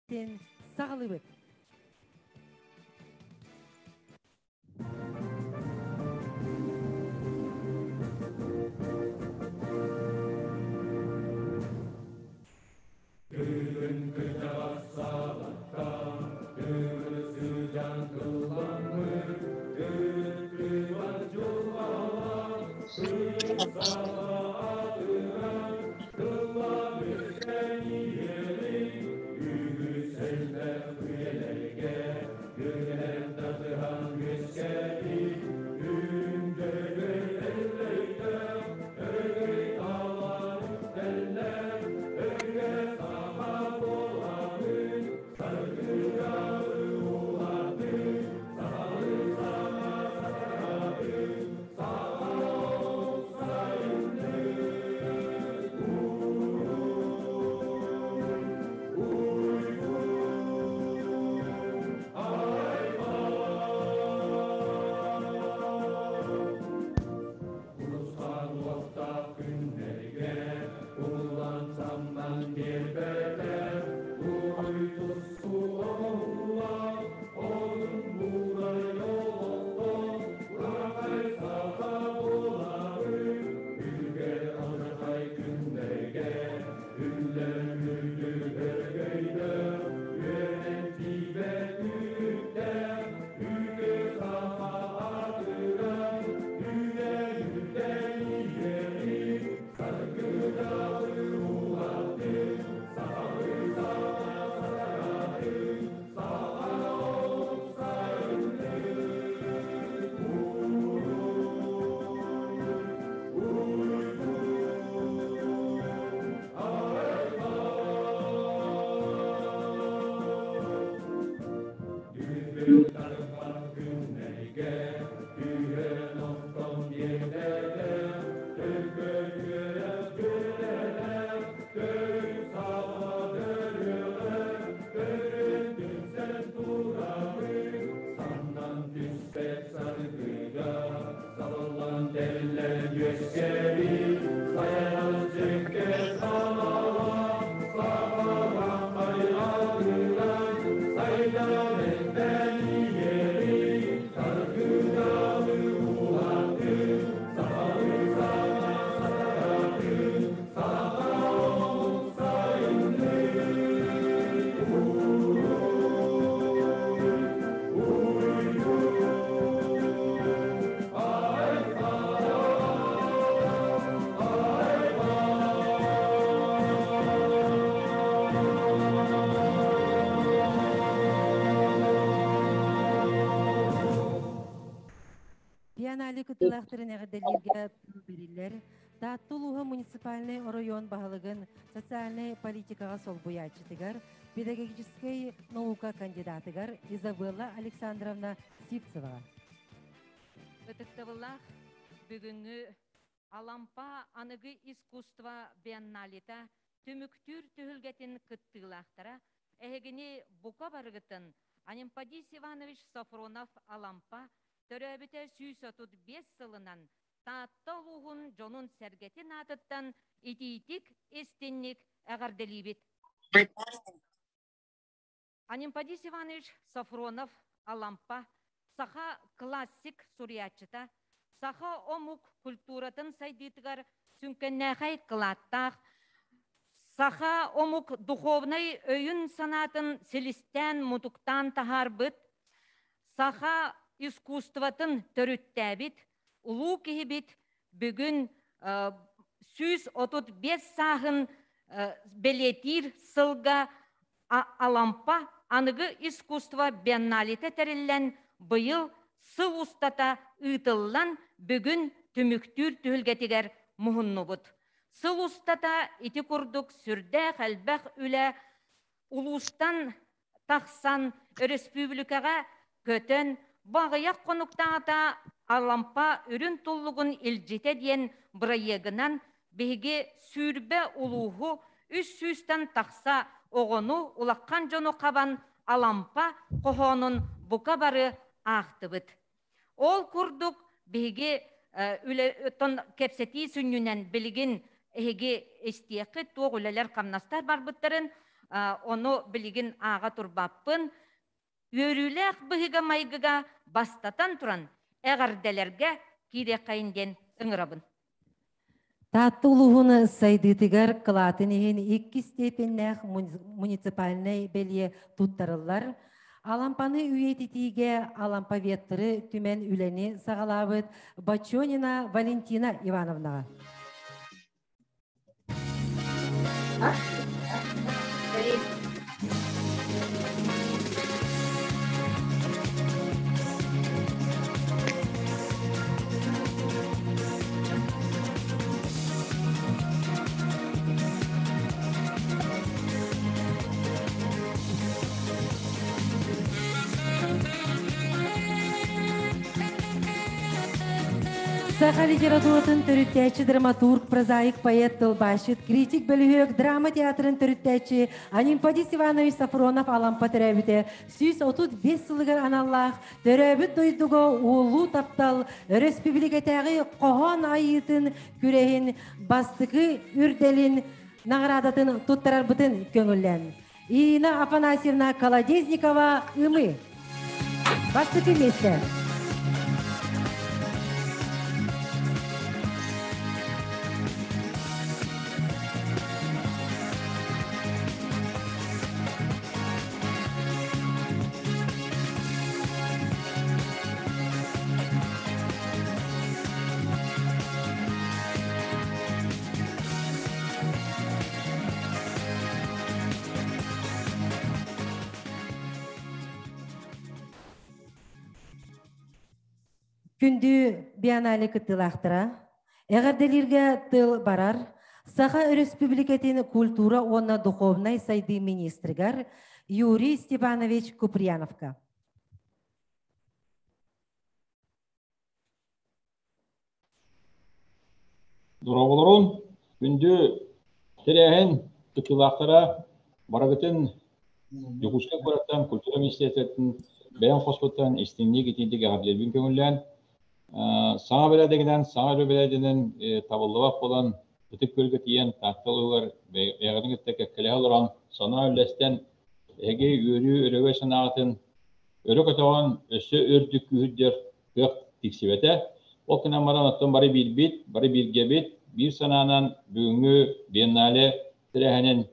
Саҕалыыбыт. Бүгүн кыдьаҕас саалакка тыгыр сыдьаан тылламмыт, Тыыттыбат дьылҕалаах тыйыс саха аатыран, Тыллаах үскэн иһэри үгүс элбэх үйэлэргэ үөрэнэн татыһан үөскээбит Үндөргөй эллэйдээх өрөгөй таалан үктэллээх Өйгө саха буолабыт саргыга уулаатыт сахалыы саҥа сатараабыт саха сайынныы Урусхан уохтаах күннэргэ уһуллан самнан биэрбэтэх уруй-туску оҥоһуулаах одун буурай олохтоох урааҥхай саха буолабыт үлүгэр алдьархай күннэргэ үллэн үрдүк өрөгөйдөөх үөрэнэн тиийбэт үүттээх үтүө саха аатыран үүнэн иһэбит саргыдаҕы уулаттык сахалыы саҥа сатараатык саха омук сайынныы Түүл тарыппат күннэргэ түһэн охтон биэрбэтэ, төлкө үөрэх дьүөрэлээх, төрүт саҕа төрүөҕэ, төрүт түмсэн турабыт, саннан түспэт саргыга, салаллан тэриллэн үөскээбит, сайаҕас дьэҥкэ санаалаах, сахалаахай аатыран, сайдан элбээн иһэбит, саргыдаҕы уулаатын, сахалыы саҥа сатараатын, саха омук сайынныы. Биеннале кыттыылаахтарын эҕэрдэлииргэ тыл бэриллэр. Таатта улууһа муниципальнай оройуон баһылыгын социальнай политикаҕа солбуйааччытыгар, педагогическай наука кандидатыгар Изабелла Александровна Сивцеваҕа. Ытыктабыллаах бүгүҥҥү Алампа аныгы искусство биенналета түмүктүүр түһүлгэтин кыттыылаахтара эһигини бука барыгытын Анемподист Иванович Софронов Алампа төрөөбүтэ 135 сылынан Таатта улууһун дьонун-сэргэтин аатыттан итиитик, истинник эҕэрдэлиибит. Анемподист Иванович Софронов Алампа саха классик суруйааччыта, саха омук культуратын сайдыытыгар сүҥкэннээхэй кылааттаах, саха омук духовнай өйүн-санаатын силистээн-мутуктаан таһаарбыт, саха искусствотын төрүттээбит улуу киһибит бүгүн 135 сааһын бэлиэтиир сылга Алампа аныгы искусство биенналета тэриллэн быйыл сыл устата ыытыллан бүгүн түмүктүүр түһүлгэтигэр муһуннубут. Сыл устата ити курдук сүрдээх элбэх үлэ улуустан тахсан өрөспүүбүлүкэҕэ көтөн бу аҕыйах хонуктааҕыта Алампа үрүн туллугун илдьитэ диэн бырайыагынан биһиги 20 улууһу 300-тэн тахса оҕону, улахан дьону хабан Алампа хоһоонун бука бары аахтыбыт. Ол курдук биһиги үлэ кэпсэтии сүнньүнэн билигин эһиги истиэххит туох үлэлэр-хамнастар барбыттарын. Ону билигин ааҕа турбаппын. Үөрүүлээх быһыыга-майгыга бастатан туран эҕэрдэлэргэ киириэххэйин диэн ыҥырабын. Таатта улууһун сайдыытыгар кылаатын иһин иккис степеннээх муниципальнай бэлиэ туттарыллар. Алампаны үйэтитиигэ алампаветтары түмэн үлэни саҕалаабыт Бочонина Валентина Ивановнаҕа. Саха литературатын төрүттээччи драматург, прозаик, поэт, тылбаасчыт, критик, бөлүһүөк, драма театрын төрүттээччи Анемподист Иванович Сафронов Алампа төрөөбүтэ 135 сылыгар аналлаах Төрөөбүт дойдуга улуу таптал өрөспүүбүлүкэтээҕи хоһоон айыытын күрэһин бастакы үрдэлин наҕараадатын туттарарбытын көҥүллээн. Ирина Афанасьевна Колодезникова Ымы. Бастакы миэстэ. Күндү биеннале кыттыылаахтара, эҕэрдэлииргэ тыл барар Саха Өрөспүүбүлүкэтин культура уонна духовнай сайдыы министригэр Юрий Степанович Куприяновка. Дорооболорун, күндү тэрээһин кыттыылаахтара, барыгытын Дьокуускай куораттан культура министиэристибэтин бэйэм хоспуттан истиҥник итиитик эҕэрдэлиирбин көҥүллээн, саҥа бэрээдэгинэн, саҥа үлэ бэрээдэгинэн табыллыбат буолан, Ытык Күөлгэ тиийэн Таатта улууһугар бэйэҕитин кытта кэккэлэһэ олорон, санаа үллэстэн, эһиги үөрүү өрөгөй санааҕытын өрө көтөҕөн, өссө үрдүк күүһүрдэр кыах тиксибэтэ. Ол гынан баран оттон бары биирбит, бары бииргэбит, биир санаанан бүгүҥҥү биеннале тэрээһинин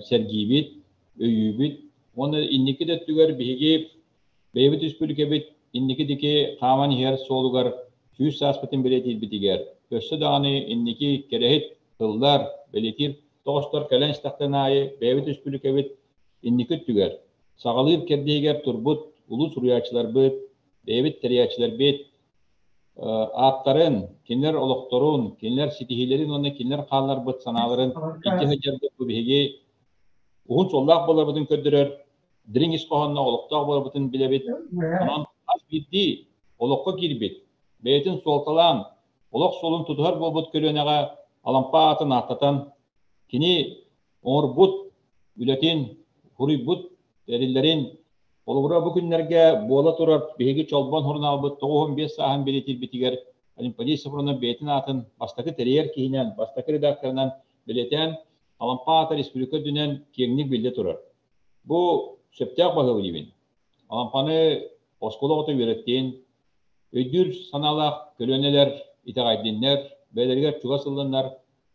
сэргиибит, өйүүбүт. Уонна инники да өттүгэр биһиги бэйэбит республикабыт инники диэки хааман иһэр суолугар 100 сааспытын бэлиэтиирбитигэр өссө даҕаны инники кэрэһит тыллар, бэлиэтиир тоҕостор кэлэн истэхтэрин аайы бэйэбит республикабыт инники өттүгэр саҕалыыр кэрдииһигэр турбут улуу суруйааччыларбыт, бэйэбит тэрийээччилэрбит ааттарын, кинилэр олохторун, кинилэр ситиһиилэрин уонна кинилэр хаалларбыт санааларын илдьэ сылдьарбыт бу биһиги уһун суоллаах буоларбытын көрдөрөр, дириҥ ис хоһоонноох олохтоох буоларбытын билэбит. Онон хас биирдии олоххо киирбит, бэйэтин суолталаан, олох суолун тутуһар буолбут көлүөнэҕэ Алампа аатын ааттатан, кини оҥорбут үлэтин, суруйбут тэриллэрин, холобура бу күннэргэ буола турар биһиги Чолбон сурунаалбыт 95 сааһын бэлиэтиирбитигэр Олимпиадий Сафронов бэйэтин аатын бастакы тэрийэр киһинэн, бастакы редакторынан бэлиэтээн, Алампа аата республика үрдүнэн киэҥник биллэ турар. Бу сөптөөх баһыыбы диибин. Алампаны оскуола оҕото үөрэттин, өйдүүр санаалаах көлүөнэлэр итэҕэйдиннэр, бэйэлэригэр чугас ыллыннар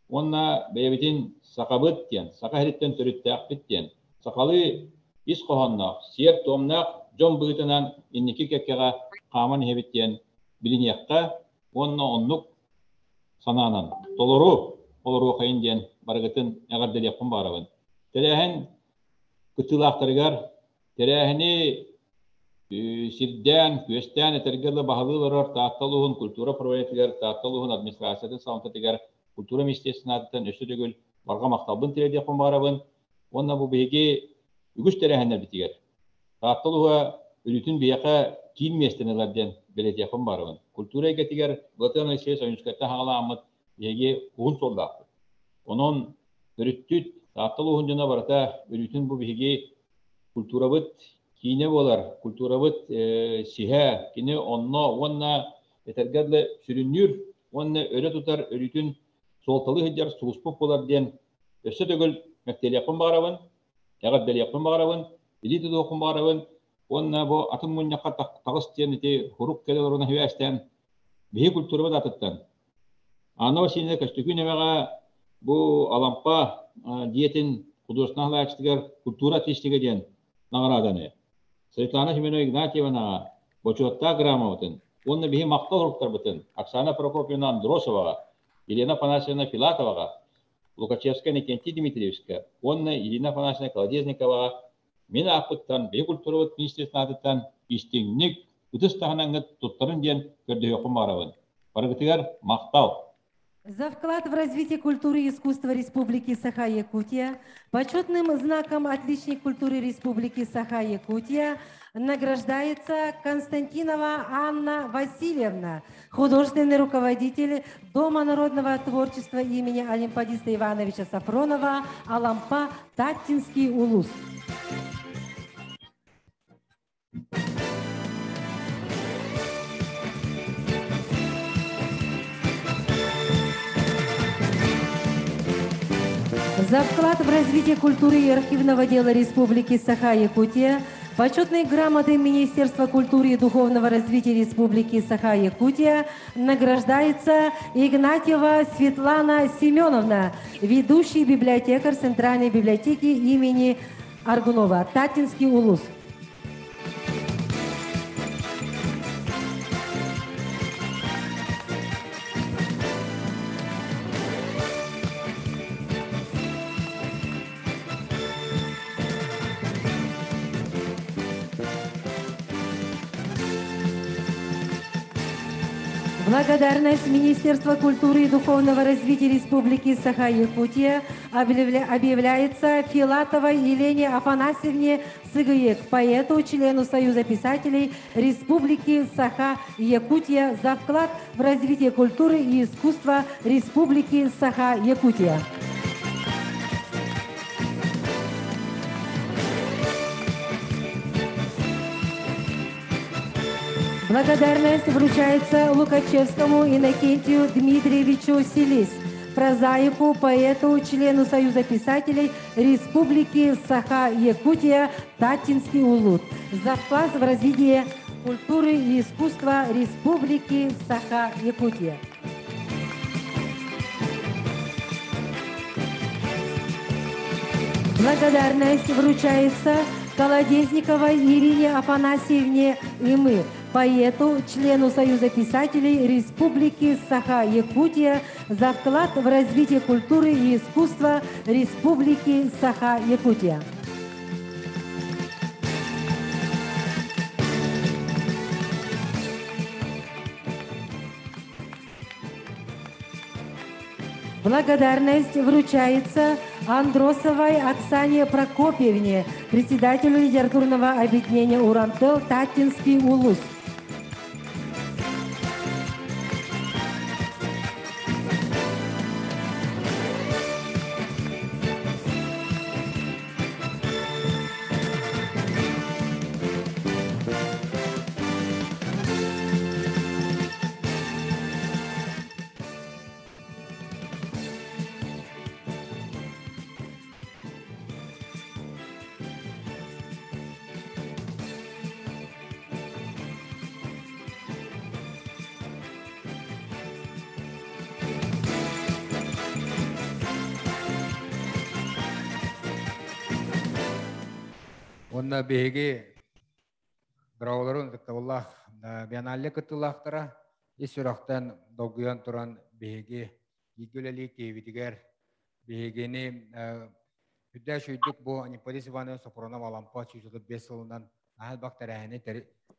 уонна бэйэбитин сахабыт диэн, саха сириттэн төрүттээхпит диэн, сахалыы ис хоһоонноох, сиэр-туомнаах дьон быһыытынан инники кэккэҕэ хааман иһэбит диэн билиниэххэ уонна оннук санаанан толору олоруохайын диэн барыгытын эҕэрдэлиэхпин баҕарабын. Тэрээһин кыттыылаахтарыгар тэрээһини сирдээн, күөстээн этэргэ дылы баһылыы олорор Таатта улууһун культура управлениетыгар, Таатта улууһун администрациятын салалтатыгар, культура министерствотын аатыттан өссө төгүл барҕа махталбын тириэрдиэхпин баҕарабын. Уонна бу биһиги үгүс тэрээһиннэрбитигэр Таатта улууһа өрүүтүн биһиэхэ киин миэстэни ылар диэн бэлиэтиэхпин баҕарабын. Культура эйгэтигэр Былатыан Алексеевич Ойуунускайтан саҕалааммыт биһиги уһун суоллаахпыт. Онон төрүттүт Таатта улууһун дьоно барыта өрүүтүн бу биһиги культурабыт киинэ буолар, культурабыт сиһэ, кини онно уонна этэргэ дылы сүрүннүүр уонна өрө тутар өрүүтүн суолталыы сылдьар сулуспут буолар диэн өссө төгүл мэктиэлиэхпин баҕарабын, эҕэрдэлиэхпин баҕарабын, илии тутуохпун баҕарабын уонна бу атын мунньахха таҕыс диэн ити хурук кэлэ олорон сибээстээн биһи культурабыт аатыттан Анна Васильевна Көстөкүүн эбэҕэ бу Алампа дьиэтин художественнай салайааччытыгар культура отличнига диэн наҕарааданы Светлана Семеновна Игнатьевнаҕа бочуоттаах грамотатын уонна биһи махтал суруктарбытын Оксана Прокопьевна Андросоваҕа, Елена Афанасьевна Филатоваҕа, Лукачевская Никентий Дмитриевичка уонна Ирина Афанасьевна Колодезниковаҕа мин ааппыттан, биһи культурабыт министерствотын аатыттан истиҥник, ытыс таһынаҥҥыт туттарын диэн көрдөһүөхпүн баҕарабын. Барыгытыгар махтал! За вклад в развитие культуры и искусства Республики Саха-Якутия почетным знаком «Отличник культуры Республики Саха-Якутия» награждается Константинова Анна Васильевна, художественный руководитель Дома народного творчества имени Олимпадиста Ивановича Сафронова Алампа Таттинский улус. За вклад в развитие культуры и архивного дела Республики Саха-Якутия почетной грамотой Министерства культуры и духовного развития Республики Саха-Якутия награждается Игнатьева Светлана Семеновна, ведущий библиотекарь Центральной библиотеки имени Аргунова, Татинский улус. Благодарность Министерства культуры и духовного развития Республики Саха-Якутия объявляется Филатовой Елене Афанасьевне Сыгыек, поэту, члену Союза писателей Республики Саха-Якутия за вклад в развитие культуры и искусства Республики Саха-Якутия. Благодарность вручается Лукачевскому Иннокентию Дмитриевичу Селис, прозаику, поэту, члену Союза писателей Республики Саха-Якутия Татинский Улут за вклад в развитие культуры и искусства Республики Саха-Якутия. Благодарность вручается Колодезниковой Ирине Афанасьевне Имы, поэту, члену Союза писателей Республики Саха-Якутия за вклад в развитие культуры и искусства Республики Саха-Якутия. Благодарность вручается Андросовой Оксане Прокопьевне, председателю литературного объединения «Урантел» Татинский улус. Онна биһиги дороолорун ытыктабыллаах бианалле кыттыылаахтара ис сүрэхтэн долгуйан туран биһиги бииргэ үлэлии киһибитигэр биһигини үрдээ шүйдүк бу Анипполис Иванович Сопронов Алампа 135 сылынан наһаа элбэх тэрээһини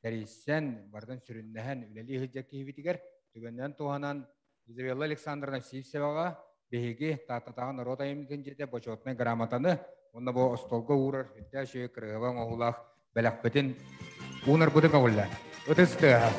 тэрийсэн барытын сүрүннэһэн үлэлии сылдьар киһибитигэр түгэннэн туһанан Изабелла Александровна Сивцеваҕа биһиги Тааттатааҕы норуот айымньытын дьиэтэ бочуотунай грамотаны уонна бу остуолга уурар үрдээх үчүгэй кырыһыба оҥоһуулаах бэлэхпитин уунарбытын көҥүллээн. Ытыс тыаһа.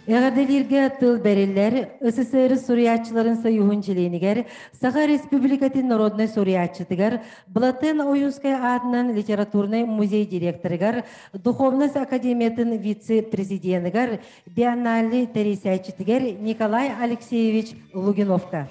Эҕэрдэлииргэ тыл бэриллэр СССР суруйааччыларын союһун чилиэнигэр, Саха Республикатын народнай суруйааччытыгар, Былатыан Ойуунскай аатынан литературнай музей директорыгар, Духовность академиятын вице-президеныгар, биеннале тэрийсээччитигэр Николай Алексеевич Лугиновка.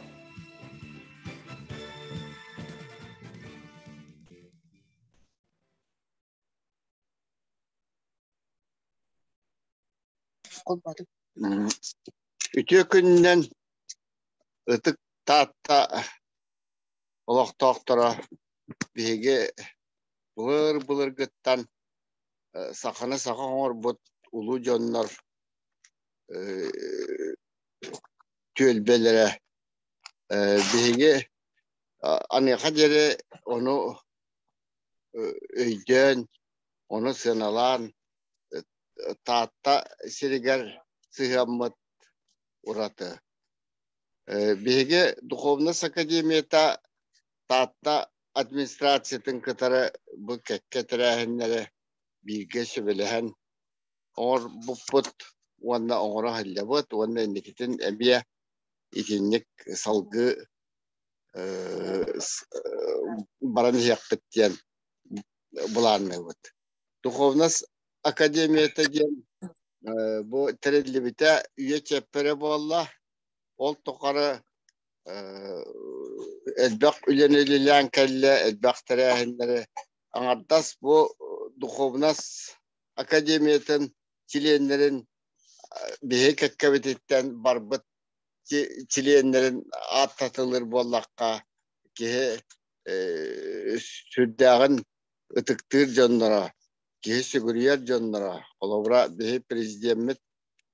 Үтүө күнүнэн ытык Таатта олохтоохторо биһиги былыр-былыргыттан саханы саха оҥорбут улуу дьоннор түөлбэлэрэ биһиги аныаха диэри ону өйдөөн, ону сыаналаан Таатта сиригэр сыһыаммыт ураты. Биһиги Духовность академията Таатта администрациятын кытары бу кэккэ тэрээһиннэри бииргэ сүбэлэһэн оҥорбуппут уонна оҥоро сылдьабыт уонна инникитин эмиэ итинник салгыы баран иһиэхпит диэн былаанныыбыт. Духовность академията диэн бу тэриллибитэ үйэ чиэппэрэ буолла. Ол тухары элбэх үлэни үлэлээн кэллэ, элбэх тэрээһиннэри. Аҥардас бу Духовность академиятын чилиэннэрин биһиги кэккэбититтэн барбыт чилиэннэрин ааттатылыр буоллахха киһи сүрдээҕин ытыктыыр дьонноро, киһи сүгүрүйэр дьонноро. Холобура, биһи президеммит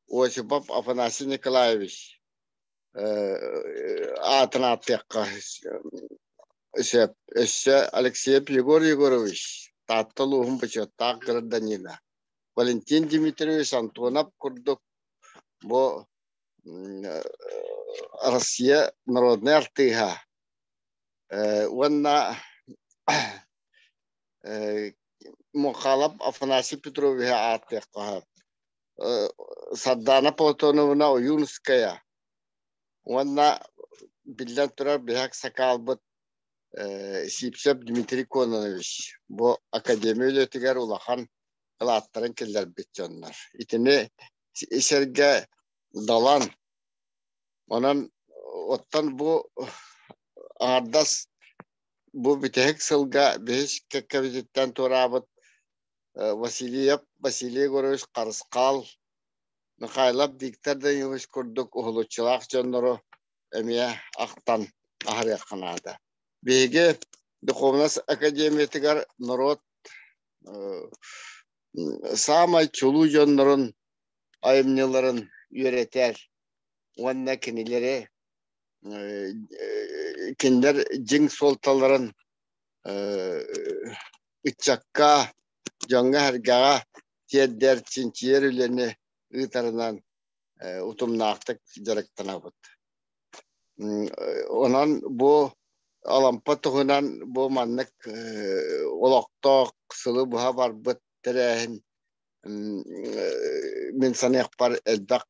Осипов Афанасий Николаевич аатын ааттыахха сөп. Өссө Алексеев Егор Егорович, Таатта улууһун бочуоттаах гражданина, Валентин Дмитриевич Антонов курдук бу Россия народнай артыыһа уонна Мухалов Афанасий Петровиһы ааттыахха Сардаана Платоновна Ойуунская уонна биллэн турар биһик сакаалбыт Сипсев Дмитрий Кононович бу академия үлэтигэр улахан кылааттарын киллэрбит дьоннор. Итини сэргэ Далан онон оттон бу аҥардас бу бүтэһик сылга биһис кэккэбититтэн туораабыт Васильев Василий Егорович Харысхал, Михайлов Виктор Данилович курдук уһулуччулаах дьоннору эмиэ ахтан аһарыахха наада. Биһиги Духовность академиятыгар норуот саамай чулуу дьоннорун айымньыларын үөрэтэр уонна кинилэри кинилэр дьиҥ суолталарын ыччакка, дьоҥҥо-сэргэҕэ тиэрдэр, чинчийэр үлэни ыытарынан утумнаахтык дьарыктанабыт. Онон бу Алампа туһунан бу маннык олохтоох сылы быһа барбыт тэрээһин мин саныахпар элбэх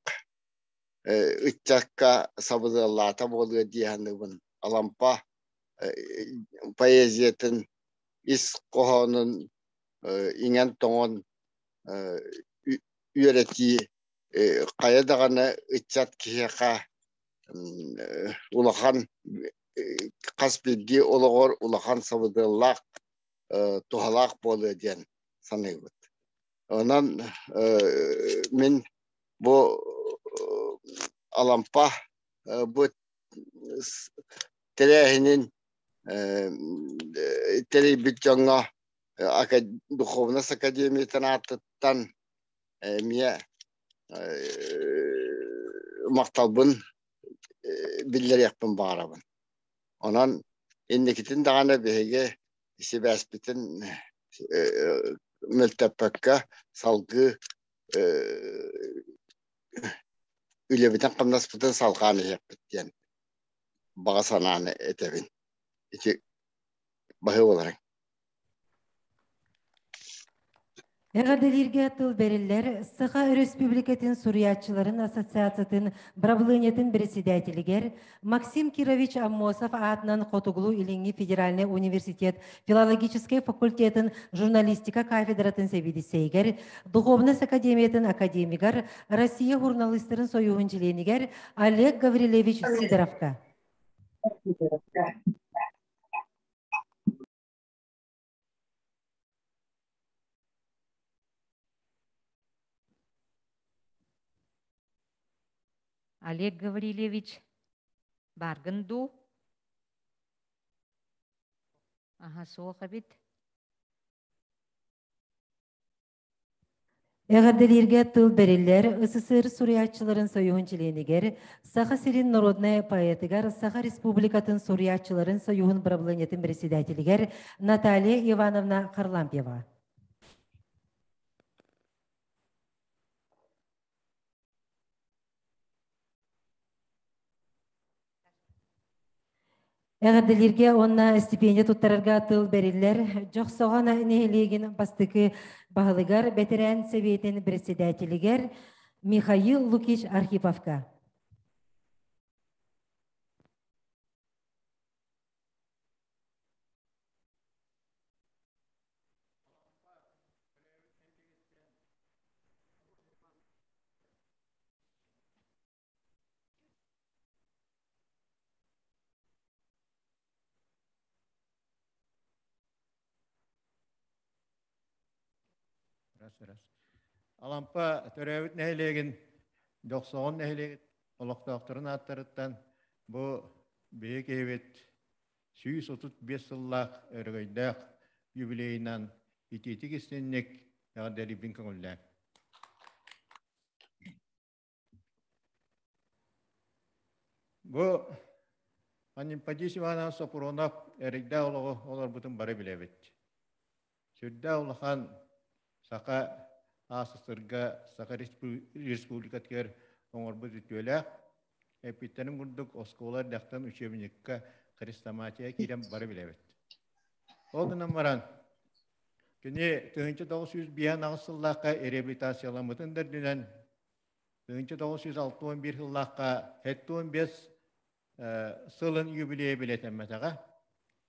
ыччакка сабыдыаллаата буолуо дии саныыбын. Алампа поэзиятын ис хоһоонун иҥэн-тоҥон үөрэтии хайа даҕаны ыччат киһиэхэ улахан хас биирдии олоҕор улахан сабыдыаллаах туһалаах буолуо диэн саныыбыт. Онон мин бу Алампа бу тэрээһинин тэрийбит дьоҥҥо Духовность академиятын аатыттан эмиэ махталбын биллэриэхпин баҕарабын. Онон инникитин даҕаны биһиги сибээспитин мөлтөппөккө салгыы үлэбитин-хамнаспытын салҕаан иһиэхпит диэн баҕа санааны этэбин. Ити баһыы буоларыҥ. Эҕэрдэлииргэ тыл бэриллэр Саха Өрөспүүбүлүкэтин суруйааччыларын ассоциациятын бырабылыанньатын председателигэр Максим Кирович Аммосов аатынан Хотугулуу-Илиҥҥи федеральнай университет филологическай факультетын журналистика кафедратын сэбиэдиссэйигэр, Духовность академиятын академигар, Россия журналистарын союһун чилиэнигэр Олег Гаврильевич Сидоровка. Олег Гаврильевич, бааргын дуу? Аха, суох эбит. Эҕэрдэлииргэ тыл бэриллэр СССР суруйааччыларын союһун чилиэнигэр, Саха сирин народнай поэтыгар, Саха Республикатын суруйааччыларын союһун бырабылыанньатын председателигэр Наталья Ивановна Харлампьева. Эҕэрдэлииргэ уонна стипендия туттарарга тыл бэриллэр Дьохсоҕон нэһилиэгин бастакы баһылыгар, бэтэрээн сэбиэтин председателигэр Михаил Лукич Архиповка. Раз, раз. Алампа төрөөбүт нэһилиэгин Дьохсоҕон нэһилиэгин олохтоохторун ааттарыттан бу биһиги киһибит 135 сыллаах өрөгөйдөөх юбилейынан итиитик истинник эҕэрдэлиибин көҥүллээн. Бу Анемподист Иванович Сопрунов эрэйдээх олоҕу олорбутун бары билэбит. Сүрдээх улахан Саха АССР-га, Саха Республикатыгар оҥорбут үтүөлээх, эппиттэрин курдук оскуола эрдэхтэн учебникка хрестоматия киирэн бары билэбит. Ол гынан баран, кини 1958 сыллаахха реабилитацияламмытын да үрдүнэн 1961 сыллаахха 75 сылын юбилейа билэтэммэтэҕэ.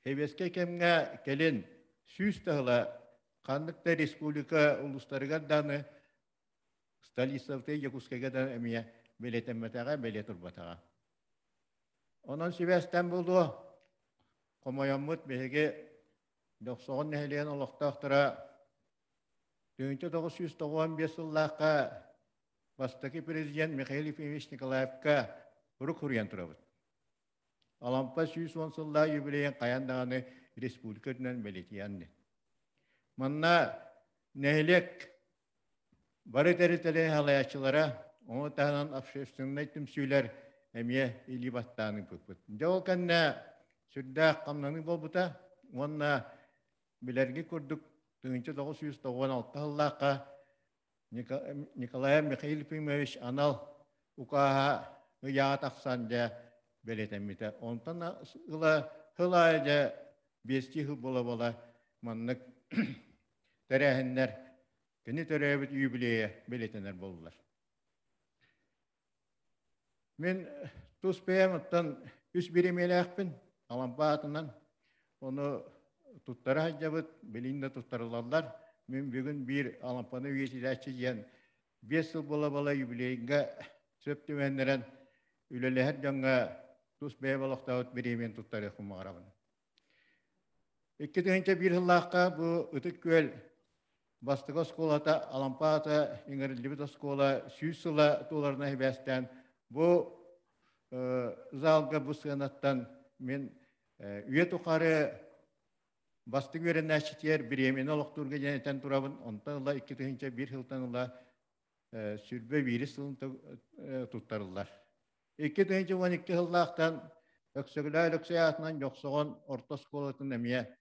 Сэбиэскэй кэмҥэ кэлин сүүс да ханнык да республика улуустарыгар даҕаны столицабытыгар Якутскайга да эмиэ бэлиэтэммэтэҕэ, бэлиэ турбатаҕа. Онон сибээстээн буолуо, хомойоммут биһиги Дьохсоҕон нэһилиэгин олохтоохторо 1995 сыллаахха бастакы президент Михаил Ефимович Николаевка сурук суруйан турабыт. Алампа 110 сыллаах юбилейын хайаан даҕаны республика үрдүнэн бэлиэтиэн. Манна нэһилиэк бары тэрилтэлэрин салайааччылара, ону таһынан общественнай түмсүүлэр эмиэ илии баттаан ыыппыппыт. Дьэ ол кэннэ сүрдээх хамнаныы буолбута уонна Билэргит курдук, 1996 сыллаахха Николай Михаил Ефимович анал укааһа ыйааҕа тахсан дьэ бэлиэтэммитэ. Онтон ыла сыл аайы дьэ биэстии сыл буола-буола маннык тэрээһиннэр кини төрөөбүт юбилейа бэлиэтэнэр буоллулар. Мин тус бэйэм оттон үс бириэмийэлээхпин Алампа аатынан. Ону туттара сылдьабыт, билигин да туттарыллаллар. Мин бүгүн биир Алампаны үйэтитээччи диэн биэс сыл буола-буола юбилейга сөп түбэһиннэрэн үлэлэһэр дьоҥҥо тус бэйэм олохтообут бириэмийэни туттарыахпын баҕарабын. 2001 сыллаахха бу Ытык Күөл Бастакы оскуолата Алампа аата иҥэриллибит оскуола 100 сыла туоларына сибээстээн бу залга бу сыанаттан мин үйэ тухары бастыҥ үөрэнээччитигэр бириэмэни олохтуурга диэн этэн турабын. Онтон ыла 2001 сылтан ыла сүрбэ биирис сылын туттарыллар. 2012 сыллаахтан Өксөкүлээх Өлөксөй аатынан Дьохсоҕон орто оскуолатын эмиэ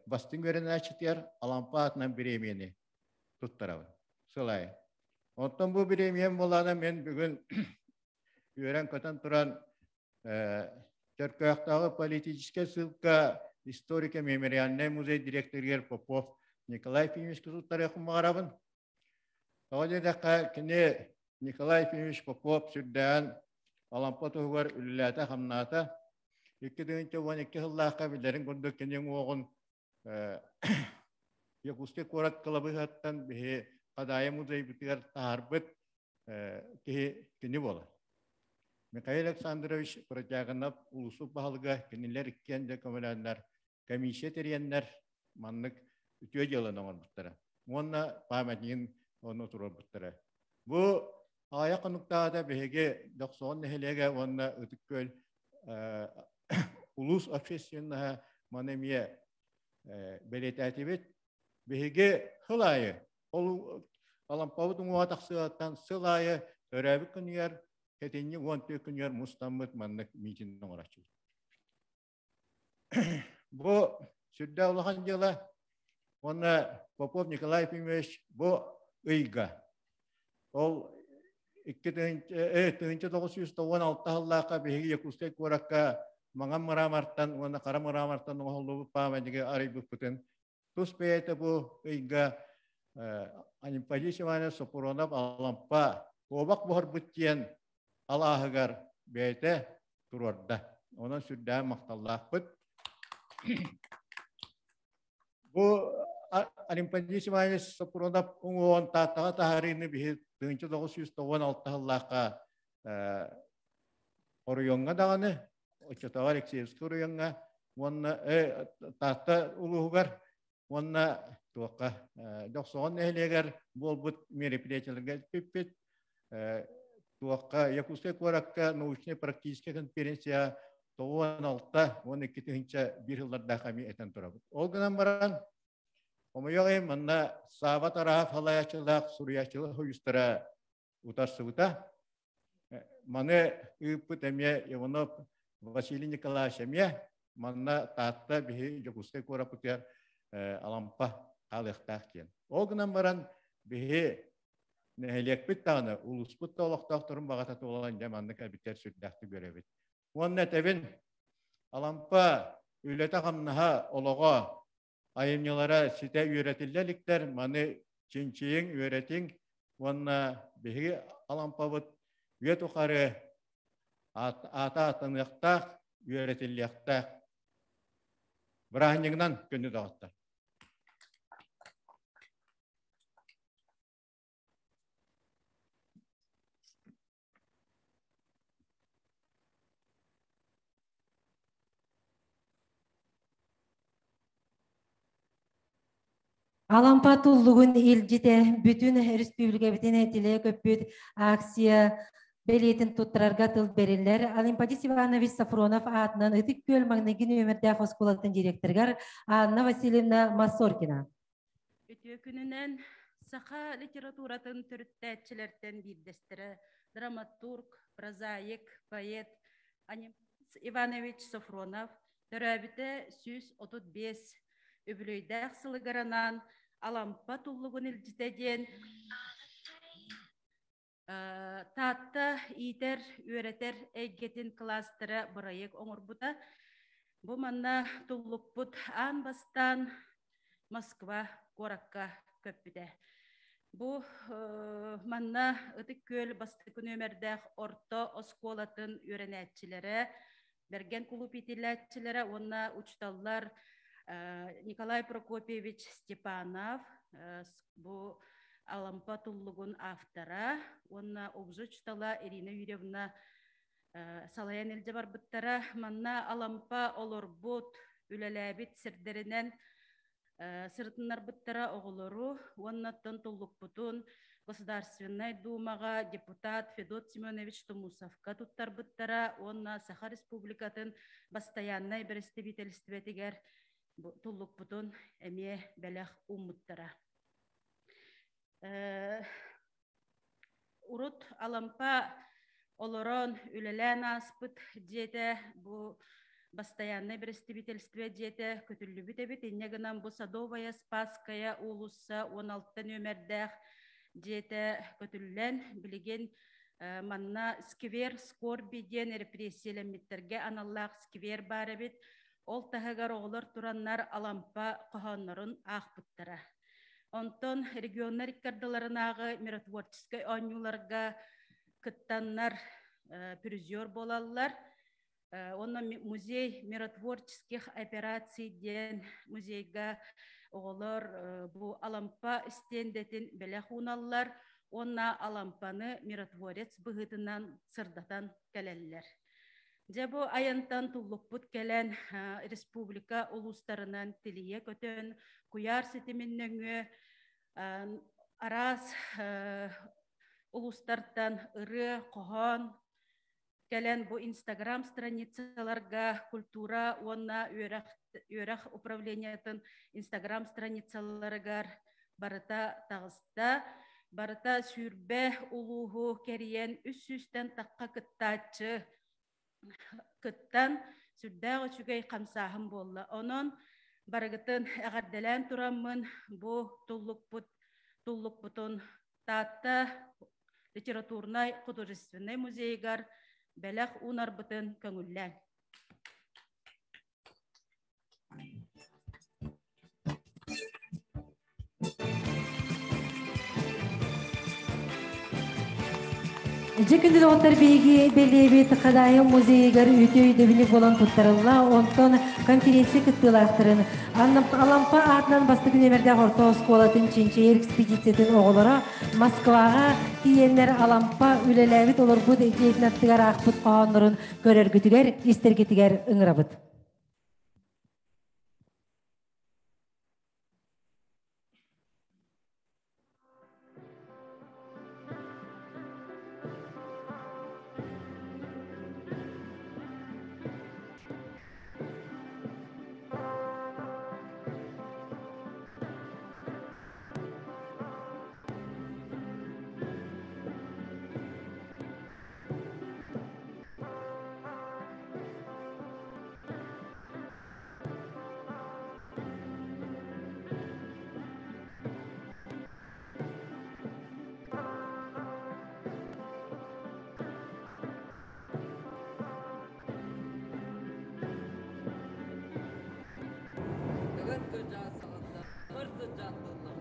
бастыҥ үөрэнээччитигэр Алампа аатынан бириэмийэни туттарабын. Сыл аайы. Оттон бу бириэмийэм буолаана мен бүгүн үөрэн-көтөн туран Чөркөөхтөөҕү политическай ссылка историко-мемориальнай музей директорыгар Попов Николай Ефимовичка туттарыахпын баҕарабын. Тоҕо диэтэххэ, кини Николай Ефимович Попов сүрдээҕин Алампа туһугар үлэлээтэ-хамнаата. 2012 сыллаахха билэрин курдук кини уҥуоҕун Якутскай куорат кылабыыһаттан биһи Хадаайы музейбытыгар таһаарбыт киһи кини буолар. Михаил Александрович Протягинов улуусук баһылыга кинилэр иккиэн да көмөлөөннөр комиссия тэрийэннэр маннык үтүө дьыаланы оҥорбуттара. Уонна памятнигын ону туруорбуттара. Бу аҕыйах хонуктааҕыта биһиги Дохсоҕон нэһилиэгэ уонна Ытык Күөл улуус общественноһа маны эмиэ бэлиэтээтибит. Биһиги сыл аайы ол Алампабыт уҥуоҕа тахсыаҕыттан сыл аайы төрөөбүт күнүгэр сэтинньи 14 күнүгэр мустаммыт маннык митинг оҥороччубут. Бу сүрдээх улахан дьыала. Уонна Попов Николай Ефимович бу ыйга ол 1996 сыллаахха биһиги Якутскай куоракка Маҥан мрамортан уонна Хара мрамортан оҥоһуллубут памятнигы арыйбыппытын тус бэйэтэ бу ыйга Анемподист Иванович Сопуронов Алампа куобах буһарбыт диэн алааһыгар бэйэтэ туруорда. Онон сүрдээх махталлаахпыт. Бу Олимпиадис Иванович Сопрунов уҥуоҕун Тааттаҕа таһаарыыны биһи 1996 сыллаахха оройуоҥҥа даҕаны, оччотооҕу Алексеевскай оройуоҥҥа уонна Таатта улууһугар уонна туохха Дьохсоҕон нэһилиэгэр буолбут мероприятиеларга эппиппит. Туохха Якутскай куоракка научнай-практическай конференция 96 12 тыһыынча биир сыллардаах эмиэ этэн турабыт. Ол гынан баран, хомойуох иһин, манна Сааба Тараһов салайааччылаах суруйааччылар союзтара утарсыбыта. Маны ыыппыт эмиэ Иванов Василий Николаевич эмиэ манна Таатта биһи Дьокуускай куораппытыгар Алампа хаалыахтаах диэн. Ол гынан баран биһи нэһилиэкпит даҕаны, улууспут да олохтоохторун баҕата туолан дьэ маннык эбитэр сүрдээхтик үөрэбит. Уонна этэбин, Алампа үлэтэ-хамнаһа, олоҕо, айымньылара ситэ үөрэтиллэ иликтэр, маны чинчийиҥ, үөрэтиҥ уонна биһиги Алампабыт үйэ тухары аата ааттаныахтаах, үөрэтиллиэхтээх. Бырааһынньыгынан күндү доҕоттор! Алампа туллугун илдьитэ бүтүн республикабытын тилэ көппүт акция бэлиэтин туттарарга тыл бэриллэр. Олимпадис Иванович Сафронов аатынан Ытык Күөл маҥнайгы нүөмэрдээх оскуолатын директорыгар Анна Васильевна Массоркина. Үтүө күнүнэн саха литературатын төрүттээччилэртэн биирдэстэрэ драматург, прозаик, поэт Анемподист Иванович Софронов төрөөбүтэ 135 үбүлүөйдээх сылыгар анаан Алампа туллугун илдьитэ диэн Таатта иитэр, үөрэтэр эйгэтин кластера бырайыак оҥорбута. Бу манна туллукпут аан бастаан Москва куоракка көппүтэ. Бу манна Ытык Күөл бастакы нүөмэрдээх орто оскуолатын үөрэнээччилэрэ, Бэргэн кулууп иитиллээччилэрэ уонна учууталлар Николай Прокопьевич Степанов, бу Алампа туллугун автора уонна обзор учуутала Ирина Юрьевна салайан илдьэ барбыттара. Манна Алампа олорбут, үлэлээбит сирдэринэн сырытыннарбыттара оҕолору уонна оттон туллукпутун Государственнай Думаҕа депутат Федот Семенович Тумусовка туттарбыттара уонна Саха Республикатын бастайааннай бэрэстэбиитэлистибэтигэр туллукпутун эмиэ бэлэх ууммуттара. Урут Алампа олорон, үлэлээн ааспыт дьиэтэ бу бастайааннай бэрэстэбиитэлистибэ дьиэтэ көтүллүбүт эбит. Инньэ гынан бу Садовая Спасская уулусса 16 нүөмэрдээх дьиэтэ көтүллэн, билигин манна сквер Скорби диэн репрессиялэммиттэргэ аналлаах сквер баар эбит. Ол таһыгар оҕолор тураннар Алампа хоһооннорун аахпыттара. Онтон регионнар иккардыларынааҕы миротворческай оонньууларга кыттаннар призер буолаллар. Онно музей миротворческих операций диэн музейга оҕолор бу Алампа стендэтин бэлэх ууналлар уонна Алампаны миротворец быһыытынан сырдатан кэлэллэр. Дьэ бу айантан туллукпут кэлэн республика улуустарынан тилийэ көтөн куйаар ситимин нөҥүө араас улуустартан ырыа, хоһоон кэлэн бу Инстаграм страницаларга культура уонна үөрэх, үөрэх управлениетын Инстаграм страницаларыгар барыта таҕыста. Барыта 20 улууһу кэрийэн 300-тэн тахха кыттааччы кыттан сүрдээх үчүгэй хамсааһын буолла. Онон барыгытын эҕэрдэлээн тураммын бу туллукпут туллукпутун Таатта литературнай художественнай музейыгар бэлэх уунарбытын көҥүллээҥ. Дьэ күндү доҕоттор биһиги бэлиэбит Хадаайы музейыгар үтүө өйдөбүнньүк буолан туттарылла. Онтон конференция кыттыылаахтарын Алампа аатынан бастакы нүөмэрдээх орто оскуолатын чинчийэр экспедициятын оҕолоро Москваҕа тиийэннэр Алампа үлэлээбит олорбут дьиэтин аттыгар аахпыт хоһооннорун көрөргүтүгэр, истэргитигэр ыҥырабыт. Тыгын кырдьаҕас саҕатта ыр сылдьан тыллар,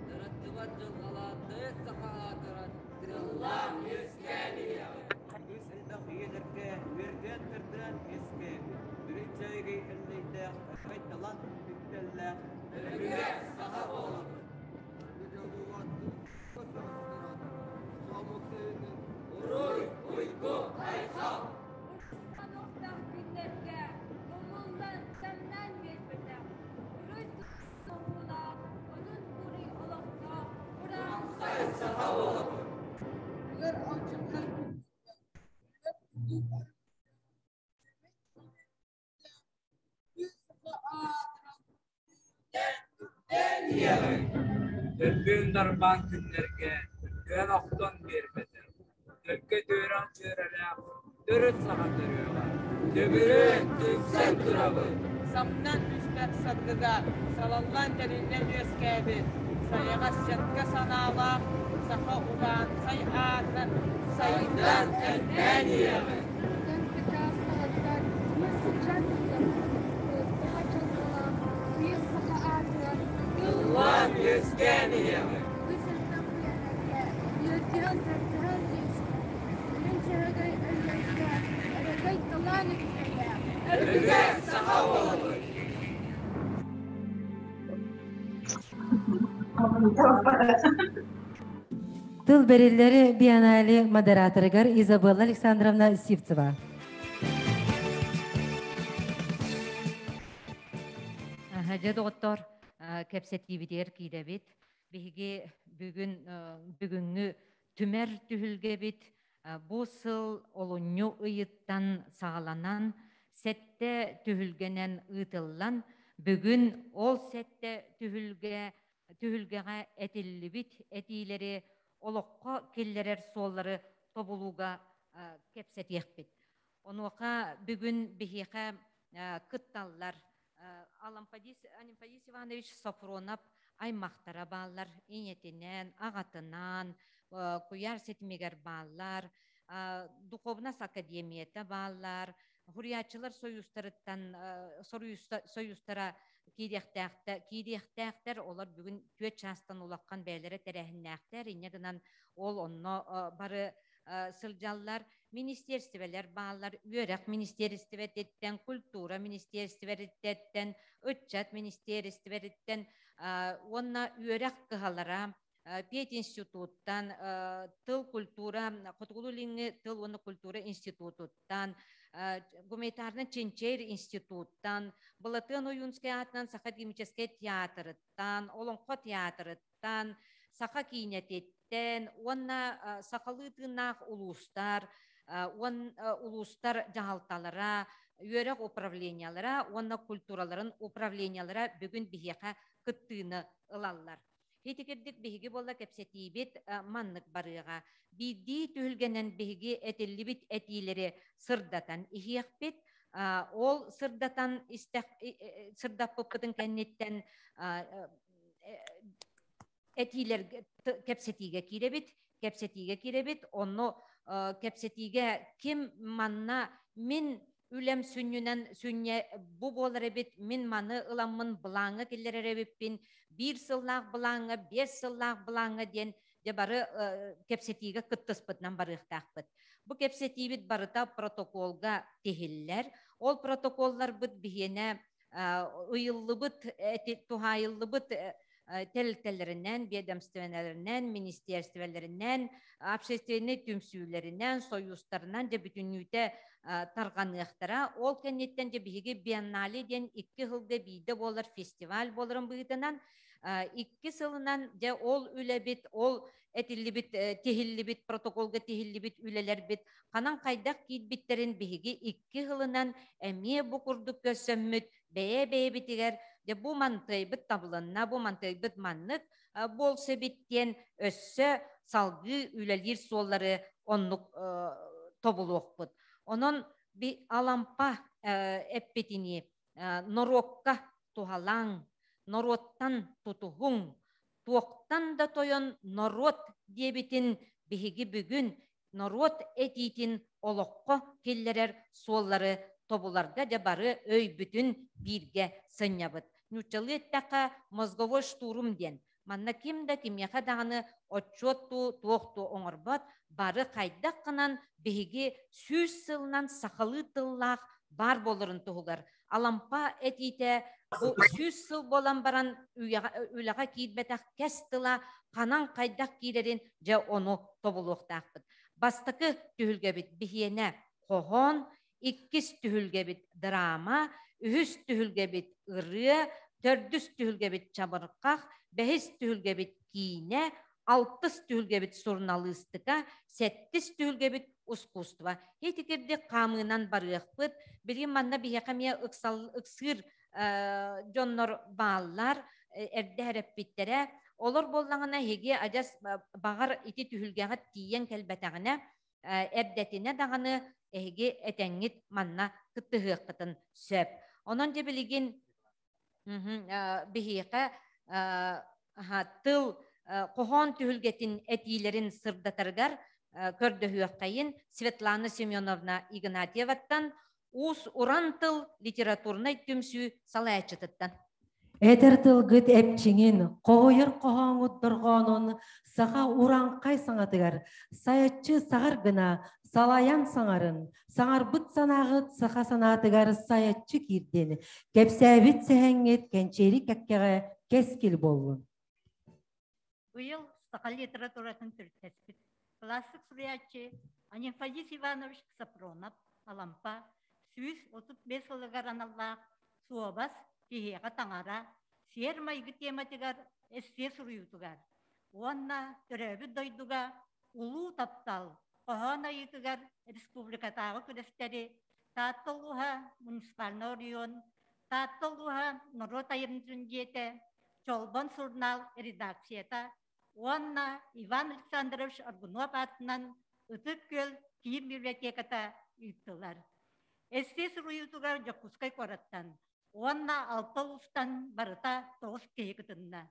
Тырыттыбат дьылҕалаан тыйыс саха аатыран, Тыллаан үөскээн иһиэҕин. Үс элбэх үйэлэргэ үөрдээн-көрдөөн үөскээбит, үрүҥ чэйигэй эллэйдээх, талан үктэллээх Өбүгэ саха буолабыт. Уруй, уйгу, айхал! Охтоох күннэргэ умуллан, самнан биэрбэтэх, уруй оһуулаах, одун буруй олохтоох Урааҥхай саха буолабыт. Төргүн дарбаан күннэргэ күөн охтон биэрбэтэ, төлкө түөрэх дьүөрэлээх төрүт саха төрүөҕэ. Түбүрүн түмсэн турабыт. Самнан түспэт саргыга салаллан тэриллэн үөскээбит сайаҕас сөпкө санаалаах саха урааҥхай аата Сайдан элбээн иһиэҕин. Тыллаан үөскээн иһиэҕин. Өбүгэ саха буолабыт. Тыл бэриллэри биеннале модераторыгар Изабелла Александровна Сивцева. Дьэ доҕоттор, кэпсэтиибитигэр киирэбит. Биһиги бүгүн бүгүҥҥү түмэр түһүлгэбит бу сыл олунньу ыйыттан саҕаланан сэттэ түһүлгэнэн ыытыллан, бүгүн ол сэттэ түһүлгэ түһүлгэҕэ этиллибит этиилэри олоххо киллэрэр суоллары тобулууга кэпсэтиэхпит. Онуоха бүгүн биһиэхэ кытталлар Алампадис Анемподис Иванович Софронов аймахтара бааллар, ийэтинэн, аҕатынан, куйаар ситимигэр бааллар, Духовнас академията бааллар, Хуруйааччылар союзтарыттан союзтара киириэхтээхтэр, олор бүгүн түөрт чаастан улахан бэйэлэрэ тэрээһиннээхтэр, инньэ гынан ол онно бары сылдьаллар. Министиэристибэлэр бааллар, үөрэх министиэристибэтиттэн, культура министиэристибэтиттэн, ыччат министиэристибэтиттэн уонна үөрэх кыһалара, пединституттан, тыл культура, Хотугулуу-Илиҥҥи тыл уонна культура институтуттан, гуманитарнай чинчийэр институттан, Былатыан Ойуунскай аатынан Саха академическай театрыттан, Олоҥхо театрыттан, саха киинэтиттэн уонна сахалыы тыыннаах улуустар, улуустар дьаһалталара, үөрэх управлениелара уонна культураларын управлениелара бүгүн биһиэхэ кыттыыны ылаллар. Ити кирдик биһиги буолла кэпсэтиибит маннык барыаҕа. Биирдии түһүлгэнэн биһиги этиллибит этиилэри сырдатан иһиэхпит. Ол сырдатан истэх сырдаппыппытын кэнниттэн этиилэргэ кэпсэтиигэ киирэбит, кэпсэтиигэ киирэбит. Онно кэпсэтиигэ ким манна мин үлэм сүнньүнэн сүнньэ бу буолар эбит, мин маны ыламмын былааҥҥа киллэрэр эбиппин, биир сыллаах былааҥҥа, биэс сыллаах былааҥҥа диэн дьэ бары кэпсэтиигэ кыттыспытынан барыахтаахпыт. Бу кэпсэтиибит барыта протоколга тиһиллэр. Ол протоколларбыт биһиэнэ ыйыллыбыт, туһаайыллыбыт тэрилтэлэринэн, биэдэмстибэлэринэн, министиэрстибэлэринэн, общественнай түмсүүлэринэн, сойуустарынан дьэ бүтүннүүтэ тарҕаныахтара. Ол кэнниттэн дьэ биһиги биеннале диэн икки сылга биирдэ буолар фестиваль буоларын быһыытынан икки сылынан дьэ ол үлэбит, ол этиллибит, тиһиллибит, протоколга тиһиллибит үлэлэрбит ханан хайдах киирбиттэрин биһиги икки сылынан эмиэ бу курдук көрсөммүт бэйэ-бэйэбитигэр дьэ бу мантыайбыт табылынна, бу мантыайбыт маннык буолса эбит диэн өссө салгыы үлэлиир суоллары оннук тобулуохпут. Онон би Алампа эппитинии норуокка туһалааҥ, норуоттан тутуһуҥ, туохтан да тойон норуот диэбитин биһиги бүгүн норуот этиитин олоххо киллэрэр суоллары тобуларга дьэ бары өйбүтүн бииргэ сынньабыт. Нууччалыы эттэххэ, мозговой штурм диэн. Манна ким да кимиэхэ даҕаны отчуот дуу, туох дуу оҥорбот, бары хайдах гынан биһиги 100 сылынан сахалыы тыллаах баар буоларын туһугар Алампа этиитэ бу 100 сыл буолан баран үлэҕэ киирбэтэх кэс тыла ханан хайдах киирэрин дьэ ону тобулуохтаахпыт. Бастакы түһүлгэбит биһиэнэ хоһоон, иккис түһүлгэбит драма, үһүс түһүлгэбит ырыа, төрдүс түһүлгэбит чабырҕах, бэһис түһүлгэбит киинэ, алтыс түһүлгэбит суруналыыстыка, сэттис түһүлгэбит искусство. Ити кирдик хаамыынан барыахпыт. Билигин манна биһиэхэ эмиэ ыксыыр дьоннор бааллар, эрдэ эрэппиттэрэ. Олор буоллаҕына эһиги адьас баҕар ити түһүлгэҕэ тиийэн кэлбэтэҕинэ, эрдэтинэ даҕаны эһиги этэҥҥит манна кыттыһыаххытын сөп. Онон дьэ билигин биһиэхэ тыл хоһоон түһүлгэтин этиилэрин сырдатарыгар көрдөһүөххэйин Светлана Семеновна Игнатьеваттан уус уран тыл литературнай түмсүү салайааччытыттан. Этэр тылгыт эпчиҥин, хоһуйар хоһооҥҥут дорҕоонун саха урааҥхай саҥатыгар сайаччы саҕар гына салайан саҥарын, саҥарбыт санааҕыт саха санаатыгар сайаччы киирдин, кэпсээбит сэһэҥҥит кэнчээри кэккэҕэ кэскил буоллун. Быйыл саха литературатын төрүттэспит классик суруйааччы Анемподист Иванович Софронов Алампа 135 сылыгар аналлаах суобас, киһиэхэ таҥара, сиэр-майгы тематыгар эссе суруйуутугар уонна төрөөбүт дойдуга улуу таптал хоһоон айыытыгар республикатааҕы күрэстэри Таатта улууһа муниципальнай оройуон, Таатта улууһа норуот айымньытын дьиэтэ, Чолбон сурунаал редакцията уонна Иван Александрович Аргунов аатынан Ытык Күөл киин библиотеката ыыттылар. Эссе суруйуутугар Дьокуускай куораттан уонна алта улуустан барыта тоҕус киһи кытынна.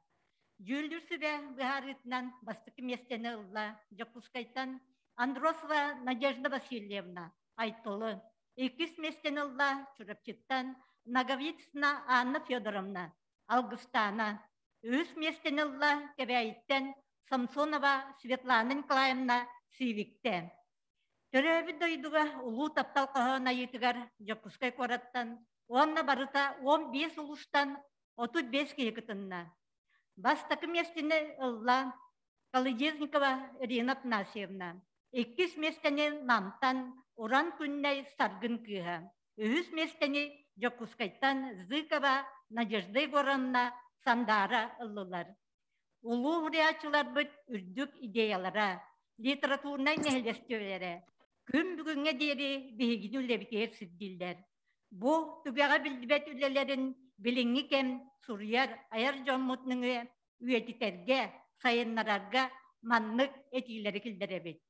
Дьүүллүүр сүбэ быһаарыытынан бастакы миэстэни ылла Дьокуускайтан Андросова Надежда Васильевна, Айтылы. Иккис миэстэни ылла Чурапчыттан Ноговицына Анна Федоровна, Алгыстаана. Үһүс миэстэни ылла Кэбээйиттэн Самсонова Светлана Николаевна Сивиктэ. Төрөөбүт дойдуга улуу таптал хоһоон айыытыгар Дьокуускай куораттан уонна барыта 15 улуустан 35 киһи кытынна. Бастакы миэстэни ылла Колодезникова Ирина Афанасьевна. Иккис миэстэни Намтан Уран Күннэй Саргын кыыһа. Үһүс миэстэни Дьокуускайтан Зыкова Надежда Егоровна Сандаара ыллылар. Улуу уһуйааччыларбыт үрдүк идеялара, литературнай нэһилиэстибэлэрэ күн бүгүҥҥэ диэри биһигини үлэбитигэр сирдииллэр. Бу түгэҕэ биллибэт үлэлэрин билиҥҥи кэм суруйар, айар дьоммут нөҥүө үйэтитэргэ, сайыннарарга маннык этиилэри киллэрэбит.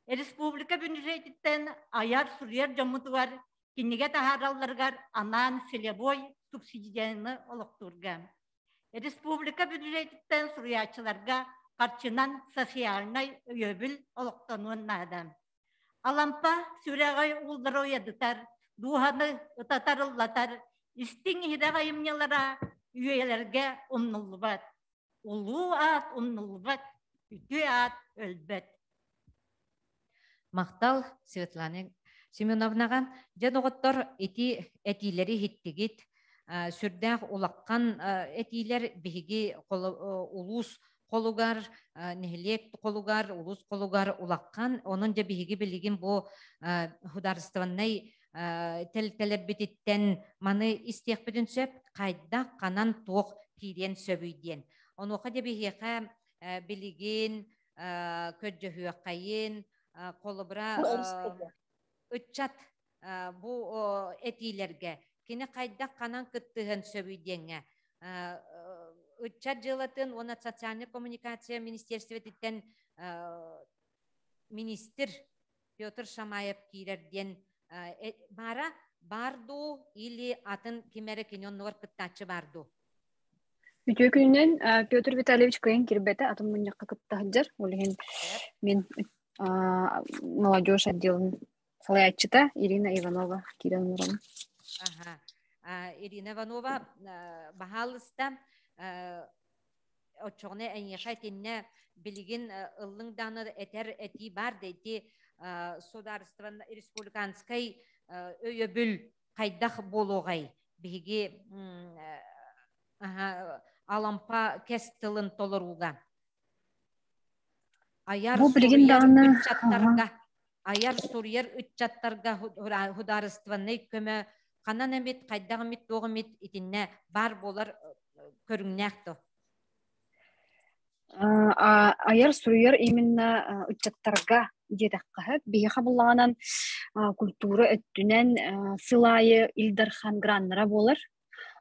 Республика бюджетиттэн айар, суруйар дьоммутугар кинигэ таһааралларыгар анаан целевой субсидияны олохтуурга. Республика бюджетиттэн суруйааччыларга харчынан социальнай өйөбүл олохтонуон наада. Алампа сүрэҕи ууллара уйадытар, дууһаны ытатар-ыллатар истиҥ иһирэх айымньылара үйэлэргэ умнуллубат. Улуу аат умнуллубат, үтүө аат өлбөт. Махтал Светлана Семеновнаҕа. Дьэ, доҕоттор, ити этиилэри иһиттигит. Сүрдээх улахан этиилэр биһиги улуус холугар, нэһилиэк холугар, улуус холугар улахан. Онон дьэ биһиги билигин бу художественнай тэлтэлэрбититтэн маны истиэхпитин сөп, хайдах, ханан, туох киириэн сөбүй диэн. Онуоха дьэ биһиэхэ билигин көрдьөһүөххэйин, холобура ыччат бу этиилэргэ кини хайдах ханан кыттыһан сөбүй диэҥҥэ ыччат дьыалатын уонна социальнай коммуникация министерствотыттан министр Петр Шамаев киирэр диэн баара баар дуу или атын ким эрэ кини оннугар кыттааччы баар дуу? Үтүө күнүнэн Петр Витальевич кыайан кирбэтэ атын мунньахха кытта сылдьар. Ол иһин мин молодежь отделын салайааччыта Ирина Иванова киирэн олоробун. Аха. Ирина Иванова, баһаалыста, оччоҕуна эйиэхэ итиннэ билигин ыллыҥ даҕаны этэр этии баар да ити судаарыстыбаннай республиканскай өйөбүл хайдах буолуоҕай? Биһиги Алампа кэс тылын толорууга айар Бу билигин суруйар даҕаны ыччаттарга айар суруйар ыччаттарга судаарыстыбаннай көмө ханан эмит хайдах эмит туох эмит итиннэ баар буолар көрүҥнээх дуо? Айар суруйар именно ыччаттарга диэтэххэ биһиэхэ буллаҕынан культура өттүнэн сыл аайы Ил Дархан граннара буолар.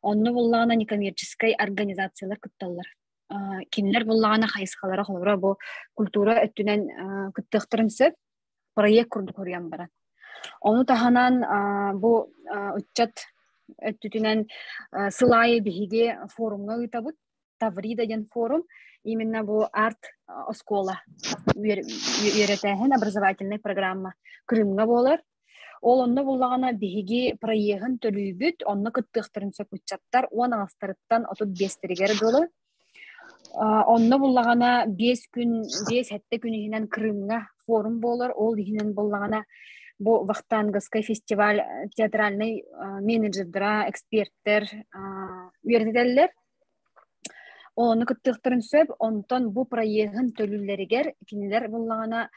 Онно буллаҕына некоммерческай организациялар кытталлар. Кинилэр буллаҕына хайысхалара холобура бу культура өттүнэн кыттыахтарын сөп проект курдук хоруйан баран. Ону таһынан бу ыччат өттүтүнэн сыл аайы биһиги форумҥа ыытабыт. Таврида диэн форум именно бу арт оскуола үөрэтээһин образовательнай программа Крымҥа буолар. Ол онно буллаҕына биһиги проеһын төлүүбүт, онно кыттыахтарын сөп ыччаттар уон аҕыстарыттан 35-тэригэр дылы. Онно буллаҕына 5 күн, 5-7 күн иһинэн Крымҥа форум буолар. Ол иһинэн буллаҕына бу Вахтанговскай фестиваль театральнай менеджердара, эксперттэр үөрэтэллэр. Ону кыттыахтарын сөп, онтон бу проеһын төлүүллэригэр кинилэр буллаҕына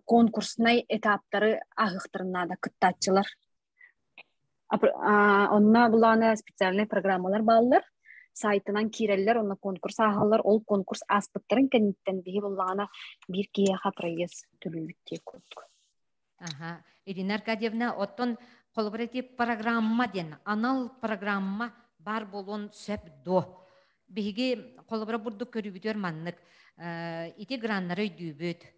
конкурснай этаптары ааһыахтарын наада кыттааччылар. Онно буллаҕына специальнай программалар бааллар, сайтынан киирэллэр, онно конкурс ааһаллар, ол конкурс ааспыттарын кэнниттэн биһи буллаҕына биир киһиэхэ проезд төлүүбүт диye курдук. Аха. Ирина Аркадьевна, оттон холобур ити программа диэн, анал программа баар буолуон сөп дуо? Биһиги холобура бурдук көрүүбүтүгэр маннык ити граннары өйдүүбүт.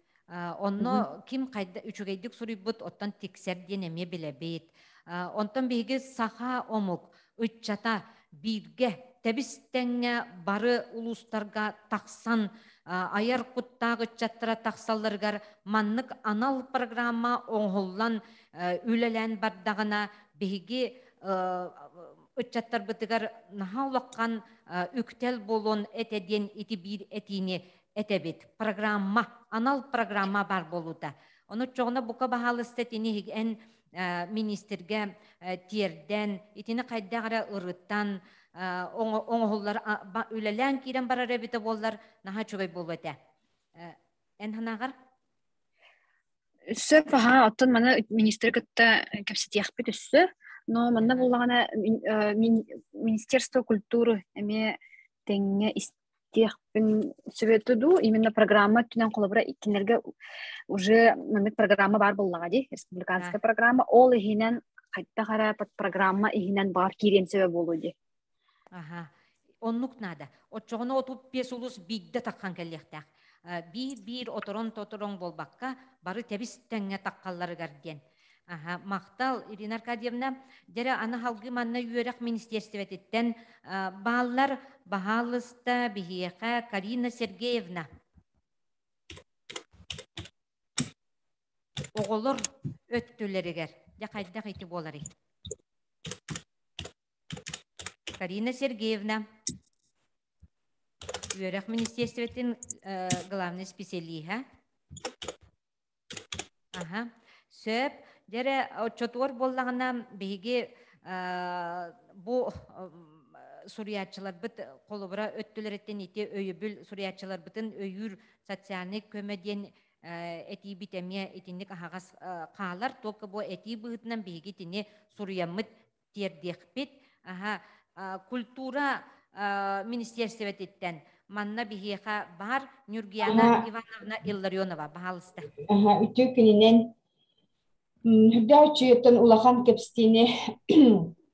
Онно ким хайда үчүгэйдик суруйбут, оттон тиксэр диэн эмиэ билэбит. Онтон биһиги саха омук ыччата бииргэ тэбис тэҥҥэ бары улуустарга тахсан айар куттаах ыччаттара тахсалларыгар маннык анал программа оҥоһуллан үлэлээн бардаҕына биһиги ыччаттарбытыгар наһаа улахан үктэл буолуон этэ диэн ити биир этиини этэбит. Программа, анал программа бар буолуута. Ону чоҕуна бука баһаалыста итини эн министргэ тиэрдэн, итини хайдах эрэ ырыттан, оҥоһуллар үлэлээн киирэн барар эбитэ буоллар, наһаа үчүгэй буолуо этэ. Эн ханаҕар? Сөп, аха, оттон маны министры кытта кэпсэтиэхпит өссө. Но манна буллаҕына Министерство культуры эмиэ тэҥҥэ истиэхпин сөбөтө дуу, именно программа өттүнэн холобура иккиннэргэ уже маннык программа баар буоллаҕа дии, республиканская программа, ол иһинэн хайдах эрэ под программа иһинэн баар киириэн сөбө буолуо дии. Аха. Оннук наада. Оччоҕуна 35 улус биирдэ таххан кэлиэхтээх. Биир-биир оторон-тоторон буолбакка, бары тэбис-тэҥҥэ таххалларыгар диэн. Аха, махтал, Ирина Аркадьевна. Дьэрэ, аны халгыы манна үөрэх министиэристибэтиттэн бааллар. Баһаалыста биһиэхэ Карина Сергеевна. Оҕолор өттүлэригэр. Дьэ, хайдах ити буоларый? Карина Сергеевна, үөрэх министерствотын главный специалиһа. Аха. Сөп. Дьэрэ, оччотугар буоллаҕына, биһиги бу суруйааччыларбыт холобура өттүлэриттэн ити өйөбүл суруйааччыларбытын өйүүр социальнай көмө диэн этиибит эмиэ итинник аһаҕас хаалар. Только бу этии быһыытынан биһиги итини суруйаммыт тиэрдиэхпит. Аха, культура министерствотиттэн манна биһиэхэ баар Нюргияна Ивановна Илларионова, баһаалыста. Үтүө күнүнэн үрдээх үчүгэттэн улахан кэпстиини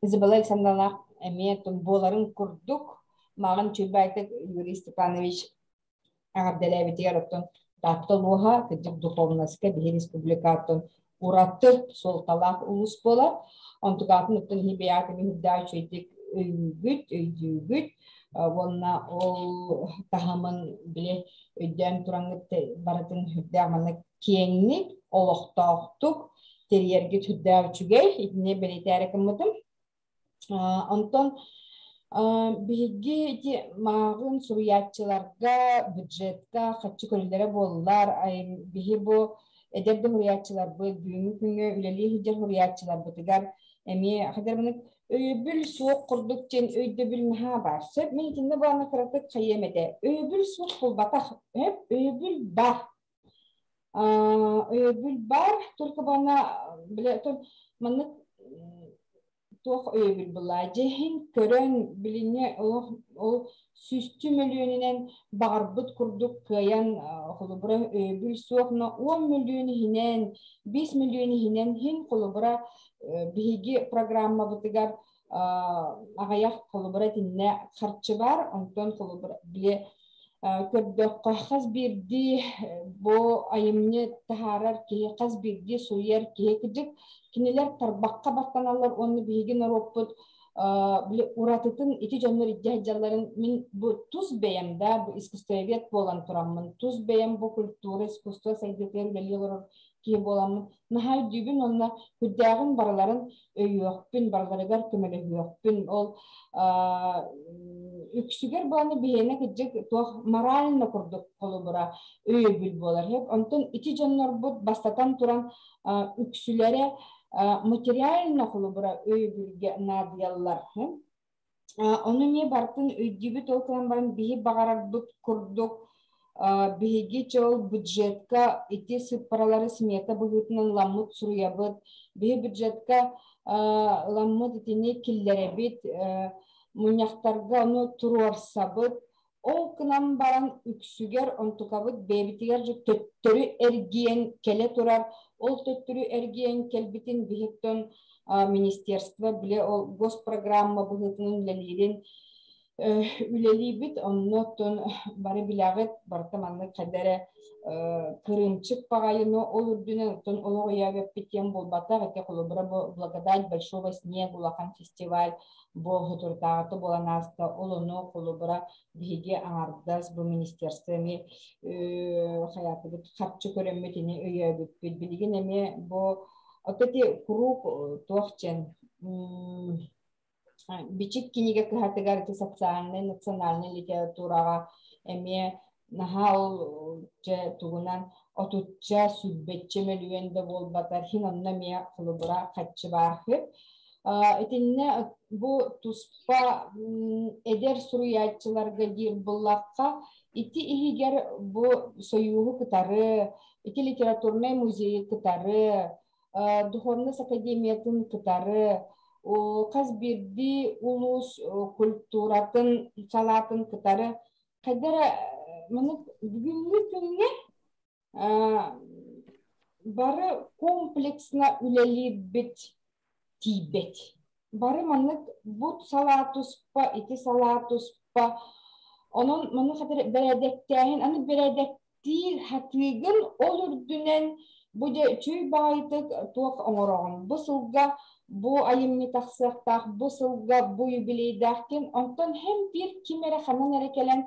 Изабелла Александровна эмиэ буоларын курдук мааҕын Чуйбайтык Юрий Степанович эҕэрдэлээбитигэр оттон Таатта улууһа кырдьык духовноска биһи республикаттан ураты суолталаах улуус буолар. Онтугаатын оттон иһи бэйэҕит эмиэ үрдээх үчүгэйдик өйүүгүт, өйдүүгүт уонна ол таһымын били өйдөөн тураҥҥыт барытын үрдээх манна киэҥник, олохтоохтук тэрийэргит үрдээх үчүгэй. Итини бэлиэтээри гыммытым. Онтон биһиги ити мааҕын суруйааччыларга бюджетка харчы көрүллэрэ буоллар, биһи бу эдэр да суруйааччыларбыт, бүгүҥҥү күҥҥэ үлэлии сылдьар суруйааччыларбытыгар эмиэ хадырманык өйөбүл суох курдук диэн өйдөбүл наһаа баар. Сөп, мин итиннэ буолан кыратык хайыам этэ. Өйөбүл суох буолбатах, сөп, өйөбүл бар. Өйөбүл бар, только бана билэ маннык туох өйөбүл булаа дьиһин көрөн билиҥҥи олох ол сүүстүү мөлүйүөнүнэн баҕарбыт курдук кыайан холобура өйөбүл суох но 10 мөлүйүөн иһинэн 5 мөлүйүөн иһинэн иһин холобура биһиги программабытыгар аҕыйах холобура итиннэ харчы бар онтон холобура били көрдөххө хас биирдии бу айымньы таһаарар киһи хас биирдии суруйар киһи кыдьык кинилэр тарбахха баттаналлар уонна биһиги норуоппут били уратытын ити дьоннор илдьэ сылдьалларын мин бу тус бэйэм да бу искусствовед буолан тураммын тус бэйэм бу культура искусство сайдыытыгар үлэлии олорор киһи буоламмын наһаа өйдүүбүн уонна күрдээҕин барыларын өйүөхпүн барыларыгар көмөлөһүөхпүн ол үксүгэр буоланы биһиэнэ кырдьык туох морально курдук холобура өйөбүл буолар онтон ити дьоннорбут бастатан туран үксүлэрэ материально холобура өйөбүлгэ наадыйаллар. Ону эмиэ барытын өйдүүбүт ол гынан баран биһи баҕарарбыт курдук биһиги чол бюджетка ити сыыппаралары смета быһыытынан ламмыт суруйабыт биһи бюджетка ламмыт итини киллэрэбит мунньахтарга ону туруорсабыт ол гынан баран үксүгэр онтукабыт бэйэбитигэр төттөрү эргийэн кэлэ турар ол төттөрү эргийэн кэлбитин биһиттэн министерство биле ол госпрограмма быһыытынан үлэлиирин. Үлэлиибит, онно оттон бары билэҕит, барыта маннык хайда эрэ кырыымчык баҕайыны ол үрдүнэн оттон олох өйөөбөппүт диэн буолбатах. Ити холобура бу «Благодать большого снега» улахан фестиваль бу соторутааҕыта буолан ааста. Ол ону холобура биһиги аҥардас бу министерство эмиэ хайаатыбыт харчы көрөммүт ини өйөөбүппүт. Билигин эмиэ бу оттон ити куруук туох диэн Бичик кинигэ кыһатыгар ити социальнай, национальнай литератураҕа эмиэ наһаа ол дьэ тугунан отучча, сүүрбэччэ мөлүйүөн да буолбатар, хин онно эмиэ холобура хаччы баар үһү. Итиннэ бу туспа эдэр суруйааччыларга диир буллахха, ити иһигэр бу сойууһу кытары, ити литературнай музейы кытары, Духовность академиятын кытары хас биирдии улуус культуратын салаатын кытары хайда эрэ маннык бүгүҥҥү күҥҥэ бары комплексно үлэлиирбит тиийбэт. Бары маннык бу салаа туспа, ити салаа туспа. Онон маннык бэрээдэктээһин, аны бэрээдэктиир хатыыгын ол үрдүнэн бу дьэ үчүгэй баҕайытык туох оҥороҕун. Бу сылга бу айымньы тахсыахтаах, бу сылга бу юбилейдаах диэн, онтон һэм биир ким эрэ ханан эрэ кэлэн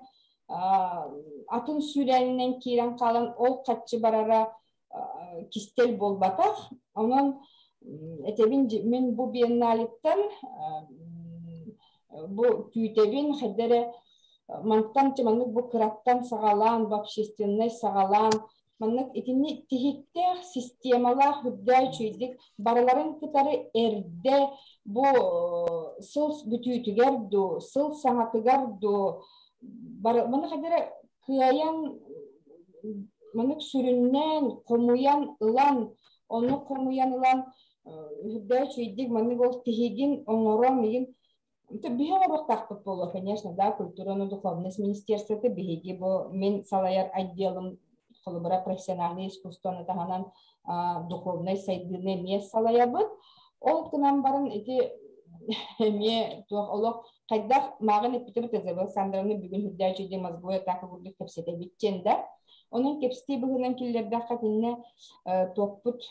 атын сүүрээнинэн киирэн хаалан ол хаччы барара кистэл буолбатах. Онон этэбин мин бу биенналиттан бу күүтэбин хайда эрэ мантан маннык бу кыраттан саҕалаан бу общественнай саҕалаан маннык итинник тиһиктээх системалаах үрдээ үчүйдик барыларын кытары эрдэ бу сыл бүтүүтүгэр дуу сыл саҥатыгар дуу маны хайда эрэ кыайан маннык сүрүннээн хомуйан ылан ону хомуйан ылан үрдээ үчүйдик маннык ол тиһигин оҥорон мигин биһи оҥоруохтаахпыт буолуо конечно да культураны духовность министерствоты биһиги бу мин салайар отделым холобура профессиональный искусствоны таһынан духовнай сайдыыны эмиэ салайабыт ол гынан баран ити эмиэ туох олох хайдах мааҕын эппитим ТЗВ Александровна бүгүн үрдээ үчүгэй мозговой атака курдук кэпсэтэбит диэн да онон кэпсэтии быһыынан киллэрдэххэ итиннэ туохпут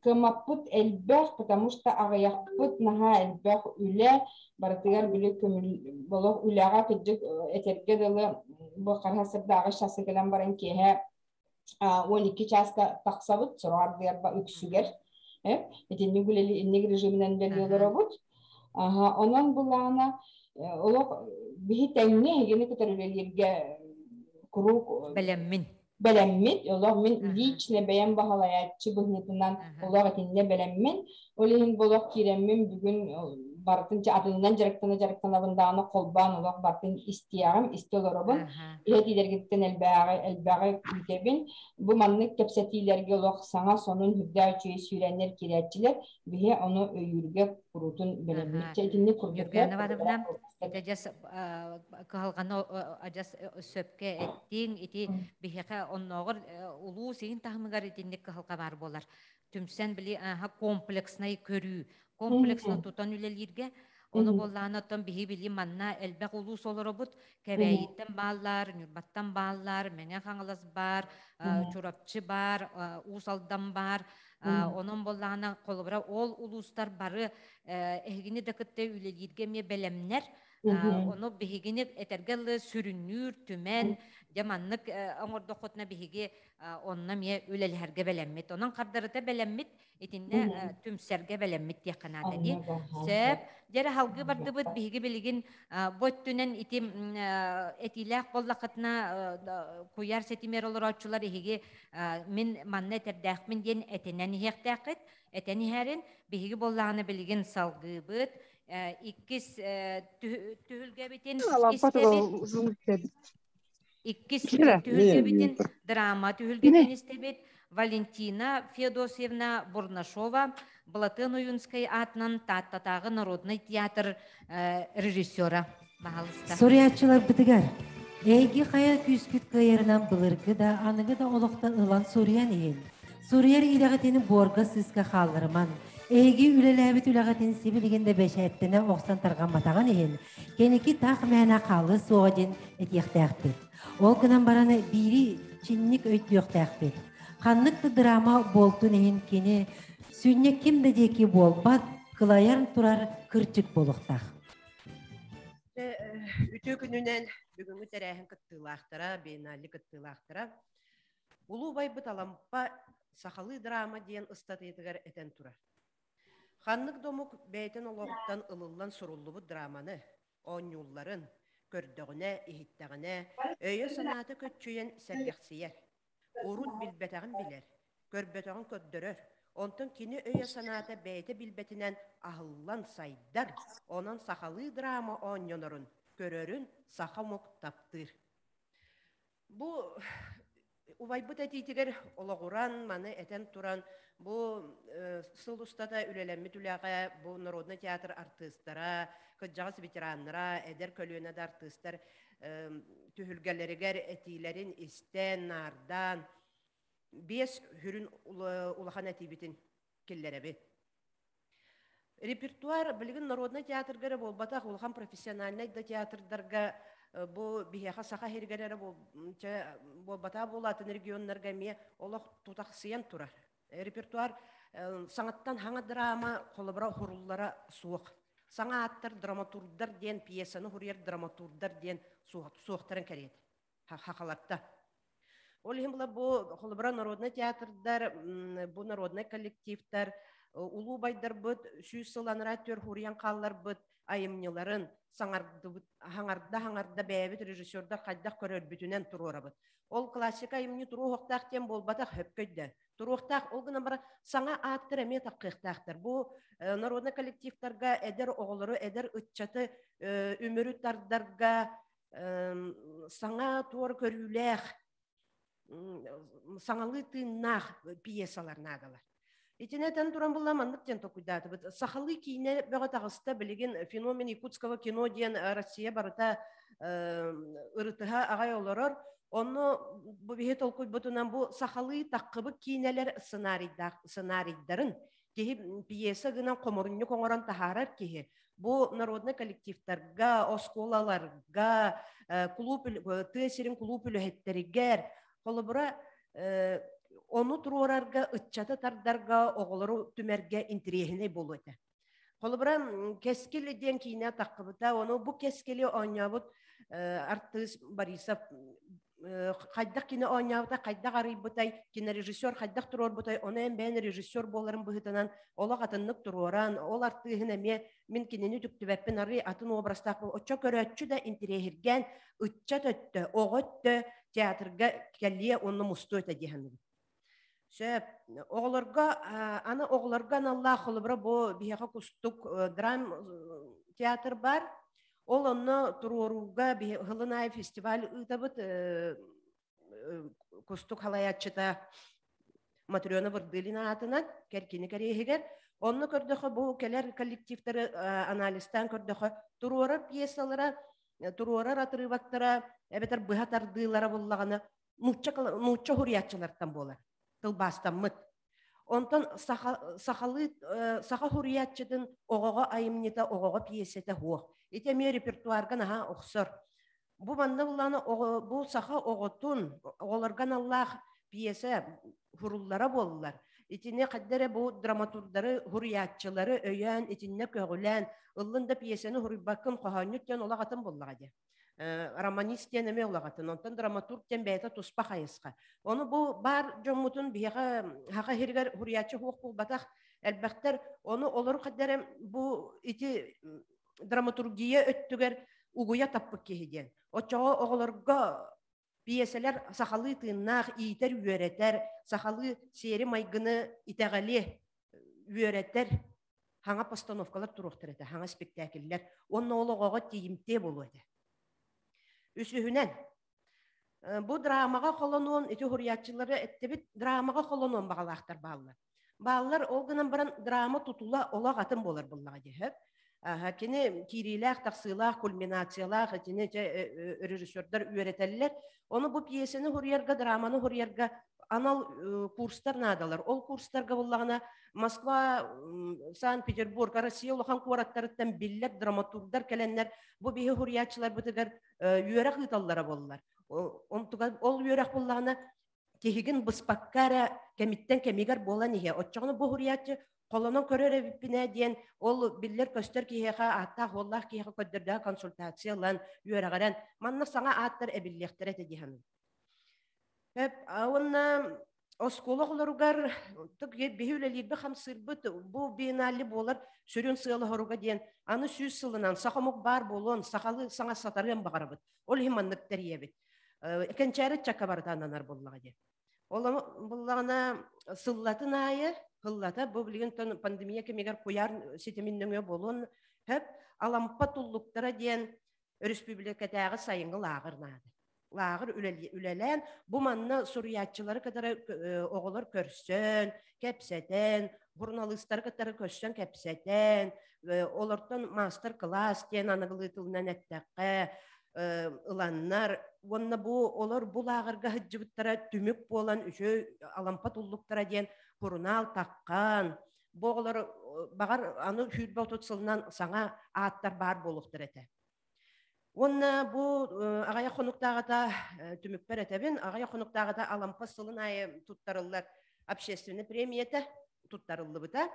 кыаммаппыт элбэх потому что аҕыйахпыт наһаа элбэх үлэ барытыгар били көмүл олох үлэҕэ кырдьык этэргэ дылы бу хараха сырдааҕы часы кэлэн баран киэһэ 12 чааска тахсабыт сороҕор ардыгар үксүгэр итинник үлэли инник режиминэн үлэлии олоробут онон былаана олох биһи тэҥҥэ эһигини кытары үлэлииргэ куруук бэлэммин бэлэммит олох мин лично бэйэм баһылайааччы быһыытынан олох итиннэ бэлэммин ол иһин бу олох киирэммин бүгүн барытын атынынан дьарыктана дьарыктанабын даҕаны холбоон олох барытын истиэҕим истэ олоробун иһэтиилэргиттэн элбэҕи элбэҕи күүтэбин бу маннык кэпсэтиилэргэ олох саҥа сонун үрдээх үчүгэй сүүрээннэр киирээччилэр биһи ону өйүүргэ куруутун бэлэммит итинник курдук Ньургуяна Ивановна адьас кыһалҕаны адьас сөпкө эттиҥ ити биһиэхэ оннооҕор улуус иһин таһымыгар итинник кыһалҕа баар буолар түмсэн били комплекснай көрүү комплексно тутан үлэлииргэ ону буоллаҕына оттон биһи били манна элбэх улуус олоробут Кэбээйиттэн бааллар Ньурбаттан бааллар Мэҥэ Хаҥалас баар Чурапчы баар Уус Алдан баар онон буоллаҕына холобура ол улуустар бары эһигини да кытта үлэлииргэ эмиэ бэлэмнэр Ону биһигини этэргэ дылы сүрүннүүр түмэн, дьэ маннык оҥордоххутуна биһиги онно эмиэ үлэлэһэргэ бэлэммит. Онон хардарыта бэлэммит, итиннэ түмсэргэ бэлэммит диэххэ наада дии. Сөп. Дьэ эрэ салгыы бардыбыт биһиги билигин бу өттүнэн ити этиилээх буоллаххытына куйаар ситимигэр олорооччулар иһиги мин манна этэрдээхпин диэн этинэн иһиэхтээххит. Этэн иһэрин биһиги буоллаҕына билигин салгыыбыт. Иккис түһүлгэбитин истэбит. Иккис түһүлгэбитин драма түһүлгэтин истэбит. Валентина Феодосьевна Бурнашова Былатыан Ойуунскай аатынан Тааттатааҕы народнай театр режиссера. Баһалыста. Суруйааччыларбытыгар эйги хайа күүскүт кыайарынан былыргы да, аныгы да олохтон ылан суруйан иһин. Суруйар идэҕитин буорга сыыска хаалларыман. Эһиги үлэлээбит үлэҕитин сибилигин да бэчээттэнэ охсон тарҕамматаҕын иһин, кэнники таах мээнэ хаалыа суоҕа диэн этиэхтээхпит. Ол гынан баран биири чинник өйдүөхтээхпит. Ханнык да драма буолтун иһин кини сүнньэ ким да диэки буолбат, кылайан турар кырдьык буолуохтаах. Үтүө күнүнэн бүгүҥҥү тэрээһин кыттыылаахтара, биеннале кыттыылаахтара. Улуу убайбыт Алампа сахалыы драма диэн ыстатыйатыгар этэн турар. Ханнык да омук бэйэтин олоҕуттан ылыллан суруллубут драманы, оонньуулларын көрдөҕүнэ, иһиттэҕинэ, өйө-санаата көччүйэн сэргэхсийэр. Урут билбэтэҕин билэр, көрбөтөҕүн көрдөрөр. Онтон кини өйө-санаата бэйэтэ билбэтинэн аһыллан сайдар, онон сахалыы драма оонньонорун, көрөрүн саха омук таптыыр. Бу убайбыт этиитигэр олоҕуран, маны этэн туран, бу сыл устата үлэлэммит үлэҕэ бу народнай театр артыыстара, кырдьаҕас ветераннара, эдэр көлүөнэ да артыыстар түһүлгэлэригэр этиилэрин истэн, наардаан, биэс сүрүн улахан этиибитин киллэрэбит. Репертуар билигин народнай театрга эрэ буолбатах, улахан профессиональнай да театрдарга бу биһиэхэ Саха сиригэр эрэ буолбатах буолаатын регионнарга эмиэ олох тутахсыйан турар. Репертуар саҥаттан хаҥа драма холобура хуруллара суох. Саҥа ааттар драматурдар диэн пьесаны хуруйар драматурдар диэн суохтарын кэриэтэ. Хахалатта. Ол иһин була бу холобура народнай театрдар, бу народнай коллективтар улуу байдарбыт 100 сыл анараа төр хуруйан хаалларбыт айымньыларын саҥардыбыт хаҥарда-хаҥарда бэйэбит режиссердар хайдах көрөрбүтүнэн туруорабыт. Ол классика айымньы туруохтаах диэн буолбатах хөпкөйдө. Туруохтаах, ол гынан баран саҥа ааттар эмиэ таххыахтаахтар. Бу народнай коллективтарга эдэр оҕолору, эдэр ыччаты үмүрү тардарга саҥа туор көрүүлээх, саҥалыы тыыннаах пьесалар наадалар. Итини этэн туран булла маннык диэн толкуйдаатыбыт. Сахалыы киинэ бөҕө таҕыста билигин феномен якутского кино диэн Россия барыта ырытыһа аҕай олорор. Онно бу биһи толкуйбутунан бу сахалыы таххыбыт киинэлэр сценарийдаах сценарийдарын киһи пьеса гынан хомурунньук оҥорон таһаарар киһи бу народнай коллективтарга, оскуолаларга, клуб тыа сирин клуб үлэһиттэригэр холобура ону туруорарга, ыччаты тардарга, оҕолору түмэргэ интириэһинэй буолуо этэ. Холобура, Кэскил диэн киинэ таххыбыта, ону бу Кэскили оонньообут артыыс Борисов хайдах кини оонньообута, хайдах арыйбытай, кинорежиссер хайдах туруорбутай, ону эн бэйэн режиссер буоларын быһыытынан олох атыннык туруоран, ол артыыһын эмиэ мин кинини үтүктүбэппин арый атын образтаах оччо көрөөччү да интириэһиргээн ыччат өттө, оҕо өттө театрга кэлиэ уонна мустуо этэ дии саныыбын. Сөп. Оҕолорго аны оҕолорго аналлаах холобура бу биһиэхэ Кустук драм театр бар. Ол онно туруорууга хылын аайы фестиваль ыытабыт Кустук халайааччыта Матрена Вырдылина аатынан Кэркини кэриэһигэр. Онно көрдөхө бу кэлэр коллективтары анализтаан көрдөхө туруорар пьесалара, туруорар отрывоктара эбэтэр быһа тардыылара буллаҕына нуучча нуучча хуруйааччылартан буолар тылбаастаммыт. Онтон саха сахалыы саха хуруйааччытын оҕоҕо айымньыта оҕоҕо пьесэтэ суох. Ити эмиэ репертуарга наһаа охсор. Бу манна буллаана оҕо бу саха оҕотун оҕолорго аналлаах пьеса хуруллара буоллар. Итини хайда эрэ бу драматурдары, хуруйааччылары өйөөн, итиннэ көҕүлээн, ыллын да пьесаны хуруйбаккын хоһоонньут диэн олох атын буоллаҕа дии. Романист диэн эмиэ улаҕатын, онтон драматург диэн бэйэтэ туспа хайысха. Ону бу баар дьоммутун биһиэхэ хаха иһиригэр хуруйааччы суох буолбатах элбэхтэр. Ону олору хайда бу ити драматургия өттүгэр угуйа таппыт киһи диэн. Оччоҕо оҕолорго пьесэлэр сахалыы тыыннаах иитэр-үөрэтэр, сахалыы сиэри-майгыны итэҕэли үөрэтэр хаҥа постановкалар туруохтар этэ, хаҥа спектакльлэр. Уонна ол оҕоҕо тиийимтиэ буолуо этэ. Үсүһүнэн, бу драмаҕа холонуон, ити уһуруйааччылары эттибит, драмаҕа холонуон баҕалаахтар бааллар. Бааллар, ол гынан баран драма тутула олох атын буолар буоллаҕа дии. Кини киириилээх, тахсыылаах, кульминациялаах итини режиссердар үөрэтэллэр. Ону бу пьесаны хуруйарга, драманы хуруйарга анал курстар наадалар. Ол курстарга буллаҕына Москва, Санкт-Петербург, Россия улахан куораттарыттан биллэр драматургдар кэлэннэр бу биһи хуруйааччыларбытыгар үөрэх ыыталлара буоллар. Ол үөрэх буллаҕына тиһигин быспакка эрэ кэмиттэн кэмигэр буолан иһэ. Оччоҕуна бу суруйааччы холонон көрөр эбиппинэ диэн ол биллэр-көстөр киһиэхэ ааттаах-уоллаах киһиэхэ көрдөрдөөх консультация ылан, үөрэҕирэн манна саҥа ааттар эбиллиэхтэрэ этэ дии саныыбын. Уонна оскуола оҕолоругар биһи үлэлиирбит хамсыырбыт бу биеннале буолар сүрүн сыала-соруга диэн аны 100 сылынан саха омук баар буолуон, сахалыы саҥа сатарыан баҕарабыт. Ол иһин маннык тэрийэбит. Кэнчээри ыччакка барыта ананар буоллаҕа дии. Ол буллаҕына сыллатын аайы сыллата бу билигин пандемия кэмигэр куйаар ситимин нөҥүө буолуон сөп Алампа туллуктара диэн өрөспүүбүлүкэтээҕи сайыҥҥы лааҕыр наада. Лааҕыр үлэлээн бу манна суруйааччылары кытары оҕолор көрсөн, кэпсэтэн, журналистары кытары көрсөн кэпсэтэн, олортон маастар-кылаас диэн аныгылыы тылынан эттэххэ, ыланнар уонна бу олор бу лааҕырга сылдьыбыттара түмүк буолан үчүгэй Алампа туллуктара диэн сурунаал таххан бу оҕолор баҕар аны 20-30 сылынан саҥа ааттар баар буолуохтара этэ. Уонна бу аҕыйах хонуктааҕыта түмүкпэр этэбин, аҕыйах хонуктааҕыта Алампа сылын аайы туттарыллар общественный премията туттарыллыбыта.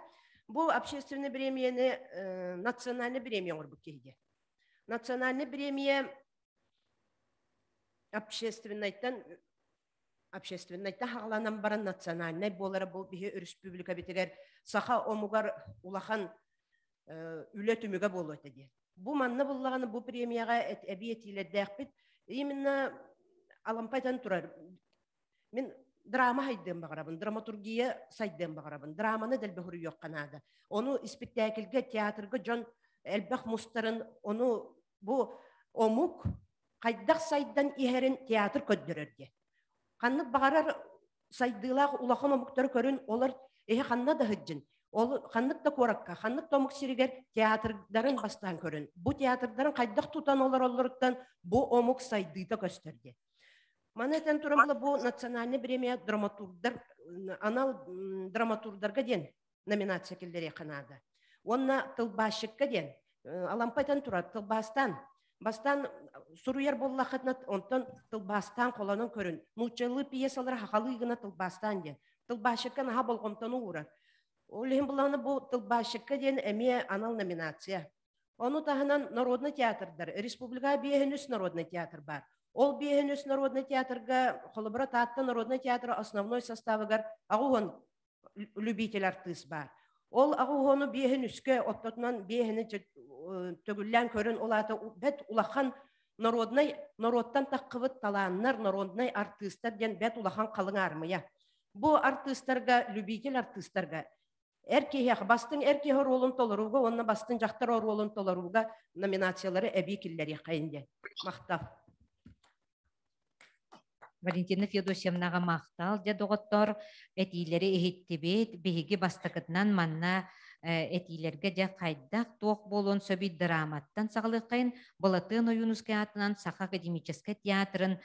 Бу общественный премияны национальный премия оҥорбут киһи диэн. Национальный премия общественнайтан общественнайтан хаҕаланан баран национальнай буолара бу биһи өрөспүүбүлүкэбитигэр саха омугар улахан үлэ түмүгэ буолуо этэ диэн. Бу манна буллаҕына бу премияҕа эбии этиилэрдээхпит. Именно Алампа этэн турар Мин драма хайдыан баҕарабын, драматургия сайдыан баҕарабын. Драманы дэлби суруйуохха наада. Ону испиктээкилгэ, театрга дьон элбэх мустарын, ону бу омук хайдах сайдан иһэрин театр көрдөрөр диэн. Ханнык баҕарар сайдыылаах улахан омуктары көрүн, олор эһи ханна да сылдьын, ол ханнык да куоракка, ханнык да омук сиригэр театрдарын бастаан көрүн. Бу театрдарын хайдах тутан олороллоруттан бу омук сайдыыта көстөр диэн. Маны этэн туран бу национальный премия драматургдар анал драматурдарга диэн номинация киллэриэххэ наада. Уонна тылбаасчыкка диэн Алампа этэн турар тылбаастаан бастаан суруйар буоллаххытына онтон тылбаастаан холонон көрүн нууччалыы пьесалары хахалыы гына тылбаастаан диэн тылбаасчыкка наһаа болҕомтону уурар. Ол иһин буллаҕына бу тылбаасчыкка диэн эмиэ анал номинация. Ону таһынан народный театрдар, республикаҕа 53 народный театр баар. Ол 53 народный театрга, холобура Таатта народный театра основной составыгар 80 любитель артыыс баар. Ол 80-у биэһин үскэ, оттотунан биэһини төгүллээн көрөн, ол аата бэт улахан народнай, народтан таххыбыт талааннар, народнай артыыстар диэн бэт улахан халыҥ аармыйа. Бу артыыстарга, любитель артыыстарга Эр киһиэхэ бастыҥ эр киһи оруолун толорууга уонна бастыҥ дьахтар оруолун толорууга номинациялары эбии киллэриэххэйин диэн. Махтал. Валентина Феодосьевнаҕа махтал. Дьэ, доҕоттоор, этиилэри иһиттибит. Биһиги бастакытынан манна этиилэргэ дьэ хайдах туох буолуон сөбүй драматтан саҕалыаххайын Былатыан Ойуунускай аатынан Саха академическай театрын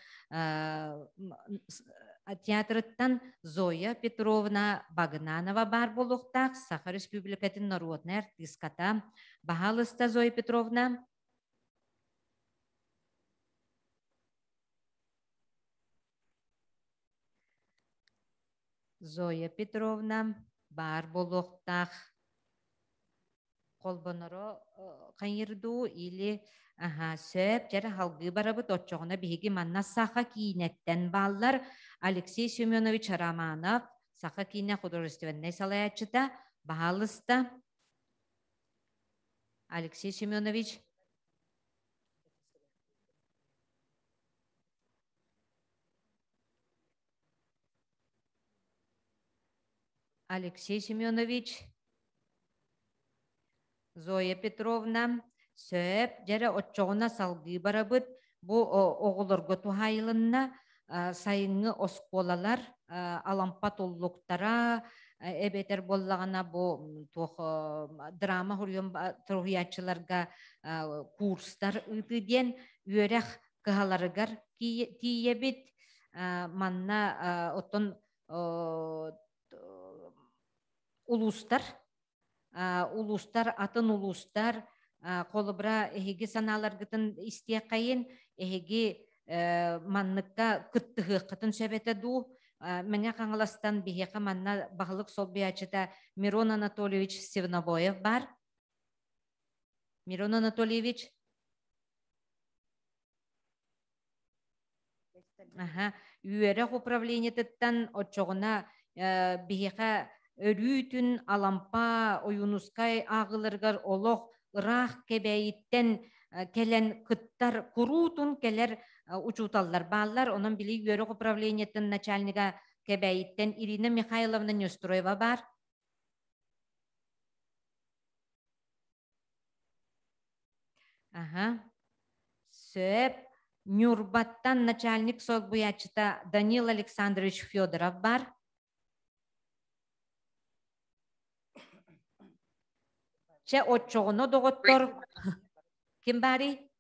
театрыттан Зоя Петровна Багынанова баар буолуохтаах Саха Республикатын народнай артыыската. Баһаалыста Зоя Петровна. Зоя Петровна баар буолуохтаах. Холбоноро хайыр дуу или аха сөп дьэрэ халгыы барабыт оччоҕуна биһиги манна саха киинэттэн бааллар Алексей Семенович Романов саха киинэ художественнай салайааччыта баһаалыста Алексей Семенович Алексей Семенович, Зоя Петровна, сөп, дьэрэ оччоҕуна салгыы барабыт. Бу оҕолорго туһаайылынна сайыҥҥы оскуолалар, Алампа туллуктара, Эбэтэр буоллаҕына бу туох драма суруйааччыларга курстар ыытыы диэн үөрэх кыһаларыгар тиийэбит. Манна оттон улуустар улуустар атын улуустар холобура эһиги санааларгытын истиэххэйин эһиги манныкка кыттыһыаххытын сөп этэ дуу Мэҥэ Хаҥаластан биһиэхэ манна баһылык солбуйааччыта Мирон Анатольевич Севнобоев баар. Мирон Анатольевич. Аха. Үөрэх управлениетыттан оччоҕуна биһиэхэ өрүүтүн Алампа Ойуунускай ааҕыыларыгар олох ыраах Кэбээйиттэн кэлэн кыттар, куруутун кэлэр учууталлар бааллар. Онон били үөрэх управлениетын начальнига Кэбээйиттэн Ирина Михайловна Неустроева баар. Аха. Сөп. Ньурбаттан начальник солбуйааччыта Данил Александрович Федоров бар. Чэ, оччоҕуна доҕоттор, ким баарый?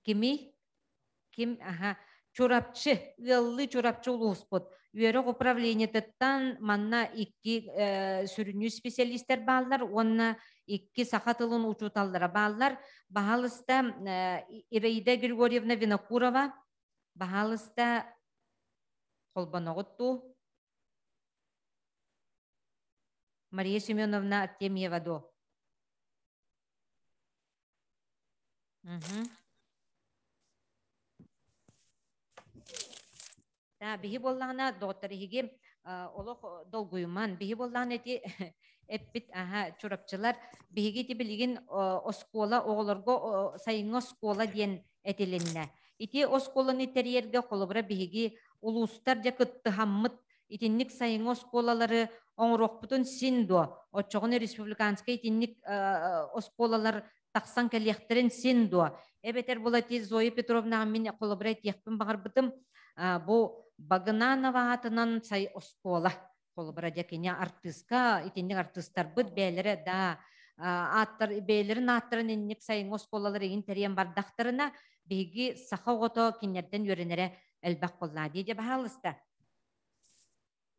Кимий? Ким? Аха. Чурапчы, ыаллыы Чурапчы улууспут. Үөрэх управлениетыттан манна икки сүрүннүү специалистэр бааллар уонна икки саха тылын учууталлара бааллар. Баһаалыста Ираида Григорьевна Винокурова, баһаалыста холбоноҕут дуу? Мария Семеновна Артемьева дуу? Да, биһи буоллаҕына, доҕоттор иһиги олох долгуйуман. Биһи буоллаҕына ити эппит аха чурапчылар биһиги ити билигин оскуола оҕолорго сайыҥҥы оскуола диэн этилиннэ. Ити оскуоланы тэрийэргэ холобура биһиги улуустар дьэ кыттыһаммыт итинник сайыҥҥы оскуолалары оҥоруохпутун син дуо? Оччоҕуна республиканскай итинник оскуолалар тахсан кэлиэхтэрин син дуо? Эбэтэр булати Зоя Петровнаҕа мин холобура этиэхпин баҕарбытым, бу Багынанова аатынан сай оскуола холобура дьэ кини артыыска итинник артыыстарбыт бэйэлэрэ да ааттар бэйэлэрин ааттарын инник сайыҥҥы оскуолалар игин тэрийэн бардахтарына биһиги саха оҕото кинилэртэн үөрэнэрэ элбэх буоллаа дии дьэ баһаалыста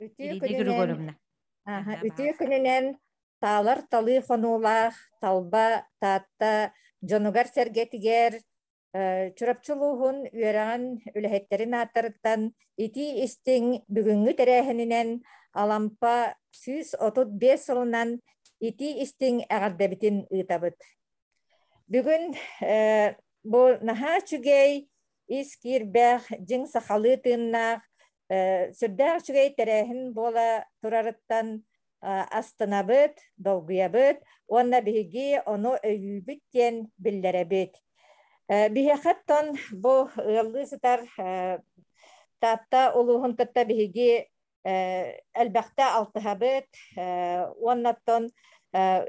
Үтүө күнүнэн, үтүө күнүнэн таалар талыы хонуулаах талба Таатта дьонугар-сэргэтигэр Чурапчы улууһун үөрэҕин үлэһиттэрин ааттарыттан итии истиҥ бүгүҥҥү тэрээһининэн Алампа 135 сылынан итии истиҥ эҕэрдэбитин ыытабыт. Бүгүн бу наһаа үчүгэй, ис киирбэх, дьиҥ сахалыы тыыннаах, сүрдээх үчүгэй тэрээһин буола турарыттан астынабыт, долгуйабыт уонна биһиги ону өйүүбүт диэн биллэрэбит. Биһиэхэ оттон бу ыаллыы сытар Таатта улууһун кытта биһиги элбэхтэ алтыһабыт уонна оттон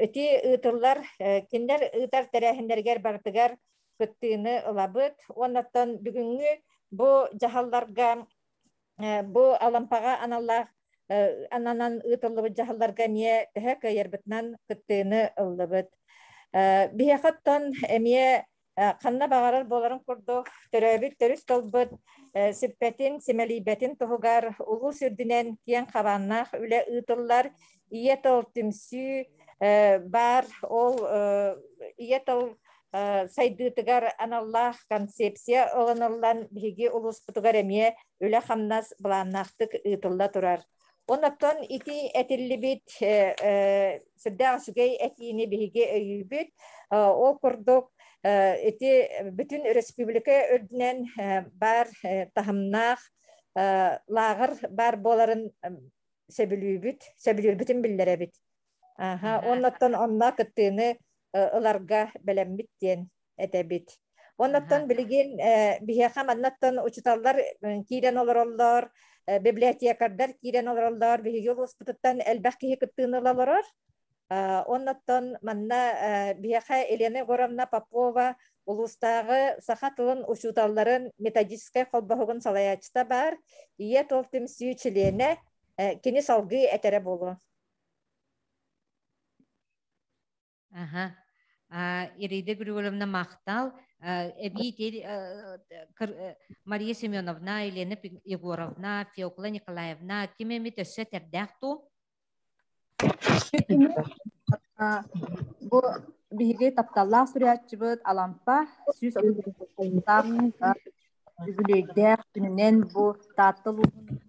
ити ыытыллар кинилэр ыытар тэрээһиннэригэр барытыгар кыттыыны ылабыт уонна оттон бүгүҥҥү бу дьаһалларга бу Алампаҕа аналлаах ананан ыытыллыбыт дьаһалларга эмиэ төһө кыайарбытынан кыттыыны ыллыбыт. Биһиэхэ оттон эмиэ ханна баҕарар буоларын курдук төрөөбүт төрүс тылбыт сүппэтин, симэлийбэтин туһугар улуус үрдүнэн киэҥ хабааннаах үлэ ыытыллар. Ийэ тыл түмсүү баар, ол ийэ тыл сайдыытыгар аналлаах концепция ылыныллан биһиги улууспутугар эмиэ үлэ-хамнас былааннаахтык ыытылла турар. Оннуттан ити этиллибит сүрдээх үчүгэй этиини биһиги өйүүбүт. Ол курдук ити бүтүн өрөспүүбүлүкэ үрдүнэн баар таһымнаах лааҕыр баар буоларын сөбүлүүбүт, сөбүлүүрбүтүн биллэрэбит. Аха, оннуттан онно кыттыыны ыларга бэлэммит диэн этэбит. Оннуттан билигин биһиэхэ маннаттан учуталлар киирэн олороллор, библиотекардар киирэн олороллор, биһиги улууспутуттан элбэх киһи кыттыыны ыла олорор. Оннуттан манна биһиэхэ Елена Егоровна Попова Улуустааҕы саха тылын учууталларын методическай холбоһугун салайааччыта баар, Ийэ тыл түмсүү чилиэнэ, кини салгыы этэрэ буолуо. Аха. Ирида Григорьевна махтал. Эбии Мария Семеновна, Елена Егоровна, Феокла Николаевна ким эмит өссө тэрдээх туу? Бу биһиги тапталлаах суруйааччыбыт Алампа 130 үбүлүөйдээх күнүнэн бу Таатта улууһун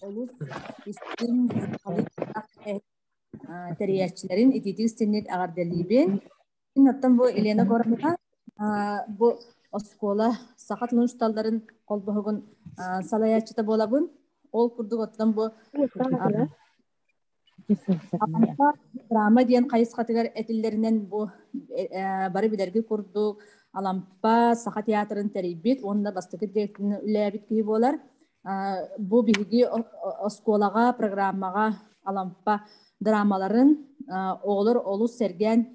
олус истиҥ тэрийээччилэрин итиитик истиҥник эҕэрдэлиибин. Оттон бу Елена Горовна бу оскуола саха тылын учууталларын холбоһугун салайааччыта буолабын. Ол курдук оттон бу драма диэн хайысхатыгар этиллэринэн бу бары билэрги курдук Алампа Саха театрын тэрийбит уонна бастакы директорын үлээбит киһи буолар. Бу биһиги оскуолаҕа программаҕа Алампа драмаларын оҕолор олус сэргээн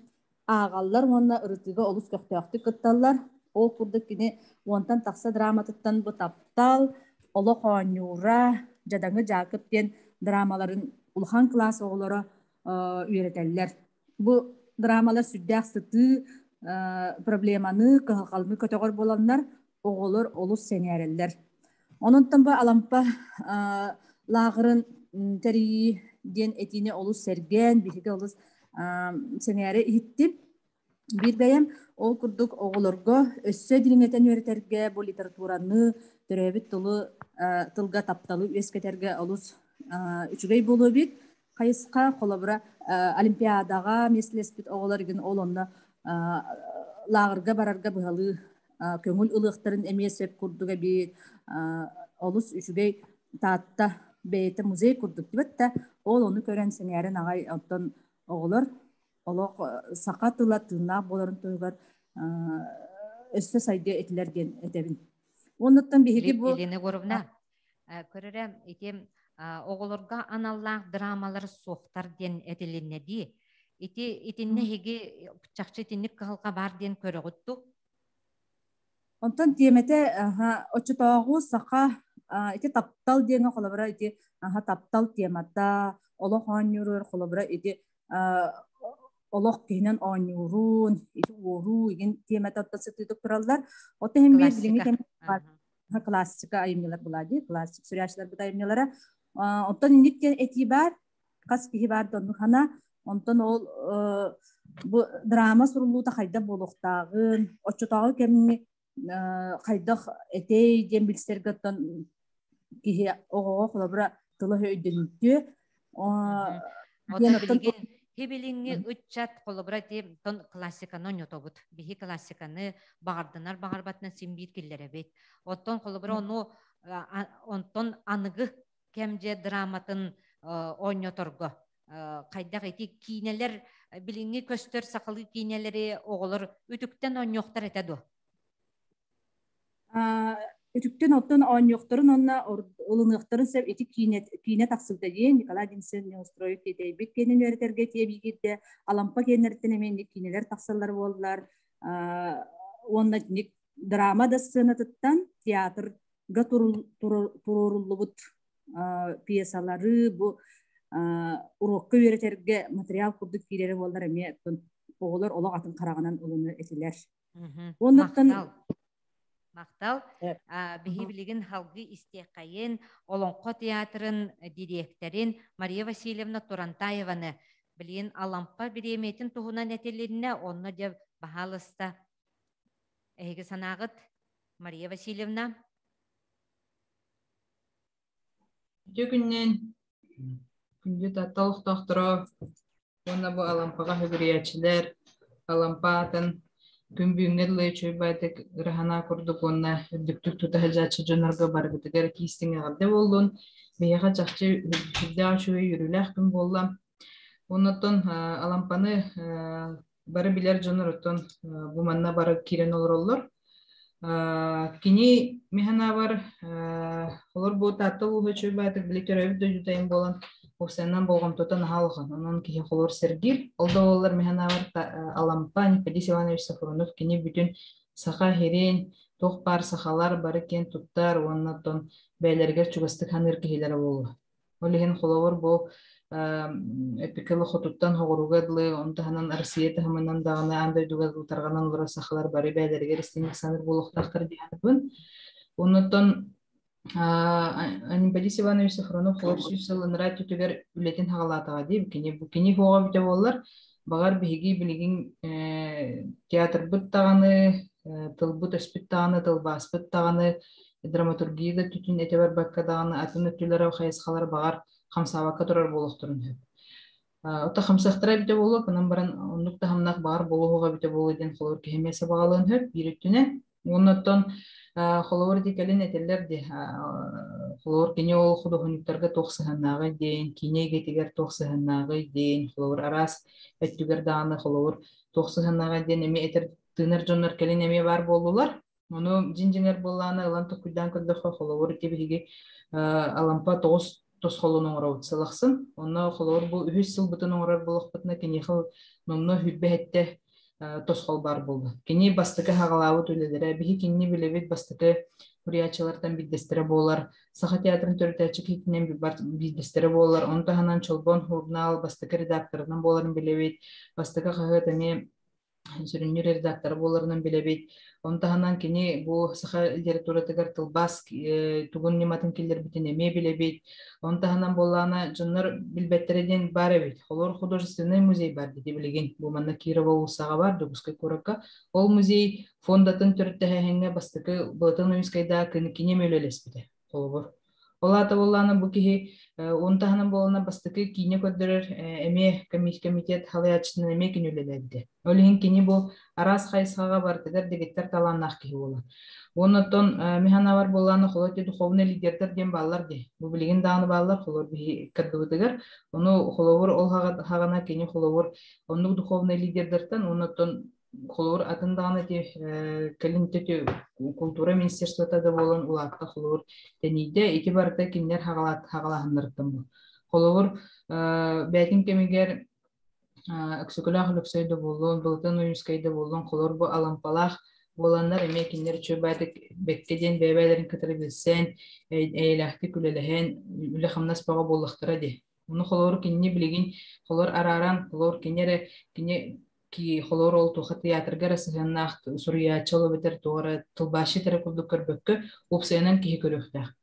ааҕаллар уонна ырытыыга олус көхтөөхтүк кытталлар. Ол курдук кини уонтан тахса драматыттан бу таптал, олох оонньуура, дьадаҥы Дьаакып диэн драмаларын улахан кылаас оҕолоро үөрэтэллэр. Бу драмалар сүрдээх сытыы проблеманы, кыһалҕаны көтөҕөр буоланнар, оҕолор олус сэҥээрэллэр. Онон бу Алампа лааҕырын тэрийии диэн этиини олус сэргээн, биһиги олус сэҥээрэ иһиттим. Биир бэйэм ол курдук оҕолорго өссө дириҥэтэн үөрэтэргэ бу литератураны, төрөөбүт тылы тылга тапталы үөскэтэргэ олус үчүгэй буолуо эбит. Хайысха холобура олимпиадаҕа миэстэлэспит оҕолор игин ол онно лааҕырга барарга быһалыы көҥүл ылыахтарын эмиэ сөп курдук эбит. Олус үчүгэй Таатта бэйэтэ музей курдук дибэт да ол ону көрөн сэҥээрэн аҕай оттон оҕолор олох саха тыла тыыннаах буоларын туһугар өссө сайдыа этилэр диэн этэбин. Оннуттан биһиги бу Елена Егоровна, көрөрө ити оҕолорго аналлаах драмалар суохтар диэн этилиннэ дии. Ити итиннэ эһиги чахчы итинник кыһалҕа баар диэн көрөҕүт дуу? Онтон тиэмэтэ оччотооҕу саха ити таптал диэҥэ холобура ити таптал темата, олох оонньууругар холобура ити олох киһинэн оонньуурун, ити уоруу игин тиэмэтэ оттон сытыытык тураллар. Оттон иһин биир билиҥҥи кэм классика айымньылар буолаа дии, классик суруйааччыларбыт айымньылара. Оттон инник диэн этии баар, хас киһи баар да оннук хана. Онтон ол бу драма суруллуута хайдах буолуохтааҕын, оччотооҕу кэмҥэ хайдах этэй диэн билсэргэ оттон киһи оҕоҕо холобура тыла өйдөнүмтүө. Оттон билигин хибилиҥҥи ыччат холобура ти тон классиканы онньотобут. Биһи классиканы баҕардынар баҕарбатынан син биир киллэрэбит. Оттон холобура ону онтон аныгы кэмдьэ драматын оонньоторго хайдах ити киинэлэр билиҥҥи көстөр сахалыы киинэлэри оҕолор үтүктэн оонньуохтар этэ дуо? Үтүктэн оттон оонньуохтарын уонна ылыныахтарын сөп ити киинэ киинэ тахсыбыта диэн Николай Денисович Неустроев тиэтэйбит киэнин үөрэтэргэ тиэбиигирдэ Алампа киэннэриттэн эмиэ инник киинэлэр тахсаллар буоллар уонна итинник драма да сценатыттан театр га туруоруллубут пьесалары бу уруокка үөрэтэргэ материал курдук киирэрэ буоллар эмиэ оҕолор олох атын хараҕынан ылыны этилэр. Оннуктан Махтал. Биһи билигин халгы истиэххэйин Олоҥхо театрын дириэктэрин Мария Васильевна Турантаеваны билигин Алампа бириэмийэтин туһунан этилиннэ, онно дьэ баһаалыста эһиги санааҕыт Мария Васильевна. Үтүө күннэн күндү Таатта олохтоохторо уонна бу Алампаҕа сүгүрүйээччилэр, Алампа аатын күн бүгүҥҥэ дылы үчүгэй баайдык ыраһана курдук уонна үрдүктүк тута сылдьааччы дьоннорго барыгытыгар киистиҥ эҕэрдэ буоллун. Биһиэхэ чахчы сүрдээх үчүгэй үөрүүлээх күн буолла. Оннуттан Алампаны бары билэр дьоннор оттон бу манна бары киирэн олороллор. Кини мин санаабар, олор бу Таатта улууһа үчүгэй баайдык били төрөөбүт дойдутайым буолан Уопсайынан болҕомтото наһаа улахан, онон киһи холуор сэргиир. Ол да буоллар мин санаабар Алампа Николай Иванович Софронов кини бүтүн саха иһирин, туох баар сахалар бары киэн туттар уонна оттон бэйэлэригэр чугастык саныыр киһилэрэ буолуо. Ол иһин холобур бу эпикалы хотуттан хоҕуруга дылы, ону таһынан Россия таһымынан даҕаны аан дойдуга тарҕанан олорор сахалар бары бэйэлэригэр истиҥник саныыр буолуохтаахтар дии саныыбын. Оннуттан Анибадис Иванович Софронов холор сүүс сыл ыныраа өттүгэр үлэтин хаҕалаатаҕа дии. Кини бу кини суоҕа эбитэ буоллар, баҕар биһиги билигин театрбыт даҕаны, тылбыт-өспүт даҕаны, тылбааспыт даҕаны, драматургия да өттүтүн этэ барбакка даҕаны атын өттүлэрэ хайысхалар баҕар хамсаабакка турар буолуохтарын сөп. Ото хамсахтара эбитэ буолуо, гынан баран оннук таһымнаах баҕар буолуоҕа эбитэ буолуо диэн холобур киһи эмиэ сабаҕалыан сөп биир өттүнэн. Уонна оттон холобур ити кэлин этэллэр дии, холобур кини ол худуоһунньуктарга туох сыһыаннааҕый диэн, киинэ эйгэтигэр туох сыһыаннааҕый диэн, холобур араас өттүгэр даҕаны холобур туох сыһыаннааҕый диэн эмиэ этэр тыынар дьоннор кэлин эмиэ баар буоллулар. Ону дьин-дьиҥэр буоллаҕына ылан толкуйдаан көрдөххө, холобур ити биһиги Алампа тоҕус тосхолун оҥоробут сыл ахсын. Онно холобур бу үһүс сылбытын оҥорор буоллахпытына киниэхэ номнуо сүүрбэ тосхол баар буолла. Кини бастакы хаҕалаабыт үлэлэрэ, биһи кинини билэбит бастакы суруйааччылартан биирдэстэрэ буолар, Саха театрын төрүтээччи киһитинэн биирдэстэрэ буолар, ону таһынан Чолбон журнал бастакы редакторынан буоларын билэбит, бастакы хаһыат эмиэ сүрүннүүр редактора буоларынан билэбит. Ону таһынан кини бу саха литературатыгар тылбаас тугун ньыматын киллэрбитин эмиэ билэбит. Ону таһынан буоллаҕына дьоннор билбэттэрэ диэн баар эбит. Холор художественный музей бар дии билигин. Бу манна Кирова уулуссаҕа бар Дьокуускай куоракка. Ол музей фондатын төрүттэһээһиҥҥэ бастакы Былатыан Ойуунскайдаах кини эмиэ үлэлэспитэ. Холобур. Ол аата буоллаҕына бу киһи уон таһынан буолана бастакы киинэ көрдөрөр эмиэ комитет халайааччытынан эмиэ кини үлэлээбитэ. Ол иһин кини бу араас хайысхаҕа барытыгар дэгиттэр талааннаах киһи буолар. Уонна оттон мин санаабар буоллаҕына холор ити духовный лидердэр диэн бааллар дии. Бу билигин даҕаны бааллар холобур биһи кырдыбытыгар. Ону холобур ол хаҕана кини холобур оннук духовный лидердэртэн уонна оттон холобур атын даҕаны ити кэлин ити култуура министерствота да буолан улаатта холобур тэнийдэ ити барыта кинилэр хаҕалааһыннарыттан бу холобур бэйэтин кэмигэр Өксөкүлээх Өлөксөй да буоллун, Былытын Ойуунскай да буоллун, холобур бу Алампалаах буоланнар эмиэ кинилэр үчүгэй баайдык бэккэ диэн бэйэ-бэйэлэрин кытары билсэн, эйэлээхтик үлэлэһэн, үлэ-хамнас бөҕө буоллахтара дии. Ону холобур кинини билигин холобур арааран, холобур кини эрэ кини ки холобур ол туоха театрга эрэ сыһыаннаах суруйааччы ол эбэтэр туох эрэ тылбаасчыт эрэ курдук көрбөккө, уопсайынан киһи көрүөхтээх.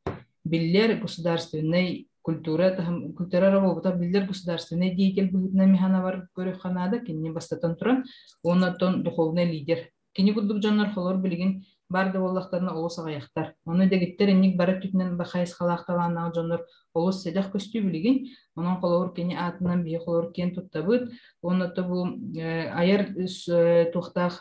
Биллэр государственнай культура таһым культура эрэ буолбута биллэр государственнай деятель быһыытынан механабар көрүөххэ наада кинини бастатан туран уонна оттон духовный лидер Кини курдук дьоннор холор билигин баар да буоллахтарына олус аҕыйахтар. Ону дэгиттэр инник бары өттүтүнэн хайысхалаах талааннаах дьоннор олус сэдэх көстүү билигин. Онон холобур кини аатынан биһи холобур киэн туттабыт. Уонна то бу айар туохтаах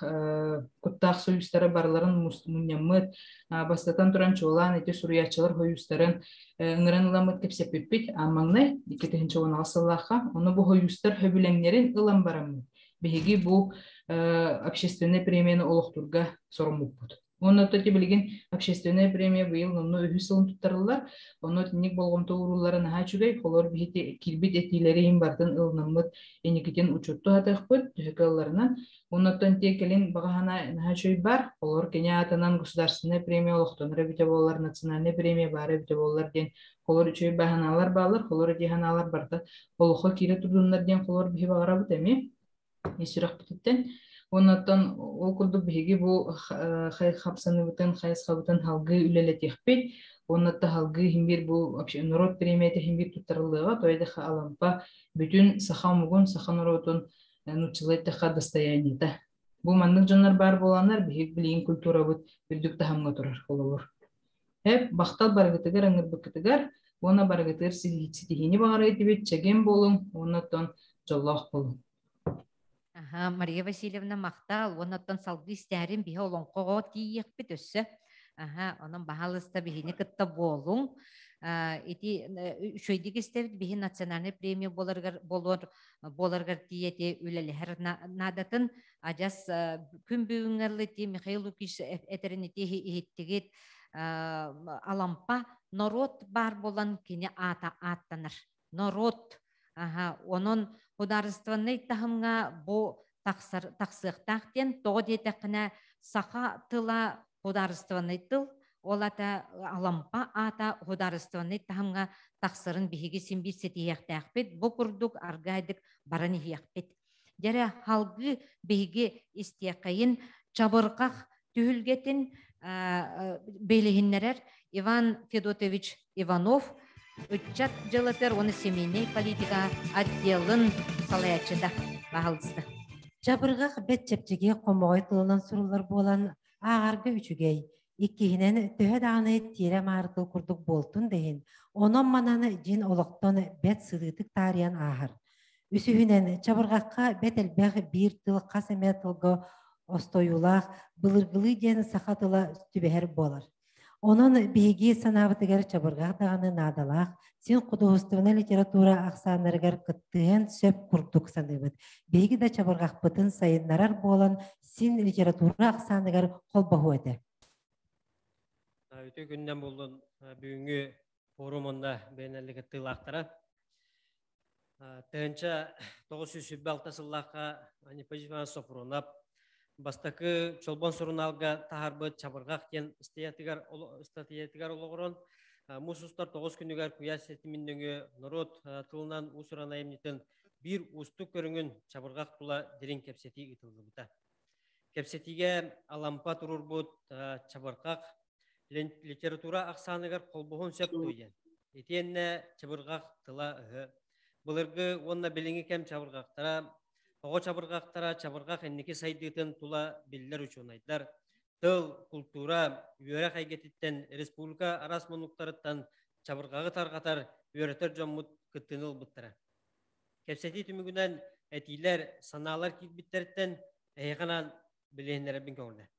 куттаах союзтара барыларын мунньаммыт. Бастатан туран чуолаан ити суруйааччылар союзтарын ыҥыран ыламмыт кэпсэппиппит маҥнай 2016 сыллаахха. Ону бу союзтар сөбүлэҥнэрин ылан бараммыт биһиги бу общественнай премияны олохтуурга соруммуппут. Уонна ити билигин общественная премия быйыл номнуо үһүс сылын туттарыллар. Онно итинник болҕомто ууруллара наһаа үчүгэй. Холор биһити киирбит этиилэри иһин барытын ылынаммыт инникитин учуотту сатыахпыт төһө кыалларынан. Оннуттан тиэ кэлин баҕа санаа наһаа үчүгэй бар. Холор кини аатынан государственная премия олохтонор эбитэ буоллар, национальная премия баара эбитэ буоллар диэн холор үчүгэй баһанаалар бааллар, холор ити санаалар барыта олоххо киирэ турдуннар диэн холор биһи баҕарабыт эмиэ ис сүрэхпититтэн. Оннуттан ол курдук биһиги бу хапсаныбытын, хайысхабытын халгыы үлэлэтиэхпит. Оннуттан халгыы иһин бу вообще норуот премията иһин биир туттарыллыаҕа. Тоойдеха Алампа бүтүн саха омугун, саха норуотун нууччалыы эттэххэ достояниета. Бу маннык дьоннор баар буоланнар биһиги билигин культурабыт үрдүк таһымҥа турар холобур. Эп, махтал барыгытыгар ыҥырбыккытыгар уонна барыгытыгар ситиһиини баҕарар этибит, чэгиэн буолуҥ уонна оттон дьоллоох буолуҥ. Аха, Мария Васильевна махтал уонна оттон салгыы истээрин биһи олоҥхоҕо тиийиэхпит өссө. Аха, онон баһаалыста биһини кытта буолуҥ. Ити үчүгэйдик истэбит биһи национальнай премия буоларыгар буолуор буоларыгар тиийэти үлэлэһэр наадатын адьас күн бүгүҥҥэ ити Михаил Лукич этэрин ити иһиттигит Алампа норуот баар буолан кини аата ааттанар. Норуот аха онон художественнай таһымҥа бу тахсар тахсыахтаах диэн тоҕо диэтэххинэ саха тыла художественнай тыл ол ата Алампа аата художественнай таһымҥа тахсарын биһиги син биир ситиһиэхтээхпит бу курдук аргайдык баран иһиэхпит дьэрэ халгыы биһиги истиэххэйин чабырҕах түһүлгэтин билиһиннэрэр Иван Федотович Иванов ыччат дьыалатыгар уонна семейнэй политика отделын салайааччыта баһылыста. Чабырҕах бэт чэпчэки хомоҕой тылынан суруллар буолан ааҕарга үчүгэй. Иккиһинэн, төһө даҕаны тиэрэ маарытыл курдук буолтун да иһин, онон-манан дьин олохтон бэт сытыытык таарыйан ааһар. Үсүһүнэн, чабырҕахха бэт элбэх биир тыл хас эмэ тылга остойуулаах былыргылыы диэн саха тыла түбэһэр буолар. Онон биһиги санаабытыгар чабырҕах даҕаны наадалаах, син художественнай литература ахсааннарыгар кыттыһан сөп курдук саныыбыт. Биһиги да чабырҕахпытын сайыннарар буолан, син литература ахсааныгар холбоһуо этэ. Үтүө күннэн буллун бүгүҥҥү форум онно бэйэнэлли кыттыылаахтара. Тыһыынча 926 сыллаахха Анипа Иванович Сопрунов бастакы Чолбон сурунаалга таһаарбыт Чабырҕах диэн ыстатыйатыгар олоҕуран муус устар тоҕус күнүгэр куйаас ситимин нөҥүө норуот тылынан уус-уран айымньытын биир уустук көрүҥүн чабырҕах тула дириҥ кэпсэтии ыытыллыбыта. Кэпсэтиигэ Алампа туруорбут чабырҕах литература ахсааныгар холбоһун сөп дуо Итиэннэ чабырҕах тыла-өһө. Былыргы уонна билиҥҥи кэм чабырҕахтара, оҕо чабырҕахтара чабырҕах инники сайдыытын тула биллэр учуонайдар, тыл, култуура, үөрэх эйгэтиттэн республика араас муннуктарыттан чабырҕаҕы тарҕатар, үөрэтэр дьоммут кыттыыны ылбыттара. Кэпсэтии түмүгүнэн этиилэр, санаалар киирбиттэриттэн эһиэхэ анаан билиһиннэрэрбин көҥүллээ.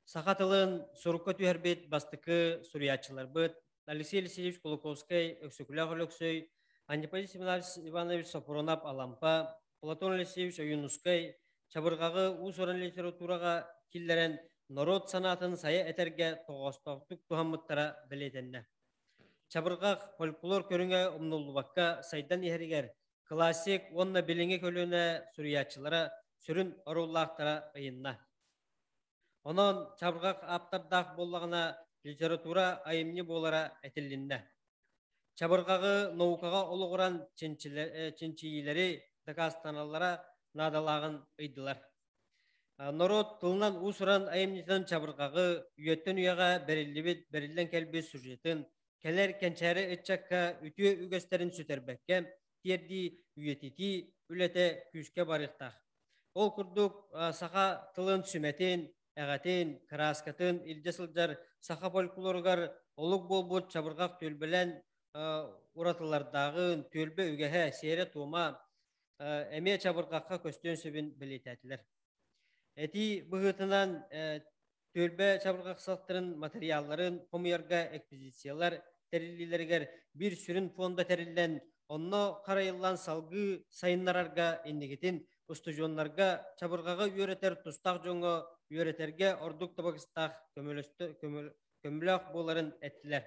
Саха тылын сурукка түһэрбит бастакы суруйааччыларбыт Алексей Алексеевич Кулаковскай, Өксөкүлээх Өлөксөй, Анипалий Семенович Иванович Сопронов Алампа, Платон Алексеевич Ойуунускай чабырҕаҕы уус-уран литератураҕа киллэрэн норуот санаатын сайа этэргэ тоҕоостоохтук туһаммыттара бэлиэтэннэ. Чабырҕах фольклор көрүҥэ умнуллубакка сайдан иһэригэр классик уонна билиҥҥи көлүөнэ суруйааччылара сүрүн оруоллаахтара ыйынна. Онон чабырҕах ааптардаах буоллаҕына литература айымньы буолара этилиннэ. Чабырҕаҕы наукаҕа олоҕуран чинчийиилэри дакаастаналлара наадалааҕын ыйдылар. Норуот тылынан уус-уран айымньытын чабырҕаҕы үйэттэн үйэҕэ бэриллибит, бэриллэн кэлбит сюжетын, кэлэр кэнчээри ыччакка үтүө үгэстэрин сүтэрбэккэ тиэрдии, үйэтитии үлэтэ күүскэ барыахтаах. Ол курдук саха тылын сүмэтин, эҕэтин, кырааскатын илдьэ сылдьар саха фольклоругар олук буолбут чабырҕах түөлбэлэн уратылардааҕын, түөлбэ үгэһэ, сиэрэ-туома эмиэ чабырҕахха көстүөн сөбүн бэлиэтээтилэр. Этии быһыытынан түөлбэ чабырҕахсыттарын матырыйаалларын хомуйарга экспедициялар тэриллиилэригэр биир сүрүн фонда тэриллэн, онно харайыллан салгыы сайыннарарга инникитин устудьуоннарга чабырҕаҕы үөрэтэр тустаах дьоҥҥо үөрэтэргэ ордук табыгастаах көмөлөөх буоларын эттилэр.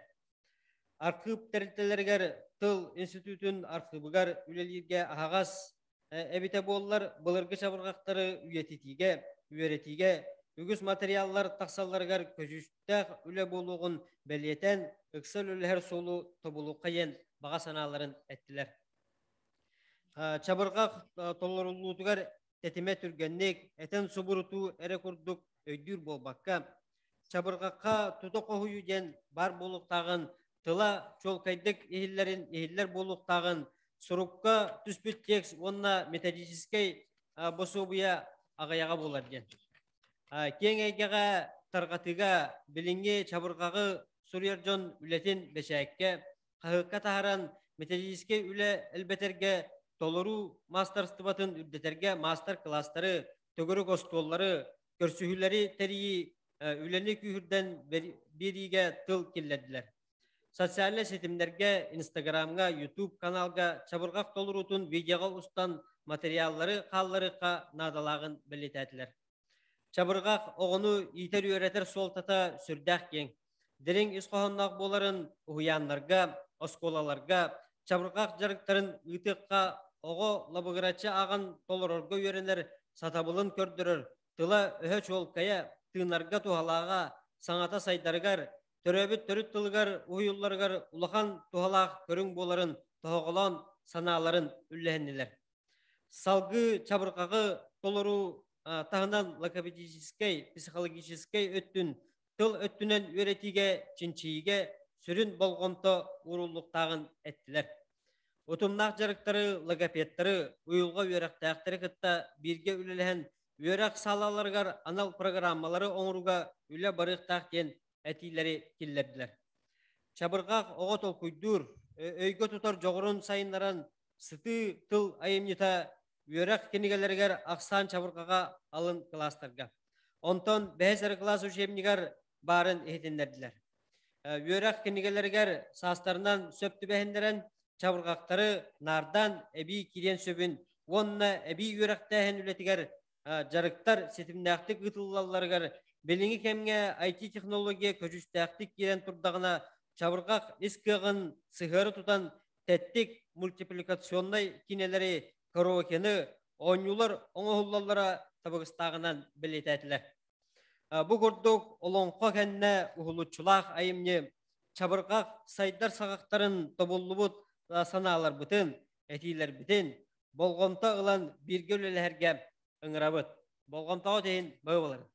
Архыып тэрилтэлэригэр тыл институтун архыыбыгар үлэлииргэ аһаҕас эбитэ буоллар, былыргы чабырҕахтары үйэтитиигэ, үөрэтиигэ үгүс материаллар тахсалларыгар көдьүүстээх үлэ буолуоҕун бэлиэтээн, ыкса үлэлэһэр суолу тобулуохха диэн баҕа санааларын эттилэр. Чабырҕах толоруллуутугар тэтимэ түргэнник, этэн субурутуу эрэ курдук өйдүүр буолбакка, чабырҕахха тута хоһуйуу диэн баар буолуохтааҕын, тыла чуолкайдык иһиллэрин иһиллэр буолуохтааҕын, сурукка түспүт текст уонна методическай босуобуйа аҕыйаҕа буолар диэн. Киэҥ эйгэҕэ тарҕатыыга билиҥҥи чабырҕаҕы суруйар дьон үлэтин бэчээккэ, хаһыакка таһааран методическай үлэ элбэтэргэ, толоруу маастарыстыбатын үрдэтэргэ маастар-кылаастары, төгүрүк остуоллары, көрсүһүүлэри тэрийии үлэни күүһүрдэн биэриигэ тыл киллэрдилэр. Социальнай ситимнэргэ, Инстаграмҥа, Ютуб каналга чабырҕах толоруутун видеоҕа устан материаллары хаалларыахха наадалааҕын бэлиэтээтилэр. Чабырҕах оҕону иитэр-үөрэтэр суолтата сүрдээх киэҥ. Дириҥ ис хоһоонноох буоларын уһуйааннарга, оскуолаларга, чабырҕах дьарыктарын ыытыахха оҕо лабыгыраччы ааҕан толорорго үөрэнэр сатабылын көрдөрөр, тыла-өһө чуолкайа, тыынарга туһалааҕа, саҥата сайдарыгар, төрөөбүт төрүт тылыгар уһуйулларыгар улахан туһалаах көрүҥ буоларын тоһоҕолоон санааларын үллэһиннилэр. Салгыы чабырҕаҕы толоруу таһынан логопедическай, психологическай өттүн тыл өттүнэн үөрэтиигэ, чинчийиигэ сүрүн болҕомто ууруллуохтааҕын эттилэр. Утумнаах дьарыктары, логопедтары, уйулҕа үөрэхтээхтэри кытта бииргэ үлэлэһэн үөрэх салааларыгар анал программалары оҥорууга үлэ барыахтаах диэн этиилэри киллэрдилэр. Чабырҕах оҕо толкуйдуур, өйгө тутар дьоҕурун сайыннаран сытыы тыл айымньыта үөрэх кинигэлэригэр ахсаан чабырҕаҕа алын кылаастарга. Онтон бэһис эрэ кылаас учебнигар баарын иһитиннэрдилэр. Үөрэх кинигэлэригэр саастарынан сөп түбэһиннэрэн чабырҕахтары наардаан эбии кириэн сөбүн уонна эбии үөрэхтээһин үлэтигэр дьарыктар ситимнээхтик ыытыллалларыгар билиҥҥи кэмҥэ IT-технология көдьүүстээхтик киирэн турдаҕына чабырҕах ис кыаҕын сыһыары тутан тэттик мультипликационнай киинэлэри, караокены, оонньуулар оҥоһуллаллара табыгастааҕынан бэлиэтээтилэр. Бу курдук олоҥхо кэннэ уһулуччулаах айымньы чабырҕах сайдар саҕахтарын тобуллубут санааларбытын, этиилэрбитин болҕомто ылан бииргэ үлэлэһэргэ ыҥырабыт. Болҕомтоҕут иһин бары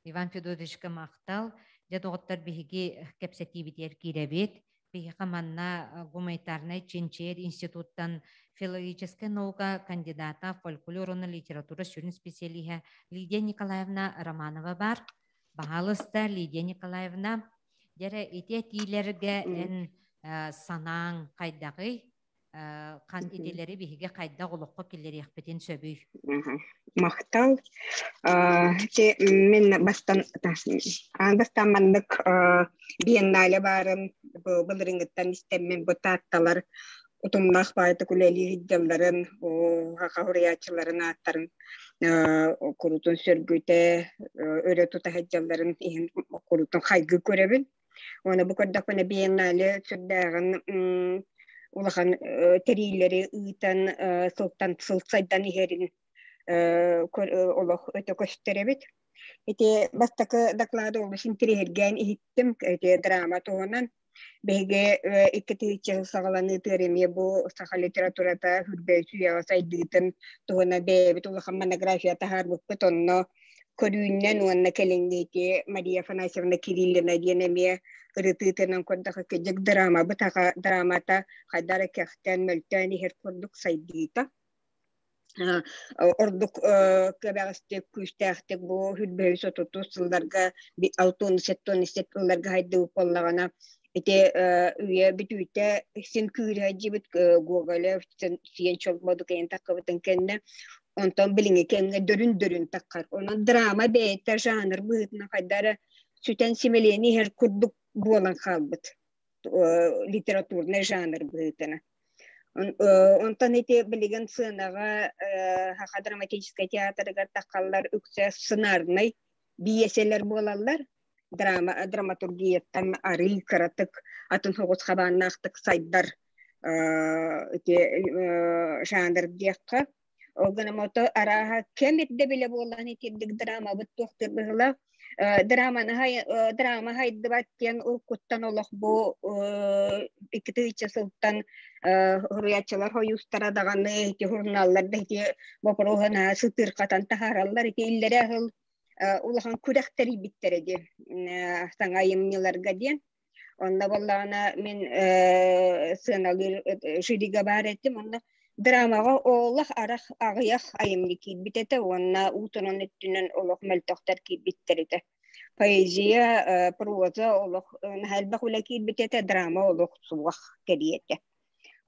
Иван Федотовичка махтал. Дьэ, доҕоттор, биһиги кэпсэтиибитигэр киирэбит. Биһиэхэ манна гуманитарнай чинчийэр институттан филологическай наука кандидата, фольклор уонна литература сүрүн специалиһа Лидия Николаевна Романова бар. Баһаалыста, Лидия Николаевна, дьэрэ ити этиилэргэ эн санааҥ хайдаҕый? Хан итилэри биһиги хайдах олоххо киллэриэхпитин сөбүй? Махтал. Мин бастан аан бастаан маннык биеннале баарын былырыҥҥыттан истэммин бу таатталар утумнаах баайтык үлэлии сылдьалларын, хаха суруйааччыларын ааттарын курутун сөргүтэ, өрө тута сылдьалларын иһин курутун хайгыы көрөбүн. Уонна бу көрдөхпүнэ биеннале сүрдээҕин улахан тэриилэри ыытан сылтан сыл сайдан иһэрин олох өтө көстөр эбит. Ити бастакы доклады олус интириэһиргээн иһиттим ити драма туһунан. Биһиги 2 тыһыынча сыл саҕаланыытыгар эмиэ бу саха литературата үрбэйс үйэҕэ сайдыытын туһунан бэйэбит улахан монография таһаарбыппыт. Онно көрүүннэн уонна кэлиҥҥи ити Мария Афанасьевна Кириллина диэн эмиэ ырытыытынан көрдөххө кыдьык драмабыт аҕа драмата хайдах эрэ кэхтэн мөлтөөн иһэр курдук сайдыыта ордук кэбэҕэстик күүстээхтик бу хүрбэһи сотуту сылларга 67 сылларга хайдыбыт буоллаҕына ити үйэ бүтүүтэ син күүрээдьибит Гоголев сиэн чолбодук эйэн таккыбытын кэннэ онтон билиҥҥи кэмҥэ дөрүн-дөрүн таххар. Онон драма бэйэтэ жанр быһыытынан хайда эрэ сүтэн симэлийэн иһэр курдук буолан хаалбыт литературнай жанр быһыытынан. Онтон ити билигин сыанаҕа Саха драматическай театрыгар таххаллар үксэ сценарнай биэсэлэр буолаллар. Драма драматургияттан арый кыратык атын соҕус хабааннаахтык сайдар ити жанр диэххэ. Ол гынан ото арааһа кэм ирдэбилэ буолан итирдик драмабыт туохтур быһыылаах. Драманы драма хайдыбат диэн уруккуттан олох бу 2 тыһыынча сылтан суруйааччылар хойуустара даҕаны ити журналлар да ити боппуруоһу наһаа сытыырхатан таһаараллар. Ити иллэрээ сыл улахан күрэх тэрийбиттэрэ диэн саҥа айымньыларга диэн. Онно буоллаҕына мин сыаналыыр жюрига баар этим. Онно драмаҕа олох арах аҕыйах айымньы киирбит этэ уонна уутунан өттүнэн олох мөлтөхтөр киирбиттэр этэ. Поэзия, проза олох наһаа элбэх үлэ киирбит этэ, драма олох суох кэриэтэ.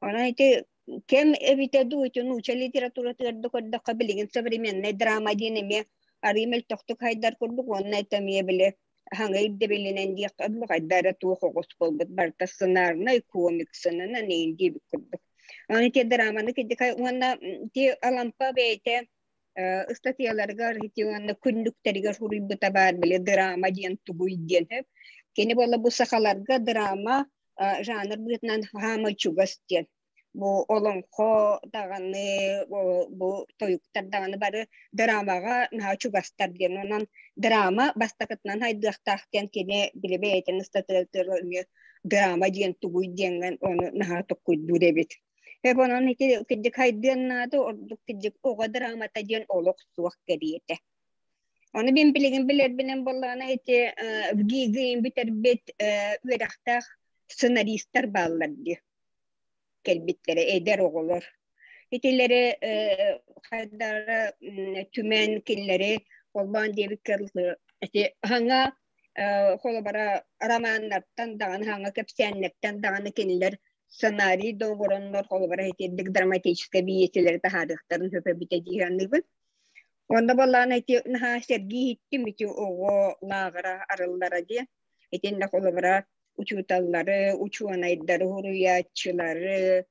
Онон ити кэм эбитэ дуу, ити нуучча литературатыгар да көрдөххө билигин современнай драма диэн эмиэ арыый мөлтөхтүк хайдар курдук уонна это эмиэ били хаҥа ирдэбилинэн диэххэ дылы хайда эрэ туох оҕус буолбут барыта сценарнай комиксынан эйин диэбит курдук. Аны ити драманы киддикай уонна ити Алампа бэйэтэ ыстатыйаларыгар ити уонна күннүктэригэр суруйбута баар били драма диэн тугуй диэн. Кини буолла бу сахаларга драма жанр быһыытынан хаамай чугас диэн. Бу олоҥхо даҕаны, бу тойуктар даҕаны бары драмаҕа наһаа чугастар диэн. Онон драма бастакытынан хайдыахтаах диэн кини били бэйэтин ыстатыйатыгар эмиэ драма диэн тугуй диэҥҥэн ону наһаа токкуйдуур эбит. Эп онон ити кырдьык хайдыан наада, ордук кырдьык оҕо драмата диэн олох суох кэриэтэ. Ону мин билигин билэрбинэн буоллаҕына ити ВГИГИ бүтэрбит үөрэхтээх сценаристар бааллар дии кэлбиттэрэ эдэр оҕолор. Итилэри хайдара түмэн кинилэри холбоон диэбиккэ ити хаҥа холобура романнартан даҕаны хаҥа кэпсээннэртэн даҕаны кинилэр сценарий да оҥороннор холобура итирдик драматическай биэсилэри таһаарыахтарын сөп эбитэ дии саныыбын. Онно буоллаҕына ити наһаа сэргии иһиттим ити оҕо лааҕыра арыллара диэн. Итиннэ холобура учууталлары, учуонайдары, уһуруйааччылары,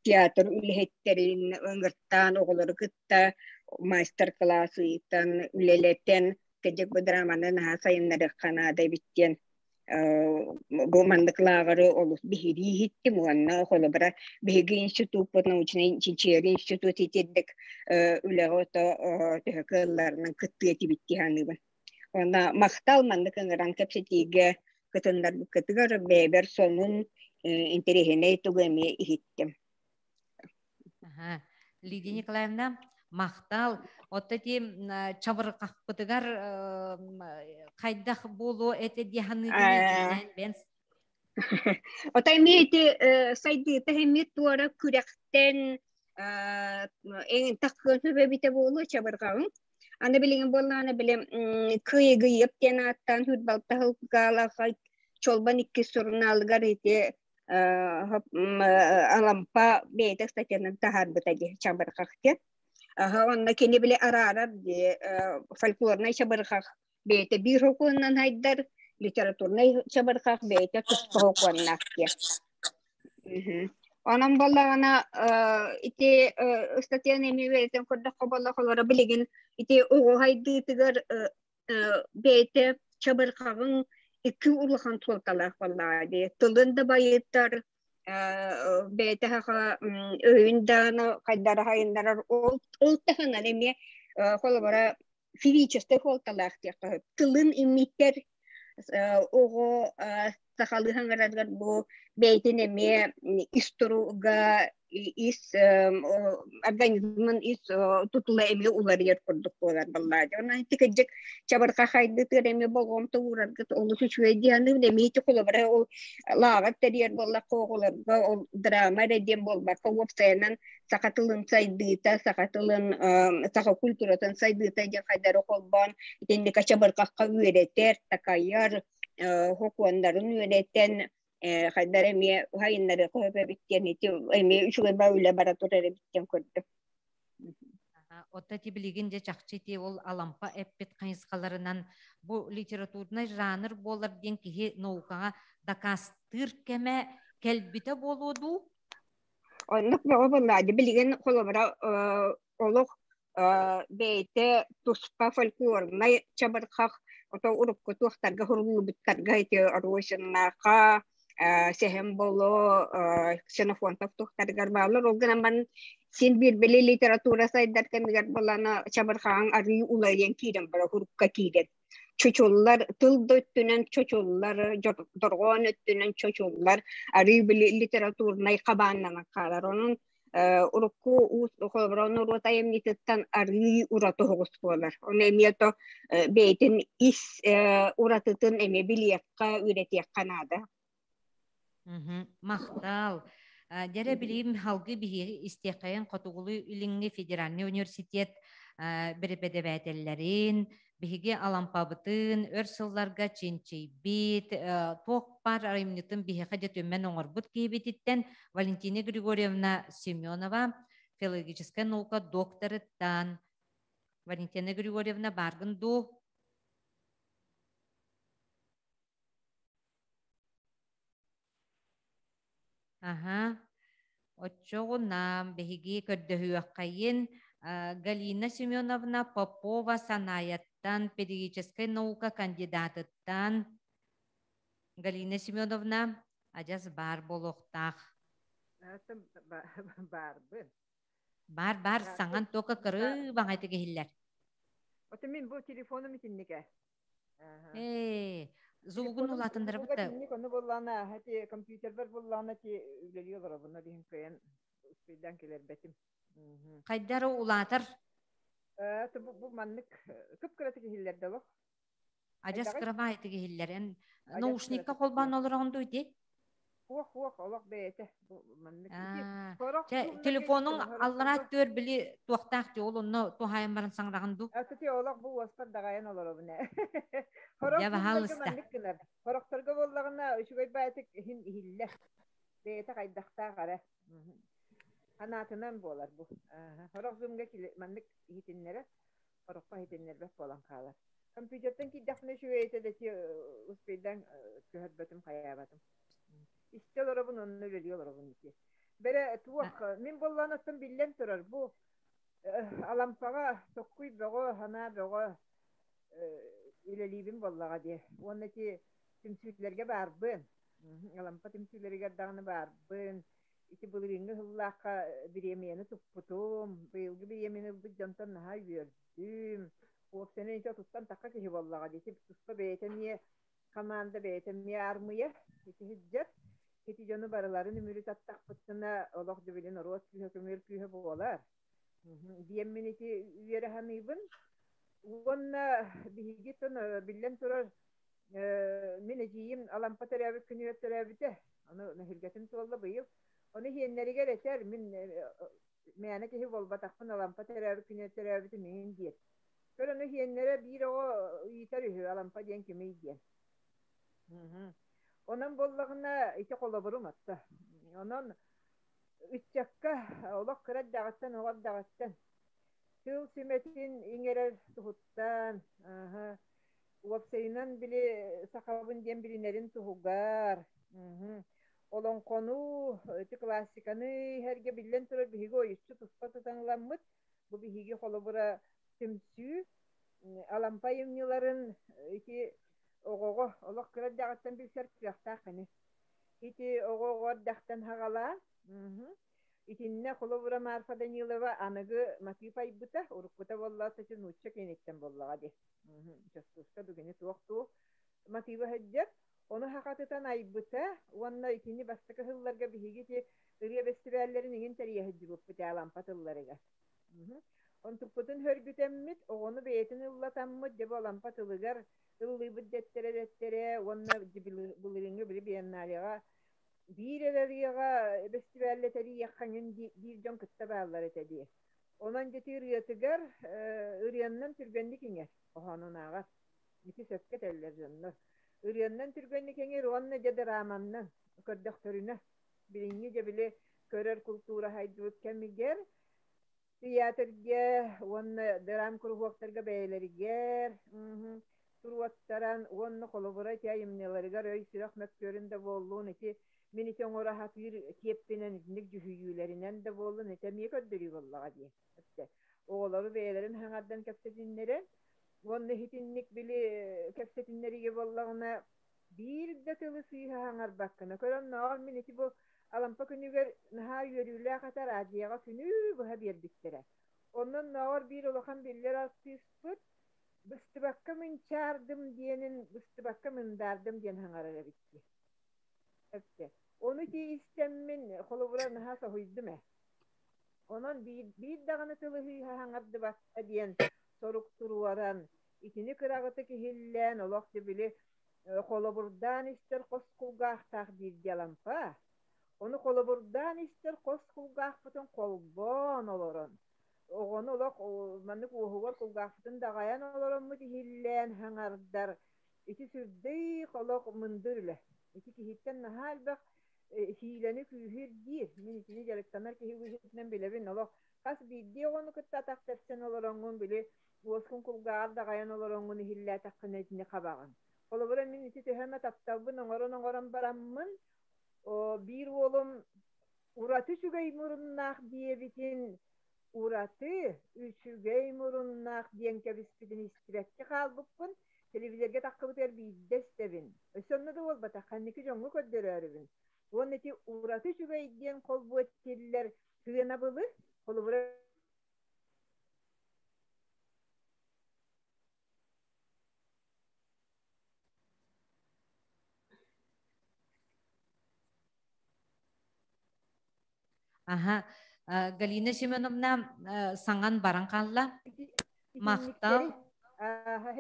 театр үлэһиттэрин ыҥыртаан оҕолору кытта мастер-класс ыытан, үлэлэтэн, кэдьик бу драманы наһаа сайыннарыахха наада эбит диэн бу маннык лааҕыры олус биһирии иһиттим уонна холобура биһиги институппут научнай чинчийэр институт итирдик үлэҕэ ото төһө кыалларынан кыттыа этибит дии саныыбын. Уонна махтал маннык ыҥыран кэпсэтиигэ кытыннарбыккытыгар бэйэбэр сонун интэриэһинэй тугу эмиэ иһиттим. Лидия Николаевна, махтал. Отто ти чабырҕахпытыгар хайдах буолуо этэ дии саныытын бен Отой эмиэ ити сайдыыта эмиэ туора күрэхтэн эҥин таххыан сөп эбитэ буолуо чабырҕаҕыҥ. Аны билигин буоллаҕына били Кыйыгыйып диэн ааттаан Хүрбалта Галаха Чолбон иккис сурунаалыгар ити Алампа бэйэтэ статьянан таһаарбыта дии чабырҕах диэн. Аха онно кини били араарар дии фольклорнай чабырҕах бэйэтэ биир хокуонунан хайдар, литературнай чабырҕах бэйэтэ туспа хокуоннаах диэн. Онон буоллаҕына ити ыстатыйаны эмиэ үөрэтэн көрдөххө буоллах олоро билигин ити оҕо хайдыытыгар бэйэтэ чабырҕаҕын икки улахан суолталаах буоллаҕа дии. Тылын да байытар, бэйэтэ хаха өйүн даҕаны хайдара хайыннарар ол ол таһынан эмиэ холобура физическэй суолталаах диэххэ сөп. Тылын имиттэр оҕо сахалыы саҥарарыгар бу бэйэтин эмиэ ис туруга ис организмын ис тутула эмиэ уларыйар курдук буолар баллаадьа. Онон ити кырдьык чабырҕа хайдытыгар эмиэ болҕомто уураргыт олус үчүгэй дии саныыбын. Эмиэ ити холобура ол лааҕыр тэрийэр буоллахха оҕолорго ол драма эрэ диэн буолбакка уопсайынан саха тылын сайдыыта, саха тылын, саха культуратын сайдыыта диэн хайдары холбоон итинник чабырҕахха үөрэтэр, такайар, хокуоннарын үөрэтэн хайдар эмиэ хайыннары хоһоп эбит диэн ити эмиэ үчүгэй ба үлэ бара турар эбит диэн көрдүм. Отто ти билигин дьэ чахчы ти ол алампа эппит хайысхаларынан бу литературнай жанр буолар диэн киһи наукаҕа дакаастыыр кэмэ кэлбитэ буолуо дуу? Оннук бөҕө буоллаады. Билигин холобура олох бэйэтэ туспа фольклорнай чабырҕах ото урукку туохтарга суруллубуттарга ити Росиннаахха Сэһэн Боло Ксенофонтов туохтарыгар бааллар. Ол гынан баран син биир били литература сайдар кэмигэр буолана чабырҕаҕыҥ арыы уларыйан киирэн бара урукка киирэн чочуллар, тыл да өттүнэн чочуллар, дорҕоон өттүнэн чочуллар, арыы били литературнай хабааннанан хаалар. Онон урукку уус холобура норуот айымньытыттан арыы ураты оҕус буолар. Ону эмиэ то бэйэтин ис уратытын эмиэ билиэххэ, үөрэтиэххэ наада. Махтал. Дьэрэ билигин халгы биһиги истиэххэйин Хотугулуу Илиҥҥи федеральный университет бэрэпэдэбээтэллэрин, биһиги Алампабытын өр сылларга чинчийбит, туох баар айымньытын биһиэхэ дьэ түмэн оҥорбут киһибититтэн Валентина Григорьевна Семенова, филологическай наука докторыттан. Валентина Григорьевна, бааргын дуу? Аһа, оччоҕуна биһиги көрдөһүөххэйин Галина Семеновна Попова Санаайаттан, педагогическай наука кандидатыттан. Галина Семеновна адьас баар буолуохтаах. Баарбын. Баар баар саҥан тока кырыы баҕайтык иһиллэр. Ото мин бу телефоным итиннигэ. Ээ, звугун улаатыннарабыт да. Итинник ону буллаана хати компьютербар буллаана ти үлэлии олоробун билин кыайан успейдаан кэлэрбэтим. Хайдары улаатар? Э, бу маннык кып-кыратык иһиллэр да олох. Адьас кырамаайтык иһиллэр. Эн наушникка холбоон олороҕун дуу ити? Хуох, хуох, олох бэйэтэ. Маннык. Чэ, телефонуҥ аллараа түөр били туохтаах дии, ол онно туһаайан баран саҥараҕын дуу? Аты олох бу уоспар даҕайан олоробун ээ. Хорох Дьэ, баһаалыста. маннык гынар. Хорохторго буоллаҕына үчүгэй баайтык иһин иһиллэр. Бэйэтэ хайдахтаах эрэ. Анаатынан буолар бу. Хорох зумга маннык иһитиннэрэр. Хороххо иһитиннэрбэт буолан хаалар. Компьютертан киирдэхпинэ үчүгэй этэ да ити успейдан көһөрбөтүм хайаабатым. Истэ олоробун онно үлэлии олоробун ити. Бэрэ туох мин буоллаан оттон биллэн турар бу Алампаҕа токкуй бөҕө, санаа бөҕө үлэлиибин буоллаҕа дии. Уонна ити түмсүүлэргэ баарбын. Алампа түмсүүлэригэр даҕаны баарбын. Ити былырыыҥҥы сыллаахха бириэмийэни туппутум. Быйылгы бириэмийэни ылбыт дьонтон наһаа үөрдүм. Уопсайынан ити отуттан тахха киһи буоллаҕа дии. Ити туспа бэйэтэ эмиэ команда бэйэтэ эмиэ аармыйа ити сылдьар. Ити дьону барыларын үмүрү таттахпытына олох дьүбүлү норуот күүһэ көмүөл күүһэ буолар. Диэммин ити үөрэ саныыбын. Уонна биһиги биллэн турар мин эдьиийим Алампа төрөөбүт күнүгэр төрөөбүтэ. Ону мөһүлгэтин туолла быйыл. Ону иһиэннэригэр этэр мин мээнэ киһи буолбатахпын Алампа төрөөбүт күнүгэр төрөөбүтүм иһин диир. Көр ону иһиэннэрэ биир оҕо ыйытар үһү Алампа диэн кимий диэн. Онон буоллаҕына ити холобурум атта. Онон ыччакка олох кыра эрдэҕиттэн оҕо эрдэҕиттэн тыл сүмэтин иҥэрэр туһуттан уопсайынан били сахабын диэн билинэрин туһугар олоҥхону ити классиканы иһэргэ биллэн турар биһиги ойуччу туспа тутаҥламмыт бу биһиги холобура түмсүү Алампа айымньыларын ити оҕоҕо олох кыра эрдэҕиттэн билсэр кыахтаах ини ити оҕо оҕо эрдэхтэн хаҕалаан Итиннэ холобура Марфа Данилова аныгы матыып айбыта, уруккута буоллаҕа ити нуучча киниттэн буоллаҕа дии. Частушка бүгүнү туох-туох матыыба сылдьар. Ону хахатытан айбыта уонна итини бастакы сылларга биһиги ити ырыа бэстибээллэрин иҥин тэрийэ сылдьыбыппыт Алампа тылларыгар. Онтукпутун хөргүтэммит, оҕону бэйэтин ыллатаммыт, дьэ бу Алампа тылыгар ыллыыбыт дэттэрэ дэттэрэ уонна былырыыҥҥы били биенналеҕа биир эрэ ырыаҕа бэстибээллэ тэрийиэххэ эҥин биир дьон кытта бааллар этэ дии. Онон дьэ ити ырыатыгар ырыаннан түргэнник иҥэр хоһоонунааҕар. Ити сөпкө этэллэр дьоннор. Ырыаннан түргэнник иҥэр уонна дьэ драманнан көрдөхтөрүнэ билиҥҥи дьэ били көрөр култуура сайдыбыт кэмигэр тыйаатырга уонна драм куруһуоктарга бэйэлэригэр туруоттаран уонна холобура ити айымньыларыгар өй-сүрэх мөккүөрүн да буоллун ити мин ити оҥоро сатыыр киэппинэн итинник дьүһүйүүлэринэн да буоллун ити эмиэ көрдөрүү буоллаҕа дии оҕолору бэйэлэрин хаҥардан кэпсэтиннэрэн уонна итинник били кэпсэтиннэриигэ буоллаҕына биир да тылы сыыһа хаҥарбаккына көрөн мин ити бу Алампа күнүгэр наһаа үөрүүлээх этэ араадьыйаҕа күнү быһа биэрбиттэрэ. Онон нооҕор биир улахан биллэр артыыспыт быстыбакка мынчаардым диэнин быстыбакка мындаардым диэн хаҥарар эбит дии. Эптэ. Ону ити истэммин холобура наһаа соһуйдум ээ. Онон биир, биир даҕаны тылы сыыһа хаҥардыбакка диэн сорук туруоран, итини кыраҕытык иһиллээн олох били холобурдаан истэр хос кулгаахтаах биирдэ Алампа. Ону холобурдаан истэр хос кулгаахпытын холбоон олорон, оҕону олох маннык уоһугар кулгаахпытын даҕайан олороммут иһиллээн хаҥардар. Ити сүрдээх олох мындыр үлэ. Ити киһиттэн наһаа элбэх сиилэни күүһү ирдиир. Мин итини дьарыктанар киһи быһыытынан билэбин. Олох хас биирдии оҕону кытта атах тэпсэн олороҥҥун били уоскун кулгааҕар даҕайан олороҥҥун иһиллээтэххинэ итини хабаҕын. Холобура мин ити төһө эмэ тапталбын оҥорон-оҥорон бараммын, биир уолум ураты үчүгэй муруннаах диэбитин ураты үчүгэй муруннаах диэн кэбиспитин истибэккэ хаалбыппын. Телевизорга таххыбытыгар биирдэ истэбин. Өссө онно да буолбатах, ханники дьоҥҥо көрдөрөөрүбүн. Уонна ити ураты үчүгэй диэн холбуу этиллэр сыанабылы, холобура Аха, Галина Семеновна саҥан баран хаалла. Махтал.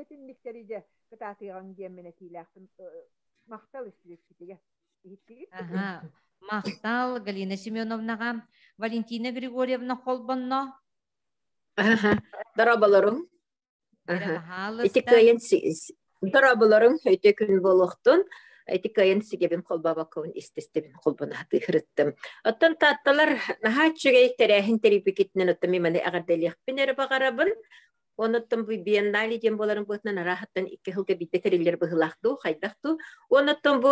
Итинниктэри дьэ кытаатыаҕыҥ диэммин этиилээхпин. Махтал истибиккитигэр. Иһиттигит? Аха, махтал Галина Семеновнаҕа. Валентина Григорьевна холбонно. Дорооболоруҥ. Ити кыайын дорооболоруҥ өтө күн буолуохтун. Ити кыайын сигэбин холбообоккобун истистибин холбонаһатыырыттым. Оттон таатталар наһаа үчүгэй тэрээһин тэрийбикитинэн оттон мин маны эҕэрдэлиэхпин эрэ баҕарабын. Онуттан бу биеннале диэн буоларын быһыытынан арааһыттан икки сылга биирдэ тэриллэр быһыылаах дуу, хайдах дуу. Онуттан бу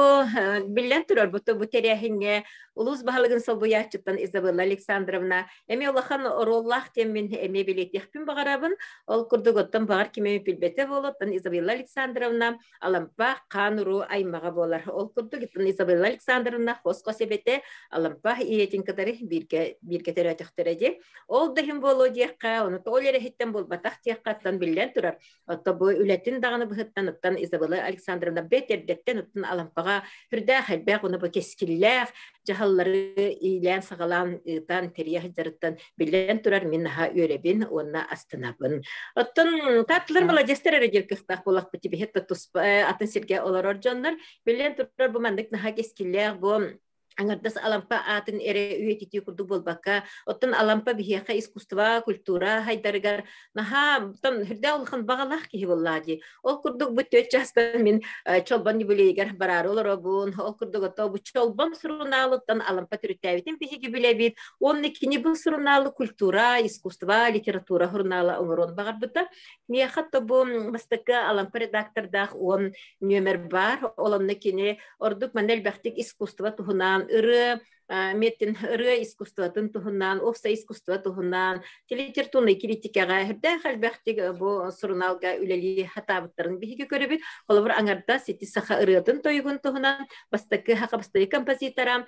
биллэн турар бу бу тэрээһиҥҥэ улуус баһылыгын солбуйааччыттан Изабелла Александровна Эмиэ улахан оруоллаах диэммин эмиэ билиэтиэхпин баҕарабын. Ол курдук оттон баҕар ким эмит билбэтэ буолуо, оттон Изабелла Александровна Алампа хаан-уруу аймаҕа буолар. Ол курдук Изабелла Александровна хос-хос эбэтэ Алампа ийэтин кытары бииргэ бииргэ төрөөтөхтөрө дии. Ол да иһин буолуо диэххэ, ону ол эрэһиттэн буолбатах диэххэ, оттон биллэн турар. Отто бу үлэтин даҕаны быһыттан оттон Изабелла Александровна бэт эрдэттэн оттон Алампаҕа үрдээх элбэх уна бу кэскиллээх дьаһаллары иилээн-саҕалаан ыытан тэрийэ сылдьарыттан биллэн турар мин наһаа үөрэбин уонна астынабын. Оттон таатталар маладьыастар эрэ диир кыахтаах буолахпыт тибиһит туспа атын сиргэ олорор дьоннор биллэн турар бу маннык наһаа кэскиллээх бу аҥардас Алампа аатын эрэ үйэтитии курдук буолбакка, оттон Алампа биһиэхэ искусство, культура хайдарыгар наһаа там үрдээх улахан баҕалаах киһи буоллаа дии. Ол курдук бу түөрт чаастан мин Чолбон юбилейигэр бараары олоробун. Ол курдук ото бу Чолбон сурунаалыттан Алампа төрүттээбитин биһиги билэбит. Уонна кини бу сурунаалы культура, искусство, литература сурунаала оҥоруон баҕарбыта. Миэхэ то бу бастакы Алампа редактордаах уон нүөмэр баар. Ол онно кини ордук манна элбэхтик искусство туһунан ырыа меттин ырыа искусствотын туһунан, уопсай искусство туһунан, литературнай критикаҕа үрдээх элбэхтик бу сурунаалга үлэлии хатаабыттарын биһиги көрөбүт. Холобур, аҥардас ити саха ырыатын тойугун туһунан бастакы саха бастакы композитора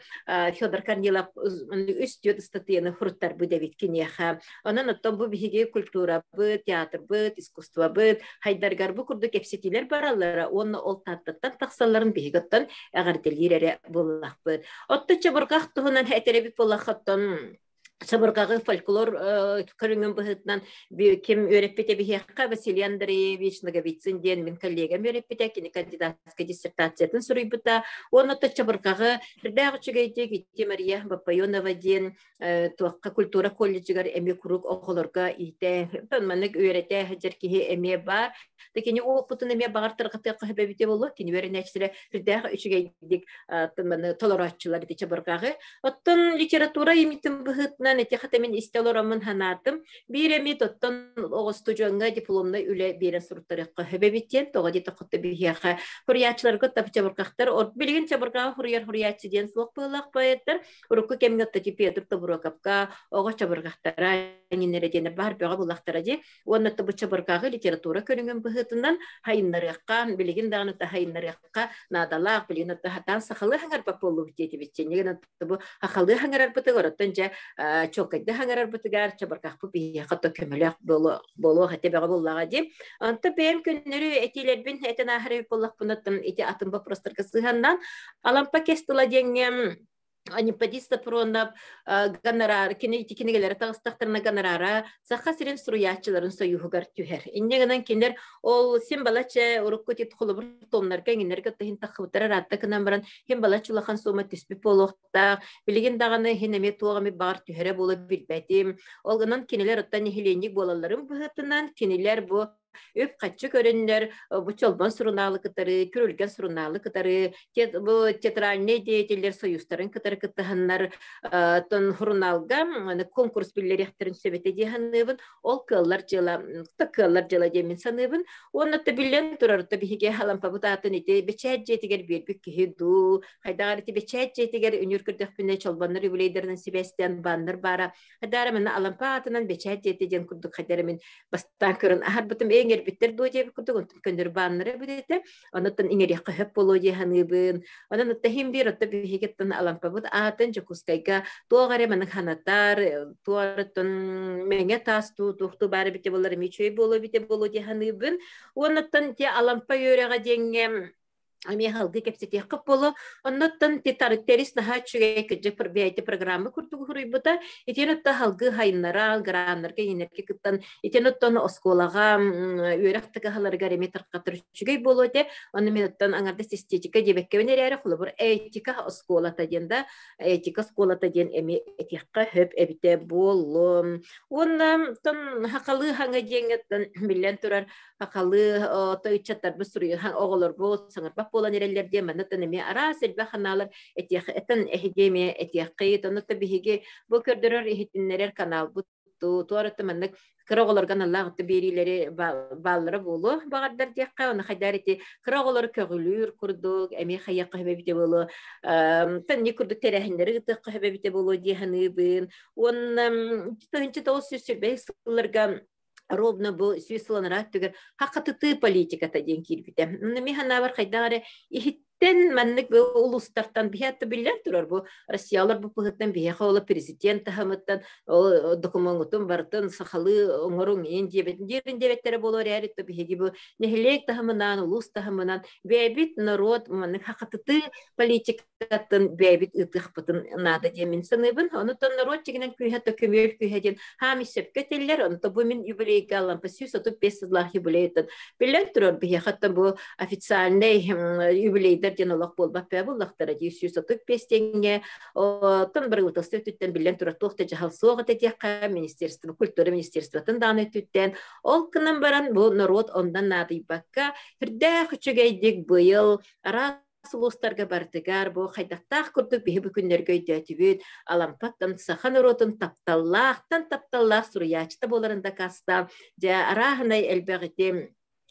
Федор Корнилов үс түөрт ыстатыйаны хуруттарбыт эбит киниэхэ. Онон оттон бу биһиги культурабыт, театрбыт, искусствобыт хайдаргар бу курдук кэпсэтиилэр бараллара уонна ол тааттаттан тахсалларын биһиги оттон эҕэрдэлиир эрэ буоллахпыт. Отто чабырҕах туһунан этэрэбит буоллаххыттан чабырҕаҕы фольклор көрүҥүн быһыытынан ким үөрэппитэ биһиэхэ Василий Андреевич Ноговицын диэн мин коллегам үөрэппитэ, кини кандидатскай диссертациятын суруйбута. Уонна чабырҕаҕы үрдээх үчүгэйдик ити Мария Баппайонова диэн туохха культура колледжыгар эмиэ куруук оҕолорго иитэ маннык үөрэтэ сылдьар киһи эмиэ баар. Да кини уопутун эмиэ баҕар тарҕатыахха сөбөбүтэ буолуо. Кини үөрэнээччилэрэ сүрдээх үчүгэйдик маны толорооччулар ити чабырҕаҕы. Оттон литература имитин быһыытынан ити хата мин истэ олороммун санаатым. Биир эмит оттон оҕо студиоҥҥа дипломнай үлэ биэрэн суруттарыахха сөбөбүт диэн тоҕо диэтэххэ биһиэхэ хуруйааччыларга чабырҕахтар билигин чабырҕаҕы хуруйар хуруйааччы диэн суох быһыылаах поэттар Урукку кэмҥэ оттоти Петр Тобуруокапка оҕо чабырҕахтара нинэрэ диэн баар бөҕө буллахтара дии. Уонна бу чабырҕаҕы литература көрүҥүн быһыытынан хайыннарыахха, билигин даҕаны та хайыннарыахха наадалаах, билигин отто хатаан сахалыы хаҥарбат буоллубут диэтибит. Чиннигин бу хахалыы хаҥарарбытыгар, оттон дьэ чуолкайдыы хаҥарарбытыгар чабырҕахпыт биһиэхэ то көмөлөөх буолуох этэ бөҕө буоллаҕа дии. Онто бэйэм күннөрү этиилэрбин этэн ааһар буоллахпына ити атын вопростарга сыһыаннаан Алампа кэс тыла диэҥҥэ Анипадис Сапронов гонорар, кини ити кинигэлэри таҕыстахтарына гонорара Саха сирин суруйааччыларын союһугар түһэр. Инньэ гынан кинилэр ол син балачча урукку тит холобур томнарга иҥиннэргэ тыһын таххыбыттара ыраатта гынан баран хин балачча улахан суума түспүт буолуохтаах. Билигин даҕаны хин эмиэ туох эмит баҕар түһэрэ буола билбэтим. Ол гынан кинилэр оттон нэһилиэнньик буолалларын быһыытынан кинилэр бу үп-харчы көрөннөр бу Чолбон сурунаалы кытары, Күрүлгэн сурунаалы кытары, бу театральнай деятеллэр союзтарын кытары кыттыһаннар тон сурунаалга конкурс биллэриэхтэрин сөбөтө дии саныыбын. Ол кыаллар дьыала, кыаллар дьыала диэн мин саныыбын. Уонна то биллэн турар, то биһиги Алампабыт аатын ити бэчээт дьиэтигэр биэрбит киһи дуу, хайдаҕар ити бэчээт дьиэтигэр үнүр көрдөхпүнэ Чолбоннор юбилейдарынан сибээстээн баннер баара. Хайдара мин Алампа аатынан бэчээт дьиэтэ диэн курдук хайдара мин бастаан көрөн аһарбытым. иҥэрбиттэр дуо диэбит курдук онтон көннөрү бааннара эбит этэ. Онуттан иҥэриэххэ сөп буолуо дии саныыбын. Онон отто иһин биир отто биһигиттэн Алампабыт аатын Дьокуускайга туох эрэ маннык ханатар, туох эрэ мэҥэ таас туу туохтуу баар эбитэ буоллар эмиэ үчүгэй буолуо эбитэ буолуо дии саныыбын. Уоннаттан те Алампа үөрэҕэ диэҥҥэ эмиэ халгыы кэпсэтиэххэ буолуо. Оннуттан тэрис наһаа үчүгэй кырдьык бэйэтэ программа курдук суруйбута. Итиэн отто халгыы хайыннара, граннарга, иннэргэ кыттан, итиэн оттон оскуолаҕа үөрэх тыгаһаларыгар эмиэ тарҕатар үчүгэй буолуо этэ. Онно мен оттон аҥардас эстетика диэбэккэбин эрээри, холобур, этика оскуолата диэн да, этика оскуолата диэн эмиэ этиэххэ хөп эбитэ буолуо. Уонна тон хахалыы хаҥа диэҥҥэ биллэн турар хахалыы ыччаттарбыт суруйуһан оҕолорбут саҥарбат буолан эрэллэр диэн манна эмиэ араас элбэх ханаалар этиэх этэн эһиги эмиэ этиэххит онно биһиги бу көрдөрөр иһитиннэрэр каналбыт туората маннык кыра оҕолорго аналлаах биэриилэри бааллара буолуо баҕардар диэххэ оны хайдар ити кыра оҕолору көҕүлүүр курдук эмиэ хайыахха сөбө буолуо тэнни курдук тэрээһиннэри ыытыахха сөбө буолуо дии саныыбын уонна 1925 сылларга ровно бу сүүс сыланара өттүгэр хахатытыы политиката диэн киирбитэ. Ми ханаабар хайдах эрэ иһиттэн маннык улуустартан биһиэхэ биллэн турар бу Россиялар бу пыһыттан биһиэхэ ол президент таһымыттан ол докумуоҥутун барытын сахалыы оҥоруҥ иин диэбитин диэбин диэбэттэрэ буолуо эрээри то биһиги бу нэһилиэк таһымынан улуус таһымынан бэйэбит норуот маннык хахатытыы политика атын бэйэбит ыытыахпытын наада диэн мин саныыбын. Онутан норуот дьигинэн күүһэ то көмүөл күүһэ диэн хаами сөпкө этиллэр. Онто бу мин юбилейга алампа 135 сыллаах юбилейтан биллэн турар биһиэхэ бу официальный юбилейдар диэн олох буолбат бээ буллахтара дии 135 теңге оттон бырыгытасы өттүттэн биллэн турар туох да дьаһал суох этэ диэххэ министерство культура министерствотын даҕаны өттүттэн ол гынан баран бу норуот оннан наадыйбакка үрдээх үчүгэйдик быйыл араас сулустарга барытыгар бу хайдахтаах курдук биһи бу күннэргэ өйдөөтүбүт Алампаттан саха норуотун тапталлаахтан тапталлаах суруйааччыта буоларын дакаастаан дьэ арааһынай элбэх ити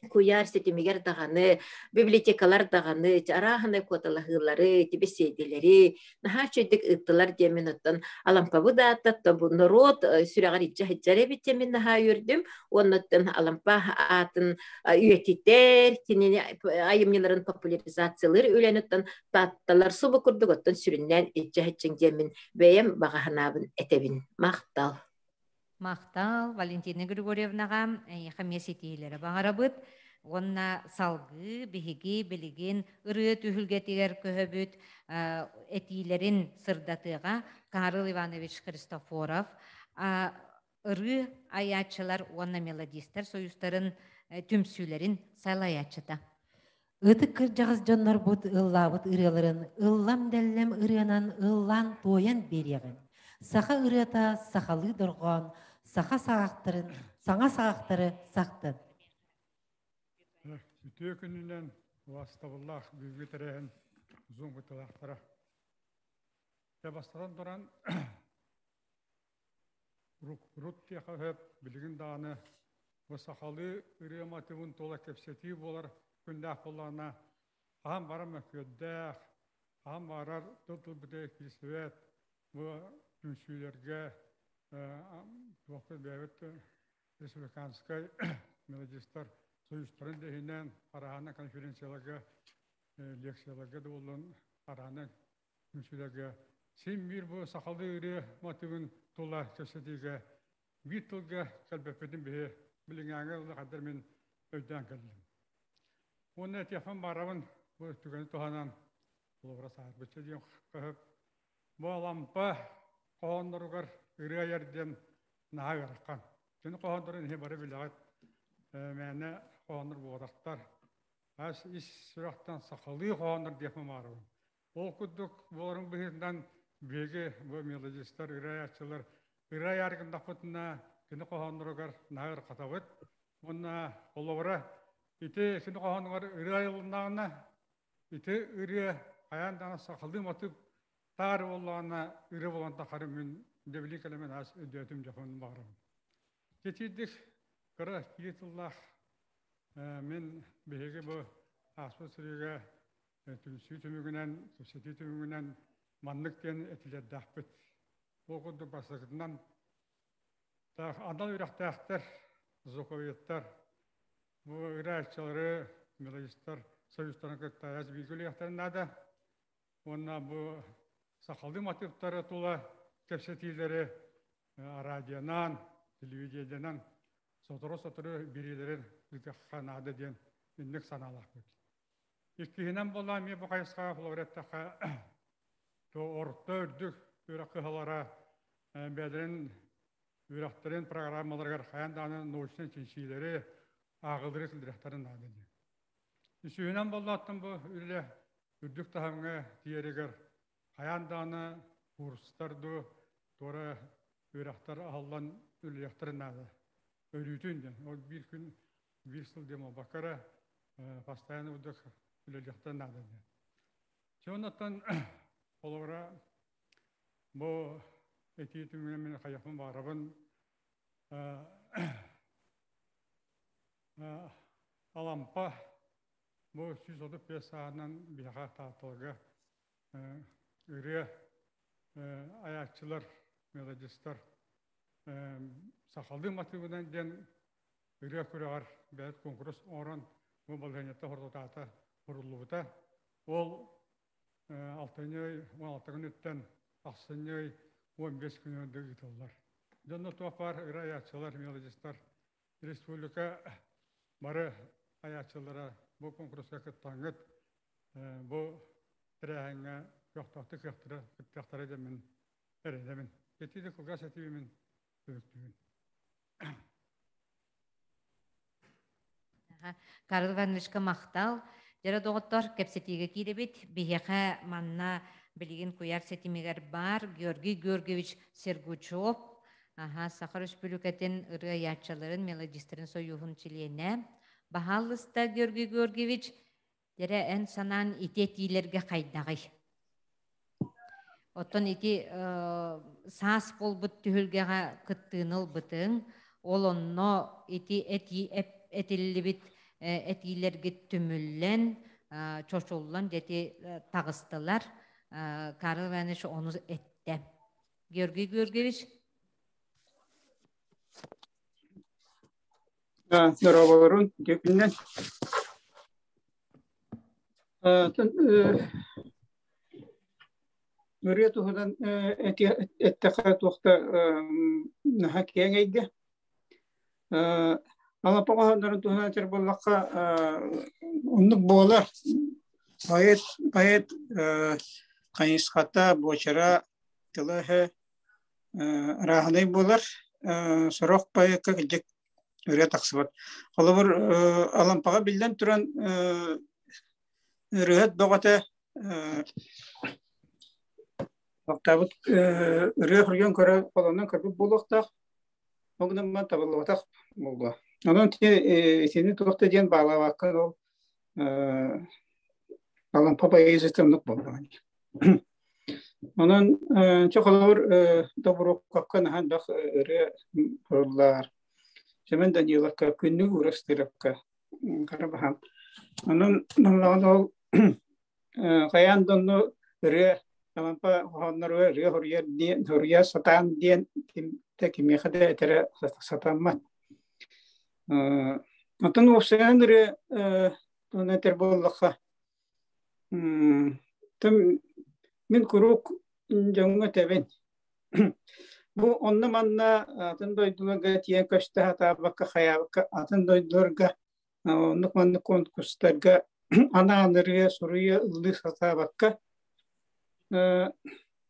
куйаар ситимигэр даҕаны библиотекалар даҕаны арааһынай куоталаһыылары бэсиэдэлэри наһаа үчүгэйдик ыыттылар диэммин оттон Алампабы да ааттаттан бу норуот сүрэҕэр илдьэ сылдьар эбит диэммин наһаа үөрдүм уонна оттон Алампа аатын үйэтитэр, кинини айымньыларын популяризациялыыр үлэниттэн таатталар субу курдук оттон сүрүннээн илдьэ сылдьыҥ диэммин бэйэм баҕа санаабын этэбин. Махтал. Махтал Валентина Григорьевнаҕа эйиэхэ эмиэ ситиһиилэри баҕарабыт. Уонна салгыы биһиги билигин ырыа түһүлгэтигэр көһөбүт этиилэрин сырдатыаҕа Карл Иванович Христофоров ырыы айааччылар уонна мелодистар союзтарын түмсүүлэрин салайааччыта. Ытык кырдьаҕас дьоннорбут ыллаабыт ырыаларын ыллам-дэллэм ырыанан ыллаан-туойан биэриэҕиҥ. Саха ырыата сахалыы дорҕоон, саха саҕахтарын, саҥа саҕахтары сахтын. Үтүө күнүнэн убаастабыллаах бүгүҥҥү тэрээһин Zoom кыттыылаахтара. Дьэ бастатан туран Урут диэххэ сөп, билигин даҕаны бу сахалыы ырыа мотивын тула кэпсэтии буолар күннээх буоллаҕына, хаһан барар мөккүөрдээх, хаһан баҕарар тыл-тылбытыгар киирсибэт бу түмсүүлэргэ туохпут бэйэбит республиканскай мелодистар союзтарын да иһинэн араһаана конференцияларга, лекцияларга да буоллун араһаана Түмсүүлэргэ син биир бу сахалыы ырыа мотивын тула кэпсэтиигэ биир тылга кэлбэппитин биһи билиҥээҥи улахандар мин өйдөөн кэллим. Уонна этиэхпин баарабын бу түгэни туһанан холобура саарбычча диэн көһөп бу Алампа хоһоонноругар ырыа айар диэн наһаа ыарахан. Кини хоһооннорун иһи бары билэҕит мээнэ хоһооннор буолбатахтар. Ас ис сүрэхтэн сахалыы хоһооннор диэхпин баарабын. Ол курдук буоларын быһыытынан биһиги бу мелодистар, ырыааччылар ырыа айааргындахпытына кини хоһоонноругар наһаа ырхатабыт. Уонна холобура ити кини хоһоонугар ырыа айылыннаҕына ити ырыа хайаан даҕаны сахалыы матыып таар буоллаҕына ырыа буолан тахары мин дэбили кэлэмин аас өйдөөтүм дьоһун баҕарабын. Титирдик кыра киһи тыллаах мин биһиги бу ааспыт сырыыга Түмсүү түмүгүнэн, кэпсэтии түмүгүнэн маннык диэн этилэрдээхпит. Ол курдук бастакытынан анал үөрэхтээхтэр, звуковедтар, Бу ырыаччылары, мелодистар союзтарын кытта аяс бииргэ үлэлиэхтэрин наада. Уонна бу сахалыы мотивтары тула кэпсэтиилэри радионан, телевидениенэн сотору-сотору биэриилэрин ыытыахха наада диэн инник санаалаахпыт. Иккиһинэн буолла эмиэ бу хайысхаҕа холобур эттэххэ, то орто үрдүк үөрэх кыһалара бэйэлэрин үөрэхтэрин программаларыгар хайаан даҕаны научнай чинчийиилэри ааҕылары сылдьыахтарын наада диэн. Үсүһүнэн буоллааттан бу үлэ үрдүк таһымҥа тиийэригэр хайаан даҕаны курстар дуу, туора үөрэхтэр аһыллан үлэлиэхтэрин наада. Өрүүтүн диэн. Ол биир күн, биир сыл диэн буолбакка эрэ, постоянно үрдүк үлэлиэхтэрин наада диэн. Чэ, оннуттан холобура бу этии түмүгүнэн мин хайыахпын баҕарабын. Алампа бу 135 сааһынан биһиэхэ Таатталга ырыа айааччылар, мелодистар сахалыы матыыбынан диэн ырыа күрэҕэр бэйэт куонкурус оҥорон бу балаһыанньата хорутаата куруллубута. Ол алтынньы ый 16 күнүттэн ахсынньы ый 15 күнүгэр ыытыллар. Дьонно туох баар ырыа айааччылар, мелодистар республика бары айааччылара бу конкурска кыттаҥҥыт бу тэрээһиҥҥэ көхтөөхтүк кыахтара кыттыахтара диэн мин эрэнэбин. Ити да кылгас этиибин түмүктүүбүн. Карл Ивановичка махтал. Дьэрэ доҕоттор, кэпсэтиигэ киирэбит. Биһиэхэ манна билигин куйаар ситимигэр баар Георгий Георгиевич Сергучев, аха, Саха Өрөспүүбүлүкэтин ырыа айааччыларын, мелодистарын сойууһун чилиэнэ. Баһаалыста Георгий Георгиевич, дьэрэ эн санаан ити этиилэргэ хайдаҕый? Оттон ити саас буолбут түһүлгэҕэ кыттыыны ылбытыҥ, ол онно ити этии этиллибит этиилэргит түмүллэн, чочуллан дьэти таҕыстылар. Карл Иванович ону эттэ. Георгий Георгиевич? Здороволорун, күннэн. Ырыа туһунан эттэххэ туохта наһаа киэҥ эйгэ. Алапа хоһооннорун туһунан этэр буоллахха, оннук буолар. Поэт, поэт хайысхата, буочара, тыла-өһө ырааһынай буолар. Сорох поэкка кырдьык ырыа тахсыбат. Холобур, Алампаҕа биллэн туран ырыаһыт бөҕөтө Октаабыт ырыа хоруйан көрө холонон көрбүт буолуохтаах. Ол гынан баран табыллыбатах буолуо. Онон итини туох да диэн баалаабакка ол Алампа поэзията оннук буоллаҕа. Онон чэ холобур Добруккапка наһаа элбэх ырыа суруллар. Семен Даниловка, Күннүк Уурастыырапка хара баһаам. Онон маннаҕын ол хайаан да онно ырыа Алампа хоһоонноругар ырыа хоруйар диэн хоруйа сатаан диэн ким да кимиэхэ да этэрэ сатаммат. Оттон уопсайынан ырыа туһунан этэр буоллахха Мин куруук дьоҥҥо этэбин: бу онно-манна атын дойдуларга тиийэн көстө сатаабакка, хайаабакка атын дойдуларга оннук-маннык конкурстарга анаан ырыа суруйа, ыллыы сатаабакка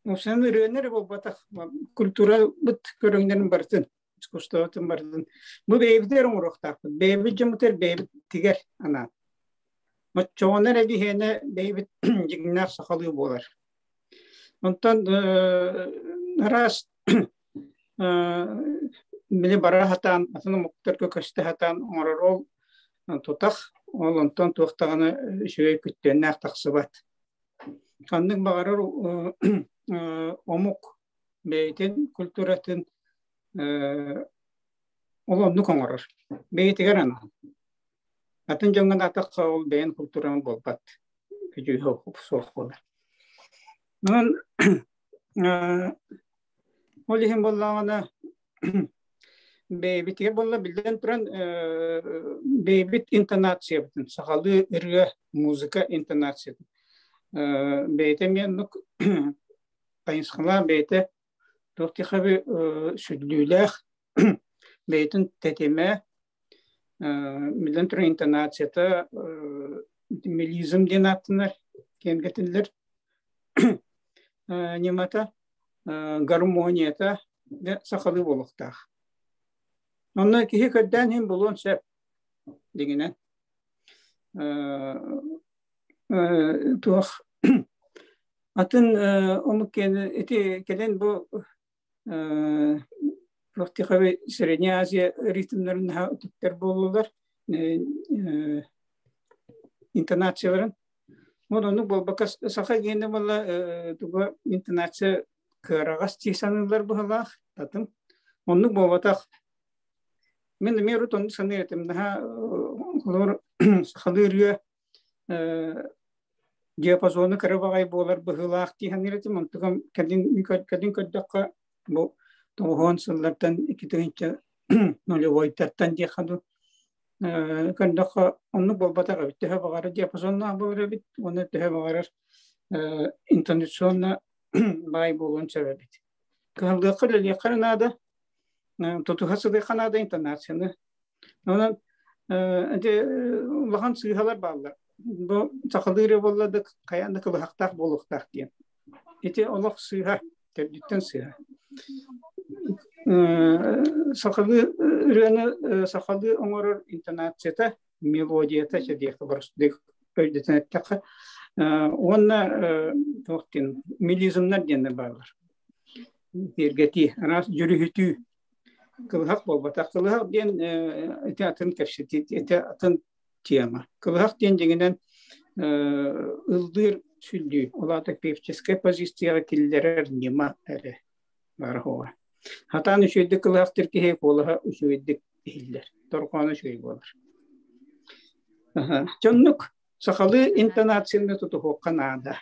уопсайынан ырыаны эрэ буолбатах, культурабыт көрүҥнэрин барытын, искусствобытын барытын бу бэйэбит эрэ оҥоруохтаахпыт. Бэйэбит дьоммутугар бэйэбит тигэр анаан. Оччоҕуна эрэ биһиэнэ бэйэбит дьиҥнээх сахалыы буолар. Онтон араас били бара сатаан, атын омуктарга көстө сатаан оҥорор ол тутах, ол онтон туох даҕаны үчүгэй күттүөннээх тахсыбат. Ханнык баҕарар омук бэйэтин культуратын ол оннук оҥорор. Бэйэтигэр анаан. Атын дьоҥҥо атахха ол бэйэн култуураҥ буолбат, көдьүүһэ суох буолар. Онон ол иһин буоллаҕына Бэйэбитигэр буолла биллэн туран бэйэбит интонациябытын сахалыы ырыа музыка интонациятын бэйэтэ эмиэ оннук хайысхалаах бэйэтэ туох диэххэ сүллүүлээх бэйэтин тэтимэ биллэн туран интонацията мелизм диэн ааттанар киэргэтиллэр ньымата гармонията сахалыы буолуохтаах. Онно киһи көрдөөн иһин булуон сөп дигинэн. Туох атын омук ити кэлин бу туох тиховый Средняя Азия ритмнэрин наһаа үтүктэр буоллулар интонацияларын. Вот оннук буолбакка саха гиэнэ буолла туга интонация кыараҕас дии саныыллар быһалаах татым. Оннук буолбатах. Мин эмиэ урут оннук саныыр этим. Наһаа холобур сахалыы ырыа диапазону кыра баҕайы буолар быһыылаах дии саныыр этим. Онтукам кэлин кэлин көрдөххө бу тоҕуһуон сыллартан 2000 нулевойтартан диэххэ дуу көрдөххө оннук буолбатах эбит. Төһө баҕарар диапазоннаах буолар эбит уонна төһө баҕарар интонационно баай буолуон сөп эбит. Кыһаллыахха үлэлиэххэ эрэ наада, тутуһа сылыахха наада интонацияны. Онон ити улахан сыыһалар бааллар. Бу сахалыы эрэ буолла да хайаан да кылыһахтаах буолуохтаах диэн. Ити олох сыыһа, төрдүттэн сыыһа. Сахалыы ырыаны сахалыы оҥорор интонацията, мелодията диэххэ боростуй өйдөтөн эттэххэ уонна туох диэн мелизмнар диэннэр бааллар. Киэргэтии, араас дьүрүһүтүү Кылыһах буолбатах. Кылыһах диэн ити атын кэпсэтии, ити атын тема. Кылыһах диэн дьиҥинэн ыллыыр сүллүү, ол аата певческэй позицияҕа киллэрэр ньыма эрэ баар оһоҕо. Хатаан үчүгэйдик кылыһахтыр киһи куолаһа үчүгэйдик иһиллэр, торҕооно үчүгэй буолар. Дьоннук сахалыы интонацияны тутуһуохха наада.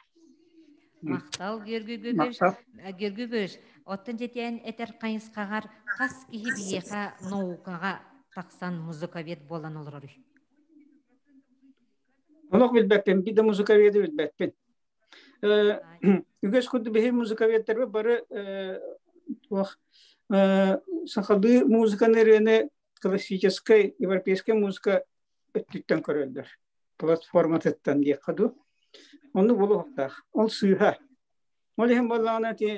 Махтал, Георгий Георгиевич. Георгий Георгиевич, оттон дьэтиэн этэр хайысхаҕар хас киһи биһиэхэ наукаҕа тахсан музыковед буолан олороруй? Олох билбэппин, биир да музыковеды билбэппин. Үгэс курдук биһи музыковедтарбыт бары туох сахалыы музыканы ырыаны классическай европейскай музыка өттүттэн көрөллөр. Платформатыттан диэххэ дуу. Оннук буолуохтаах. Ол сыыһа. Ол иһин буоллаҕына ити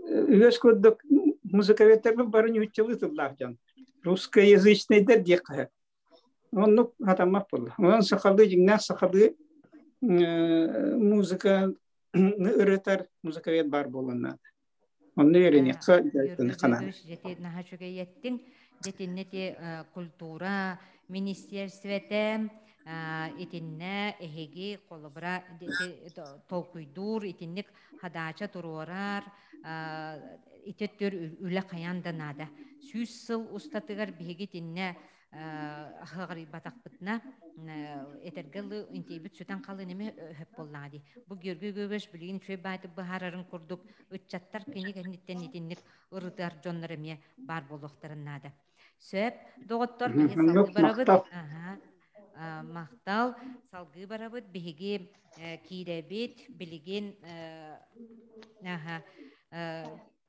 үгэс курдук музыковедтарбыт бары нууччалыы тыллаах дьон. Русскоязычныйдар диэххэ. Оннук хатаммат буолла. Онон сахалыы дьиҥнээх сахалыы музыка ырытар музыковед баар буолуон наада. Онно үөрэниэххэ дьарыктаныахха наада. Дьэ наһаа үчүгэй эттиҥ. Дьэ итиннэ культура министиэрстибэтэ итиннэ эһиги холобура толкуйдуур итинник хадаача туруорар ити өттүгэр үлэ хайаан да наада. 100 сыл устатыгар биһиги итиннэ аһыаҕарыйбатахпытына этэргэ ылы интиэбит сүтэн халын эми өһөп буоллаҕа дии. Бу Георгий Георгиевич билигин үчүгэй баайтык быһаарарын курдук ыччаттар кини кэнниттэн итинник ырытыар дьоннор эмиэ баар буолуохтарын наада. Сөп, доҕоттор, биһи салгыы барабыт. Махтал. Салгыы барабыт. Биһиги киирэбит. Билигин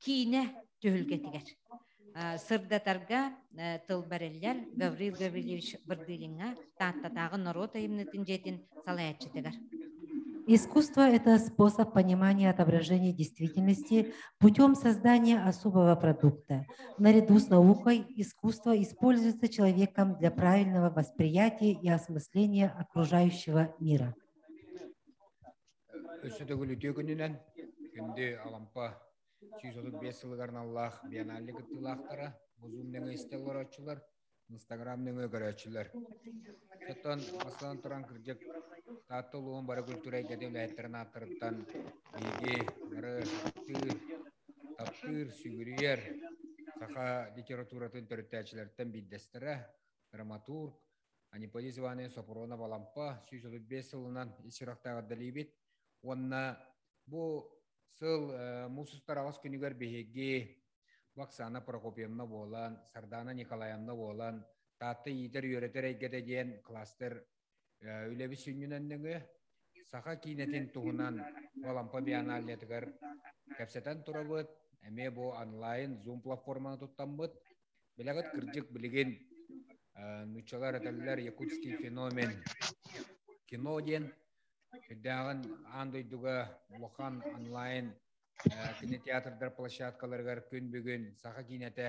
киинэ түһүлгэтигэр. Сырдатарга тыл бэриллэр Гаврил Гаврильевич Бырдылиҥҥа Тааттатааҕы норуот айымньытын дьиэтин салайааччытыгар. Искусство – это способ понимания отображения действительности путем создания особого продукта. Наряду с наукой искусство используется человеком для правильного восприятия и осмысления окружающего мира. Өссө төгүл үтүө күнүнэн күндү Алампа 135 сылыгар аналлаах биеннале кыттыылаахтара, бу Zoom нөҥүө истэ олорооччулар, Instagram нөҥүө көрөөччүлэр. Оттон бастатан туран кырдьык Таатта улууһун бары культура эйгэтин үлэһиттэрин ааттарыттан биһиги бары таптыыр, таптыыр, сүгүрүйэр саха литературатын төрүттээччилэриттэн биирдэстэрэ, драматург Аниподис Иванович Сопронов Алампа 135 сылынан ис сүрэхтээх эрдэлиибит уонна бу сыл муус устар аҕыс күнүгэр биһиги Бу Оксана Прокопьевна буолан, Сардана Николаевна буолан, Таатта иитэр үөрэтэр эйгэтэ диэн кластер үлэбит сүнньүнэн нөҥүө саха киинэтин туһунан Алампа бианаллетыгар кэпсэтэн турабыт. Эмиэ бу онлайн Zoom платформаны туттаммыт. Билэҕит кырдьык билигин нууччалар этэллэр якутский феномен кино диэн сүрдээҕин аан дойдуга улахан онлайн кинотеатрдар площадкаларыгар күн бүгүн саха киинэтэ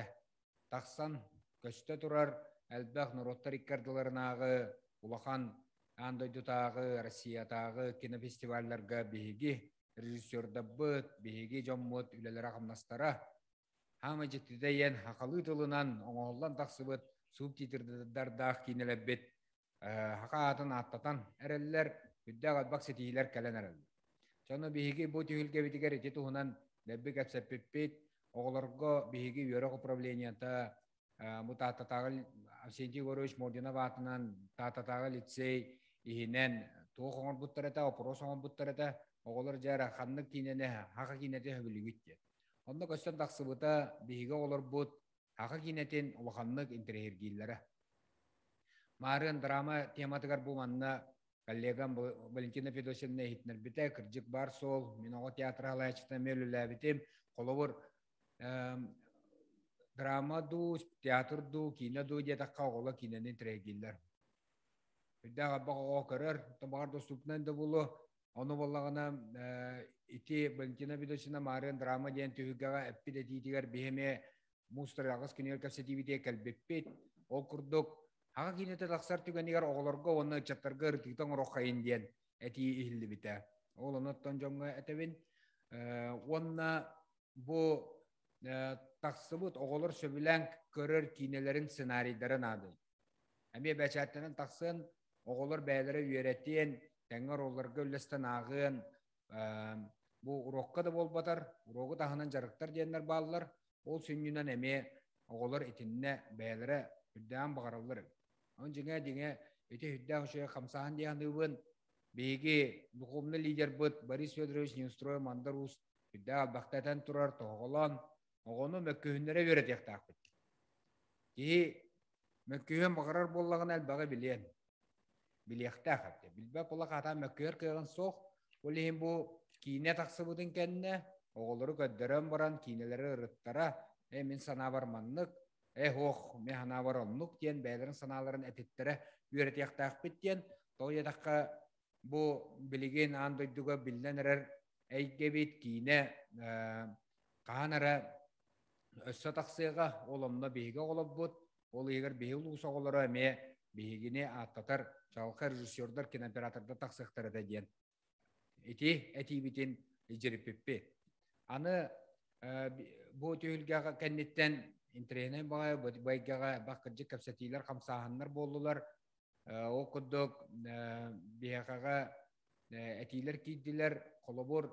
тахсан көстө турар элбэх норуоттар икки ардыларынааҕы улахан аан дойдутааҕы, Россиятааҕы кинофестивалларга биһиги режиссердарбыт, биһиги дьоммут үлэлэрэ-хамнастара хаама дьиктитэ иэн хахалыы тылынан оҥоһуллан тахсыбыт субтитрдардаах киинэлэрбит хака аатын ааттатан эрэллэр, үрдээх элбэх ситиһиилэр кэлэн эрэллэр. Дьону биһиги бу түһүлгэбитигэр ити туһунан дэлби кэпсэппиппит, оҕолорго биһиги үөрэх управлениета бу Тааттатааҕы Авсентий Егорович Мординов аатынан Тааттатааҕы лицей иһинэн туох оҥорбуттар этэ, опрос оҥорбуттар этэ, оҕолор дьэ эрэ ханнык киинэни, хаха киинэти сөбүлүүгүт диэн. Онно көстөн тахсыбыта биһиги оҕолорбут хаха киинэтин улаханнык интэриэһиргииллэрэ. Маарыан драма тематыгар бу манна коллегам Валентина Федосьевна иһитиннэрбитэ, кырдьык баар суол, мин оҕо театра салайааччыта эмиэ үлэлээбитим. Холобур, драма дуу, театр дуу, киинэ дуу диэтэххэ оҕолор киинэни интэриэһиргииллэр. Үрдээх элбэх оҕо көрөр, баҕар доступнай да буолуо. Ону буоллаҕына ити Валентина Федосьевна Маарыан драма диэн түһүлгэҕэ эппит этиитигэр биһи эмиэ муус аҕыс күнүгэр кэпсэтиибитигэр кэлбиппит. Ол курдук, хаҕа киинэтэ тахсар түгэнигэр оҕолорго уонна ыччаттарга ырытыыта оҥоруоххайын диэн этии иһиллибитэ. Ол онуттан дьоҥҥо этэбин. Уонна бу тахсыбыт оҕолор сөбүлээн көрөр киинэлэрин сценарийдара наадый. Эмиэ бэчээттэнэн тахсыан, оҕолор бэйэлэрэ үөрэтиэн, тэҥҥэ оруолларга үллэстэн ааҕыан, бу уруокка да буолбатар, уруогу таһынан дьарыктар диэннэр бааллар. Ол сүнньүнэн эмиэ оҕолор итиннэ бэйэлэрэ үрдээн баҕараллар эбит. Онон дьиҥэ дьиҥэ ити үрдээх үчүгэй хамсааһын дии саныыбын. Биһиги духовный лидербыт Борис Федорович Неустроев Мандар Уус үрдээх элбэхтэ этэн турар, тоһоҕолоон оҕону мөккүһүннэрэ үөрэтиэхтээхпит. Киһи мөккүһүөн баҕарар буоллаҕына элбэҕи билиэн, билиэхтээх эбит. Билбэт буоллах аатаан мөккүһэр кыаҕын суох. Ол иһин бу киинэ тахсыбытын кэннэ оҕолору көрдөрөн баран киинэлэри ырыттара, э мин санаабар маннык, э һуох, мин санаабар оннук диэн бэйэлэрин санааларын этиттэрэ үөрэтиэхтээхпит диэн, тоҕо диэтэххэ бу билигин аан дойдуга биллэн эрэр эйгэбит киинэ хаһан эрэ өссө тахсыаҕа, ол онно биһиги оҕолорбут, ол иһигэр биһи улуус оҕолоро эмиэ биһигини ааттатар чаҕылхай режиссердар, кинооператордар тахсыахтара этэ диэн ити этиибитин илдьириппиппит. Аны бу түһүлгэҕэ кэнниттэн интэриэһинэй баҕайы бу эйгэҕэ бах кырдьык кэпсэтиилэр, хамсааһыннар буоллулар. Ол курдук биһиэхэҕэ этиилэр киирдилэр. Холобур,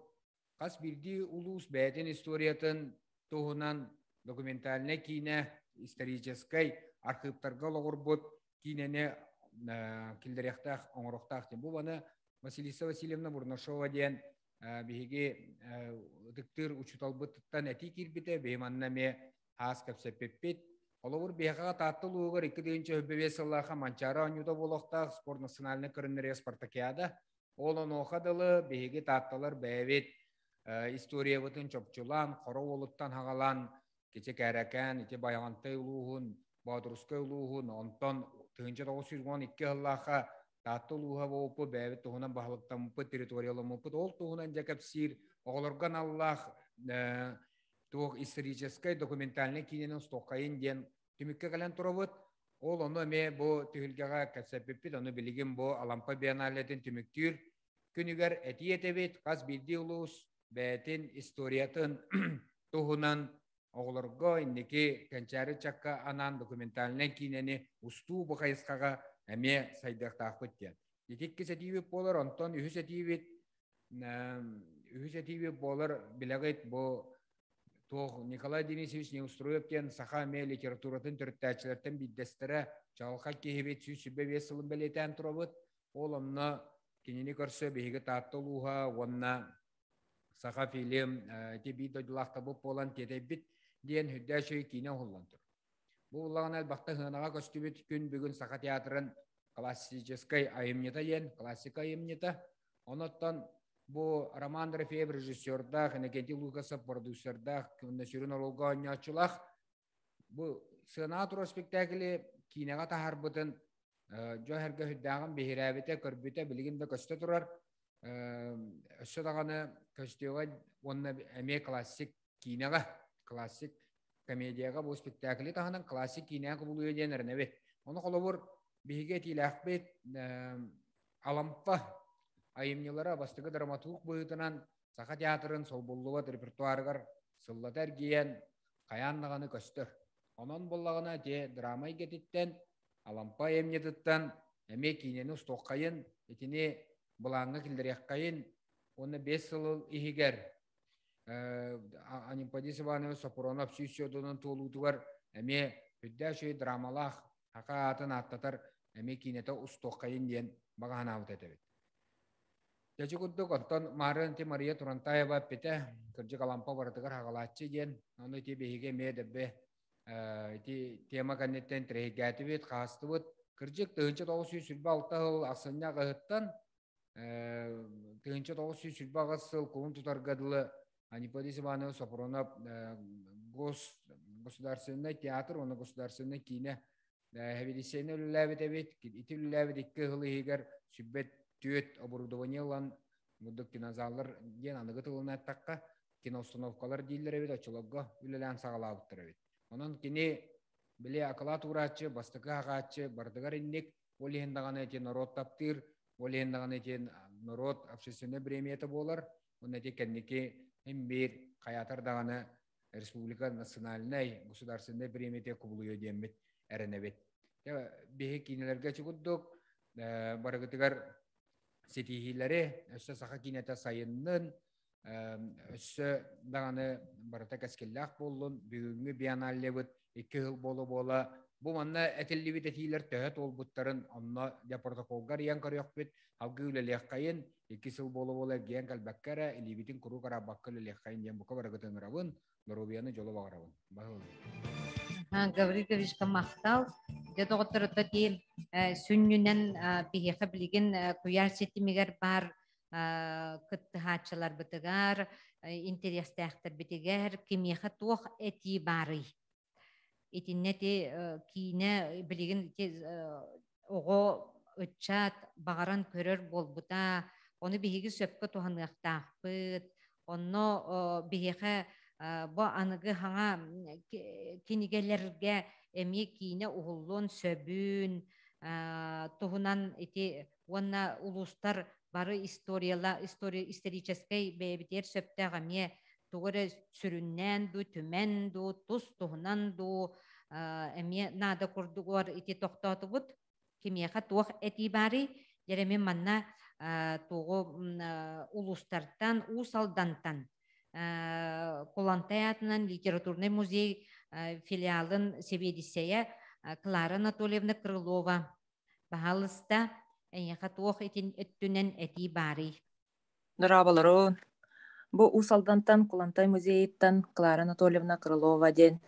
хас биирдии улуус бэйэтин историятын туһунан документальнай киинэ, историческай архыыптарга олоҕурбут киинэни киллэриэхтээх, оҥоруохтаах диэн. Бу маны Василиса Васильевна Бурнашова диэн биһиги ытыктыыр учууталбытыттан этии киирбитэ. Биһи манна эмиэ хаас кэпсэппиппит. Холобур, биһиэхэ Таатта улууһугар 2025 сыллаахха Манчаары оонньуута буолуохтаах спорт национальнай көрүҥнэригэр спартакиада. Ол онуоха дылы биһиги таатталар бэйэбит историябытын чопчулаан, Хоро уолуттан хаҕалаан, Кичи Кээрэкээн, ити Байаҕантай улууһун, Боотурускай улууһун, онтон 1912 сыллаахха Таатта улууһа буолбуппут, бэйэбит туһунан баһылыктаммыппыт, территорияламмыппыт. Ол туһунан дьэ кэпсиир оҕолорго аналлаах туох историческай документальнай киинэни устуоххайын диэн түмүккэ кэлэн турабыт. Ол ону эмиэ бу түһүлгэҕэ кэпсэппиппит, ону билигин бу Алампа биенналетын түмүктүүр күнүгэр этии этэбит. Хас биирдии улуус бэйэтин историятын туһунан оҕолорго инники кэнчээри ыччакка анаан документальнай киинэни устуу бу хайысхаҕа эмиэ сайдыахтаахпыт диэн. Ити иккис этиибит буолар, онтон үһүс этиибит үһүс этиибит буолар билэҕит бу туох Николай Денисович Неустроев диэн саха эмиэ литературатын төрүттээччилэртэн биирдэстэрэ чаҕылхай киһибит 125 сылын бэлиэтээн турабыт. Ол онно кинини көрсө биһиги Таатта улууһа уонна Саха фильм ити биир дойдулаахтарбыт буолан тиэтэйбит. диэн үрдээ үчүгэй киинэ уһуллан турар. Бу буллаҕына элбэхтэ сыанаҕа көстүбүт күн бүгүн Саха театрын классическай айымньыта диэн, классика айымньыта. Онуттан бу Роман Дорофеев режиссердаах, Иннокентий Лукасов продюсердаах, уонна сүрүн оруолга оонньооччулаах бу сыанаҕа турар спектакли киинэҕэ таһаарбытын дьон эргэ сүрдээҕин биһирээбитэ, көрбүтэ билигин да көстө турар. Өссө даҕаны көстүөҕэ уонна эмиэ классик киинэҕэ, классик комедияҕа бу спектакли таһынан классик киинэҕэ кубулуйа диэн эрэнэбит. Ону холобур биһиги этиилээхпит Алампа айымньылара бастакы драматург быһыытынан Саха театрын солбуллубат репертуарыгар сыллата эргийэн хайаан даҕаны көстөр. Онон буоллаҕына ити драма эйгэтиттэн, Алампа айымньытыттан эмиэ киинэни устуоххайын, итини былааҥҥа киллэриэххэйин уонна 5 сыл иһигэр Анемподист Иванович Сопронов 100 сылынан туолуутугар эмиэ үрдээх үчүгэй драмалаах саха аатын ааттатар эмиэ киинэтэ устуоххайын диэн баҕа санаабыт этэбит. Дьэ курдук, оттон Марын ити Мария Турантаева эппитэ, кырдьык Алампа барытыгар хаҕалааччы диэн, ону ити биһиги эмиэ дэббэ ити тема кэнниттэн тирэһиргээтибит, хаастыбыт. Кырдьык, 1926 сыл ахсынньы аҕыһыттан 1928 сыл кулун тутарга дылы Аниподис Иванович Сопронов гос государственный театр уонна государственный киинэ Хэбидиссэйинэ үлэлээбит эбит. Ити үлэлээбит икки сыл иһигэр сүбэт түөрт оборудование ылан муддук кинозаллар диэн аныгы тылынан эттэххэ киноустановкалар дииллэр эбит оччолорго үлэлээн саҕалаабыттар эбит. Онон кини били акылаат уурааччы, бастакы аҕааччы барытыгар инник, ол иһин даҕаны ити норуот таптыыр, ол иһин даҕаны ити норуот общественнай премията буолар. Уонна ити кэнники им биир хайаатар даҕаны республика национальнай государственнай премията кубулуйуо диэммит эрэнэбит. Биһи киинэлэргэ курдук барыгытыгар ситиһиилэри, өссө саха киинэтэ сайыннын, өссө даҕаны барыта кэскиллээх буоллун. Бүгүҥҥү бианаллебыт икки сыл буола-буола бу манна этиллибит этиилэр төһө туолбуттарын онно дьэ протоколга арыйан көрүөхпүт, алгыы үлэлиэххэйин, икки сыл буола-буола эргийэн кэлбэккэ эрэ, илиибитин куруук араабакка үлэлиэххэйин диэн бука барыгытын ыҥырабын, доруобуйаны дьолу баҕарабын. Баһылын. Гаврил Гавриловичка махтал. Дьэ доҕотторото дии сүнньүнэн биһиэхэ билигин куйаар ситимигэр баар кыттыһааччыларбытыгар, интэриэстээхтэрбитигэр кимиэхэ туох этии баарый? Итиннэ ити киинэ билигин ити оҕо ыччат баҕаран көрөр буолбута, ону биһиги сөпкө туһаныахтаахпыт. Онно биһиэхэ бу аныгы хаҥа кинигэлэргэ эмиэ киинэ уһуллуон сөбүн туһунан ити уонна улуустар бары историяла история историческай бэйэбитигэр сөптөөх эмиэ тугу эрэ сүрүннээн дуу, түмэн дуу, тус туһунан дуу эмиэ наада курдугуар ити тохтоотубут. Кимиэхэ туох этии баарый? Дьэ манна тугу улуустартан, Уус Алдантан Кулантай аатынан литературнай музей филиалын сэбиэдиссэйэ Клара Анатольевна Крылова. Баһаалыста, эйиэхэ туох итин өттүнэн этии баарый? Дорооболорун. Бу Уус Алдантан Кулантай музейыттан Клара Анатольевна Крылова диэн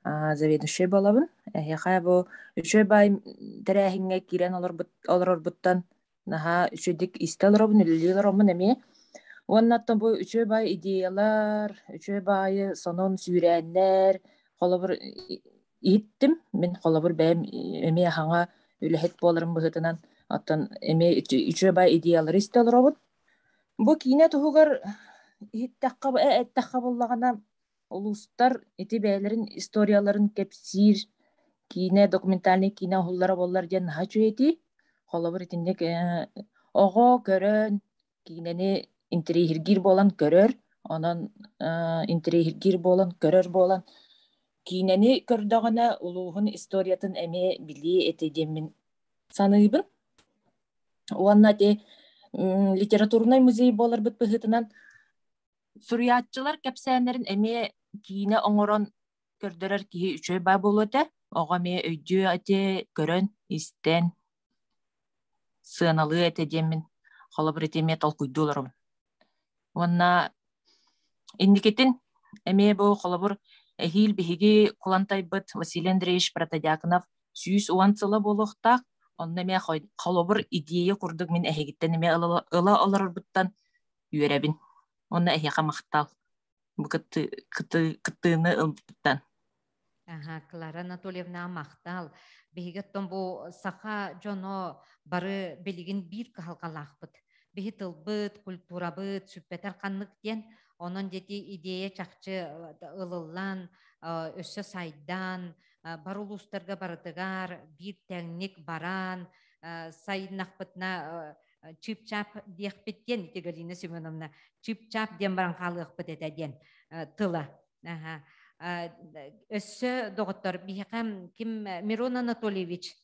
заведующай буолабын. Эһиэхэ бу үчүгэй баай тэрээһиҥҥэ киирэн олорорбуттан наһаа үчүгэйдик истэ олоробун, үлэлии олороммун эмиэ. Уонна оттон бу үчүгэй баай идеялар, үчүгэй баайы сонун сүүрээннэр, холобур, иһиттим. Мин холобур бэйэм эмиэ хаҥа үлэһит буоларым быһыытынан оттон эмиэ үчүгэй баай идеялары истэ олоробун. Бу киинэ туһугар иһиттэххэ эттэххэ буоллаҕына, улуустар ити бэйэлэрин историяларын кэпсиир киинэ, документальнай киинэ уһуллара буоллар диэн наһаа үчүгэй этии. Холобур, итинник оҕо көрөн киинэни интэриэһиргиир буолан көрөр, онон интэриэһиргиир буолан көрөр буолан киинэни көрдөҕүнэ улууһун историятын эмиэ билиэ этэ диэммин саныыбын. Уонна ити литературнай музей буоларбыт быһыытынан суруйааччылар кэпсээннэрин эмиэ киинэ оҥорон көрдөрөр киһи үчүгэй баа буолуо этэ. Оҕо эмиэ өйдүө этэ, көрөн, истэн, сыаналыа этэ диэммин холобур ити эмиэ толкуйдуу олоробун. Уонна инникитин эмиэ бу холобур Эһиил биһиги Кулантайбыт Василий Андреевич Протодьяконов 110 сыла буолуохтаах. Онно эмиэ холобур идея курдук мин эһигиттэн эмиэ ыла олорорбуттан үөрэбин. Онно эһиэхэ махтал. Бу кыттыыны ылбыттан. Аха, Клара Анатольевна махтал. Биһиги оттон бу саха дьоно бары билигин биир кыһалҕалаахпыт. Биһи тылбыт, культурабыт сүппэтэр ханнык диэн, онон дети идея чахчы ылыллан, өссө сайдан, бар улуустарга барытыгар биир тэҥник баран, сайыннахпытына чып-чап диэхпит диэн, ити Галина Семеновна чып-чап диэн баран хаалыахпыт этэ диэн тыла. Өссө доҕоттор, биһиэхэ ким Мирон Анатольевич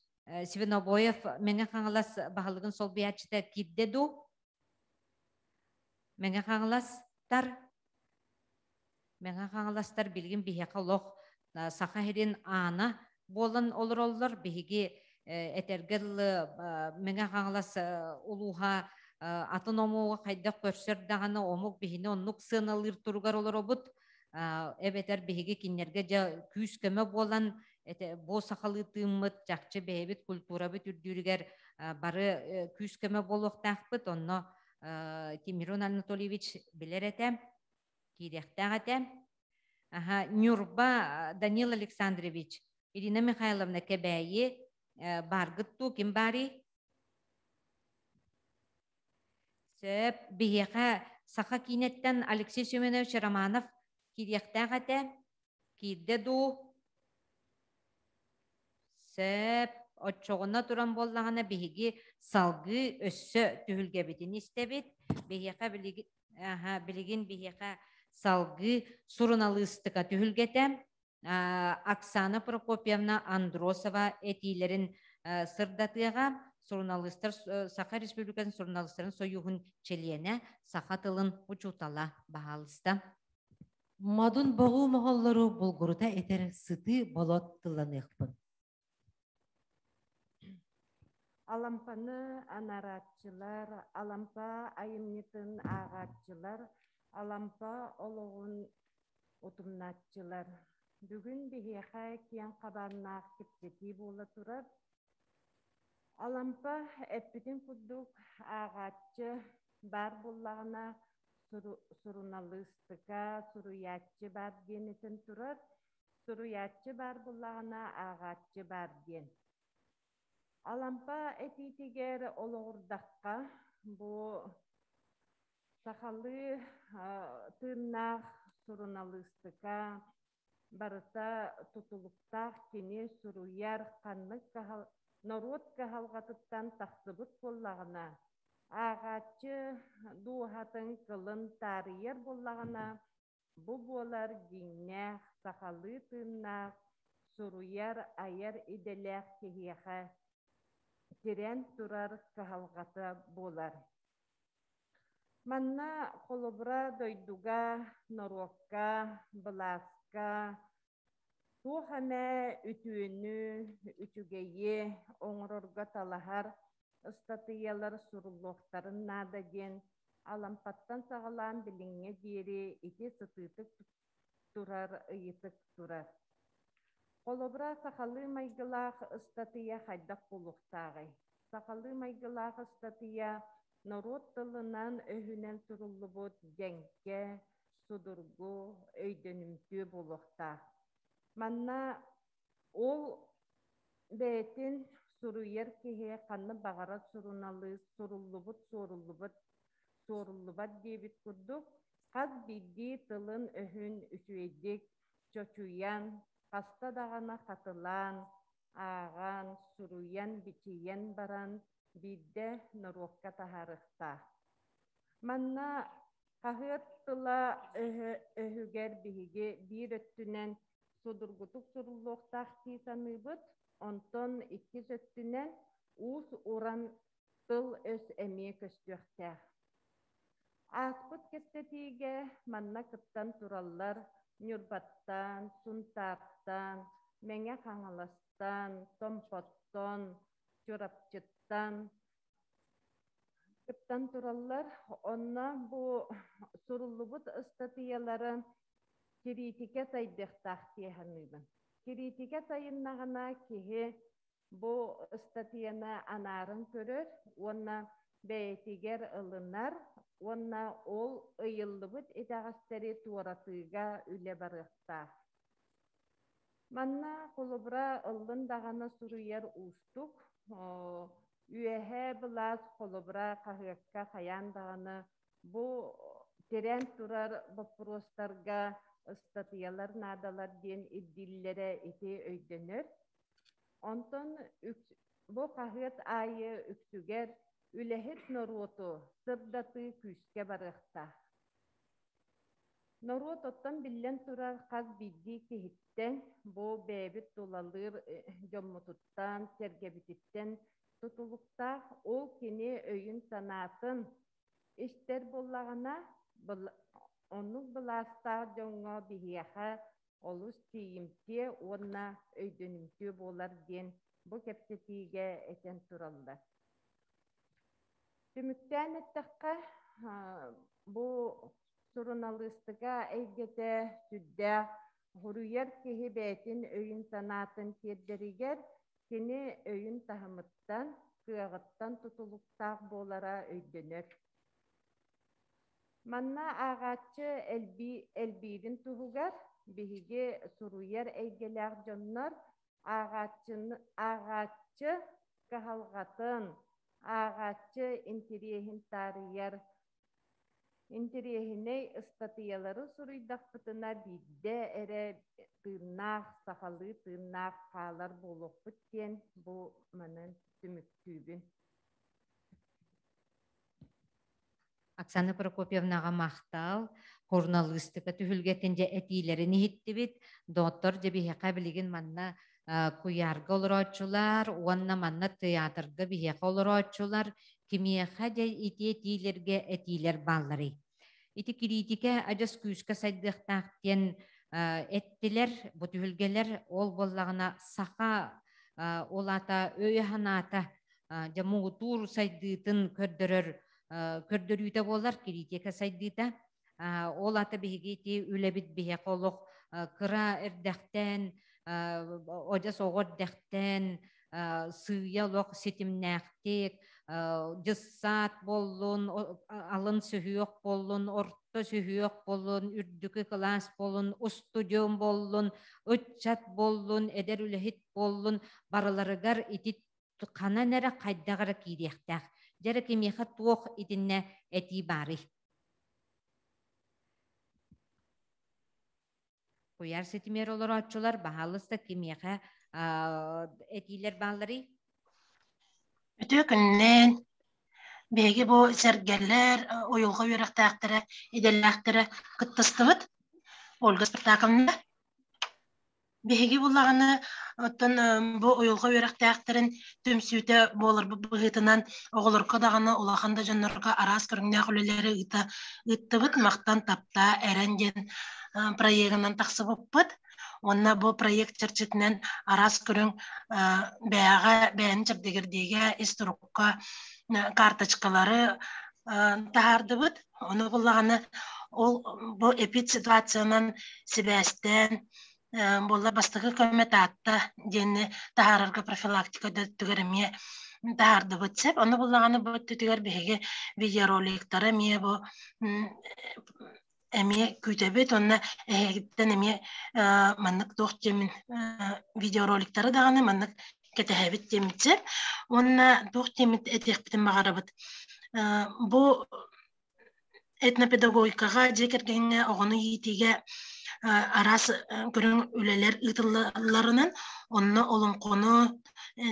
Свинобоев Мэҥэ Хаҥалас баһылыгын солбуйааччыта киирдэ дуу? Мэҥэ Хаҥаластар Мэҥэ Хаҥаластар билигин биһиэхэ олох Саха сирин аана буолан олороллор. Биһиги этэргэ дылы Мэҥэ Хаҥалас улууһа атын омугу хайдах көрсөр даҕаны омук биһини оннук сыаналыыр туругар олоробут. Эбэтэр биһиги кинилэргэ дьэ күүс-көмө буолан бу сахалыы тыыммыт чахчы бэйэбит культурабыт үрдүүрүгэр бары күүс-көмө буолуохтаахпыт. Онно Тимирон Анатольевич билэр этэ, киириэхтээх этэ. Аха, Нюрба Данил Александрович, Ирина Михайловна Кэбээйи бааргыт дуу, ким баарый? Сөп, биһиэхэ саха киинэттэн Алексей Семенович Романов киириэхтээх этэ. Киирдэ дуу? Сөп, оччоҕуна туран буоллаҕына биһиги салгыы өссө түһүлгэбитин истэбит. Биһиэхэ билигин, билигин биһиэхэ салгыы суруналыыстыка түһүлгэтэ. Оксана Прокопьевна Андросова этиилэрин сырдатыаҕа. Суруналыыстар Саха Республикатын суруналыыстарын сойууһун чилиэнэ, саха тылын учуутала, баһаалыста. Модун боҕуу моһоллору булгурута этэр сытыы болот тылланыахпын. Алампаны анарааччылар, Алампа айымньытын ааҕааччылар, Алампа олоҕун утумнааччылар. Бүгүн биһиэхэ киэҥ хабааннаах кэпсэтии буола турар. Алампа эппитин курдук ааҕааччы баар буоллаҕына суруналыыстыка, суруйааччы баар диэн этэн турар. Суруйааччы баар буоллаҕына ааҕааччы баар диэн. Алампа этиитигэр олоҕурдахха, бу сахалыы тыыннаах суруналыыстыка барыта тутулуктаах кини суруйар ханнык норуот кыһалҕатыттан тахсыбыт буоллаҕына, ааҕааччы дууһатын кылын таарыйар буоллаҕына, бу буолар дьиҥнээх сахалыы тыыннаах суруйар, айар идэлээх киһиэхэ тирээн турар кыһалҕата буолар. Манна холобура дойдуга, норуокка, былааска туох эмэ үтүөнү, үчүгэйи оҥорорго талаһар ыстатыйалар суруллуохтарын наада диэн Алампаттан саҕалаан билиҥҥэ диэри ити сытыытык турар ыйытык турар. Холобура, сахалыы майгылаах ыстатыйа хайдах буолуохтааҕый? Сахалыы майгылаах ыстатыйа норуот тылынан-өһүнэн суруллубут дьэҥкэ, судургу, өйдөнүмтүө буолуохтаах. Манна ол бэйэтин суруйар киһи ханна баҕарар суруналыыс суруллубут суоруллубут суоруллубат диэбит курдук хас биирдии тылын-өһүн үчүгэйдик чочуйан, хаста даҕаны хатылаан, ааҕан, суруйан-бичийэн баран биирдэ норуокка таһаарыахтаах. Манна хаһыат тыла өһүгэр биһиги биир өттүнэн судургутук суруллуохтаах дии саныыбыт, онтон иккис өттүнэн уус-уран тыл-өс эмиэ көстүөхтээх. Ааспыт кэпсэтиигэ манна кыттан тураллар Ньурбаттан, Сунтаартан, Мэҥэ Хаҥаластан, Томпоттон, Чурапчыттан кыттан тураллар. Онно бу суруллубут ыстатыйалары Кириитикэ сайдыахтаах дии саныыбын. Кириитикэ сайыннаҕына киһи бу ыстатыйаны анааран көрөр уонна бэйэтигэр ылынар уонна ол ыйыллыбыт итэҕэстэри туоратыыга үлэ барыахтаах. Манна холобура ыллын даҕаны суруйар уустук. Үөһээ былаас холобура хаһыакка хайаан даҕаны бу тирээн турар боппуруостарга ыстатыйалар наадалар диэн ирдииллэрэ ити өйдөнөр. Онтон бу хаһыат аайы үксүгэр үлэһит норуоту сырдатыы күүскэ барыахтаах. Норуот оттон биллэн турар хас биирдии киһиттэн, бу бэйэбит тулалыыр дьоммутуттан, сэргэбититтэн тутулуктаах, ол кини өйүн-санаатын истэр буоллаҕына, оннук былаастаах дьоҥҥо биһиэхэ олус тиийимтиэ уонна өйдөнүмтүө буолар диэн бу кэпсэтиигэ этэн тураллар. Түмүктээн эттэххэ, бу суруналыыстыка эйгэтэ сүрдээх суруйар киһи бэйэтин өйүн-санаатын тиэрдэригэр кини өйүн таһымыттан, кыаҕыттан тутулуктаах буолара өйдөнөр. Манна ааҕааччы элбии, элбиирин туһугар биһиги суруйар эйгэлээх дьоннор ааҕааччыны, ааҕааччы кыһалҕатын, ааҕааччы интириэһин таарыйар интириэһинэй ыстатыйалары суруйдахпытына биирдэ эрэ тыыннаах, сахалыы тыыннаах хаалар буолуохпут диэн бу манан түмүктүүбүн. Оксана Прокопьевнаҕа махтал, суруналыыстыка түһүлгэтин дьэ этиилэрин иһиттибит. Доҕоттор, дьэ биһиэхэ билигин манна куйаарга олорооччулар уонна манна тыйаатырга биһиэхэ олорооччулар кимиэхэ дьэ ити этиилэргэ этиилэр баалларый? Ити кириитикэ адьас күүскэ сайдыахтаах диэн эттилэр бу түһүлгэлэр. Ол буоллаҕына саха ол аата өйө-санаата дьэ муҥутуур сайдыытын көрдөрөр көрдөрүүтэ буолар кириитикэ сайдыыта. Ол ата биһиги ити үлэбит биһиэхэ олох кыра эрдэхтэн одьас оҕо эрдэхтэн сыыйа олох ситимнээхтик дьыссаат буоллун, алын сүһүөх буоллун, орто сүһүөх буоллун, үрдүкү кылаас буоллун, устудьуон буоллун, ыччат буоллун, эдэр үлэһит буоллун, барыларыгар ити ханан эрэ хайдах эрэ киириэхтээх. Дьэ эрэ кимиэхэ туох итиннэ этии баарый? Куйаар ситимиэр олорооччулар, баһаалыста кимиэхэ этиилэр баалларый? Үтүө күннээн биһиги бу сэргэлэр, уйулҕа үөрэхтээхтэрэ, идэлээхтэрэ кыттыстыбыт. Ольга Спартаковна Биһиги буллаҕына, оттон бу уйулҕа үөрэхтээхтэрин түмсүүтэ буоларбыт быһыытынан оҕолорго даҕаны улахан да дьоннорго араас көрүҥнээх үлэлэри ыыта ыыттыбыт. Махтан таптаа эрэн диэн проегынан тахсыбыппыт. Уонна бу проект чэрчитинэн араас көрүҥ бэйэҕэ бэйэни чэбдигирдиигэ ис турукка карточкалары таһаардыбыт. Ону буллаҕына ол бу эпид ситуациянан сибээстээн буолла бастакы көмө Таатта диэни таһаарарга профилактика өттүгэр эмиэ таһаардыбыт сөп. Ону буллаҕына бу өттүтүгэр биһиги видеороликтары эмиэ бу эмиэ күүтэбит уонна эһигиттэн эмиэ маннык туох диэмин видеороликтары даҕаны маннык кэтэһэбит диэммит Уонна туох диэммит этиэхпитин баҕарабыт. Бу этнопедагогикаҕа дьиэ кэргэҥҥэ оҕону иитиигэ араас көрүҥ үлэлэр ыытыллалларынан онно олоҥхону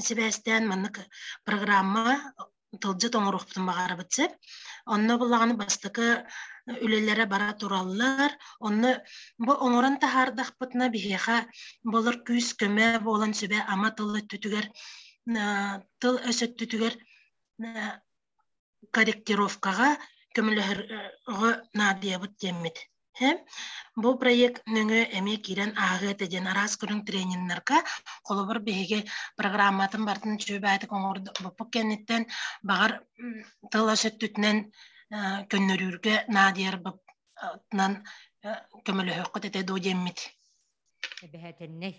сибээстээн маннык программа тылдьыт оҥоруохпутун баҕарабыт сөп. Онно буллаҕына бастакы үлэлэрэ бара тураллар. Онно бу оҥорон таһаардахпытына биһиэхэ болор күүс-көмө буолан сүбэ-ама тыл өттүтүгэр тыл өс өттүтүгэр корректировкаҕа көмөлөһөргө наадыйабыт диэммит. Бу проект нөҥүө эмиэ киирэн ааҕыа этэ диэн араас көрүҥ трениннарга холобур биһиги программатын барытын үчүгэйдик оҥорбуппут кэнниттэн баҕар тыл өс өттүтүнэн көннөрүүргэ наадыйарбытынан Көмөлөһөххүт этэ дуу диэммит. Эбэһэтэннэй.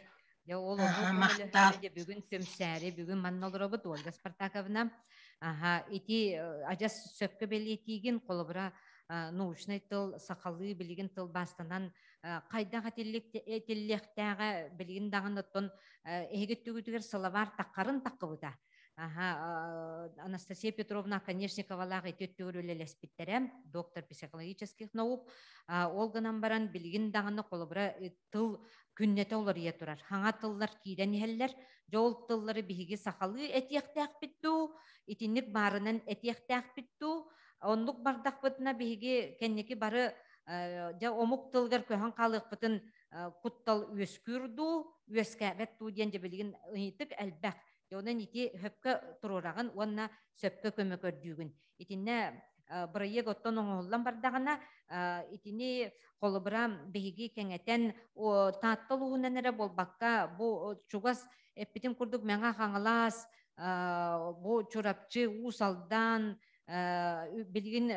Дьэ ол оннук көмөлөһөрү дьэ бүгүн түмсээри бүгүн манна олоробут Ольга Спартаковна. Аха ити адьас сөпкө бэлиэтиигин холобура научнай тыл сахалыы билигин тылбаастанан хайдах этиллиэхтээҕэ билигин даҕаны оттон эһиги түгүтүгэр сылабаар таххарын таххыбыта. Аха, Анастасия Петровна Оконешниковалаах ити өттүгэр үлэлэспиттэрэ, доктор психологических наук. Ол гынан баран билигин даҕаны холобура тыл күннэтэ уларыйа турар. Хаҥа тыллар киирэн иһэллэр. Дьэ ол тыллары биһиги сахалыы этиэхтээхпит дуу, итинник баарынан этиэхтээхпит дуу? Оннук бардахпытына биһиги кэнники бары дьэ омук тылыгар көһөн хаалыахпытын куттал үөскүүр дуу, үөскээбэт дуу диэн дьэ билигин ыйытык элбэх. Онон ити сөпкө туруораҕын уонна сөпкө көмө көрдүүгүн. Итиннэ бырайыак оттон оҥоһуллан бардаҕына, итини холобура биһиги кэҥэтэн Таатта улууһунан эрэ буолбакка, бу чугас эппитим курдук Мэҥэ Хаҥалас, бу Чурапчы, Уус Алдан, билигин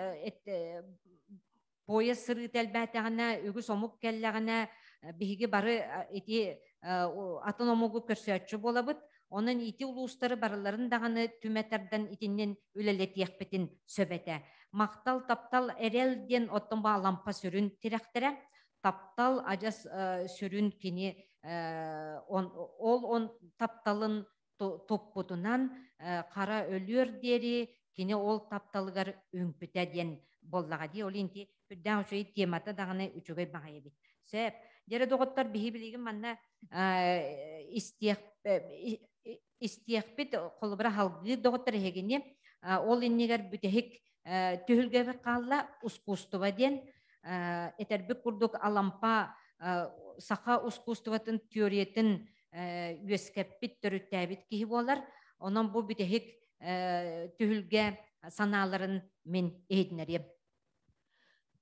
поезд сырыыта элбээтэҕинэ, үгүс омук кэллэҕинэ, биһиги бары ити атын омугу көрсөөччү буолабыт. Онон ити улуустары барыларын даҕаны түмэ тардан итиннин үлэлэтиэхпитин сөп этэ. Махтал, таптал, эрэл диэн оттон бу Алампа сүрүн тирэхтэрэ. Таптал адьас сүрүн кини ол он тапталын туппутунан хара өлүөр диэри кини ол тапталыгар үҥпүтэ диэн буоллаҕа дии. Ол инти үрдээх үчүгэй темата даҕаны үчүгэй баҕайы эбит. Сөп. Дьэрэ доҕоттор биһи билигин манна истиэх истиэхпит холобура халгыыр доҕоттор эһигини ол иннигэр бүтэһик түһүлгэбит хаалла ускуустуба диэн этэрбит курдук Алампа саха ускуустубатын теориятын үөскэппит, төрүттээбит киһи буолар. Онон бу бүтэһик түһүлгэ санааларын мин иһитинэриэм.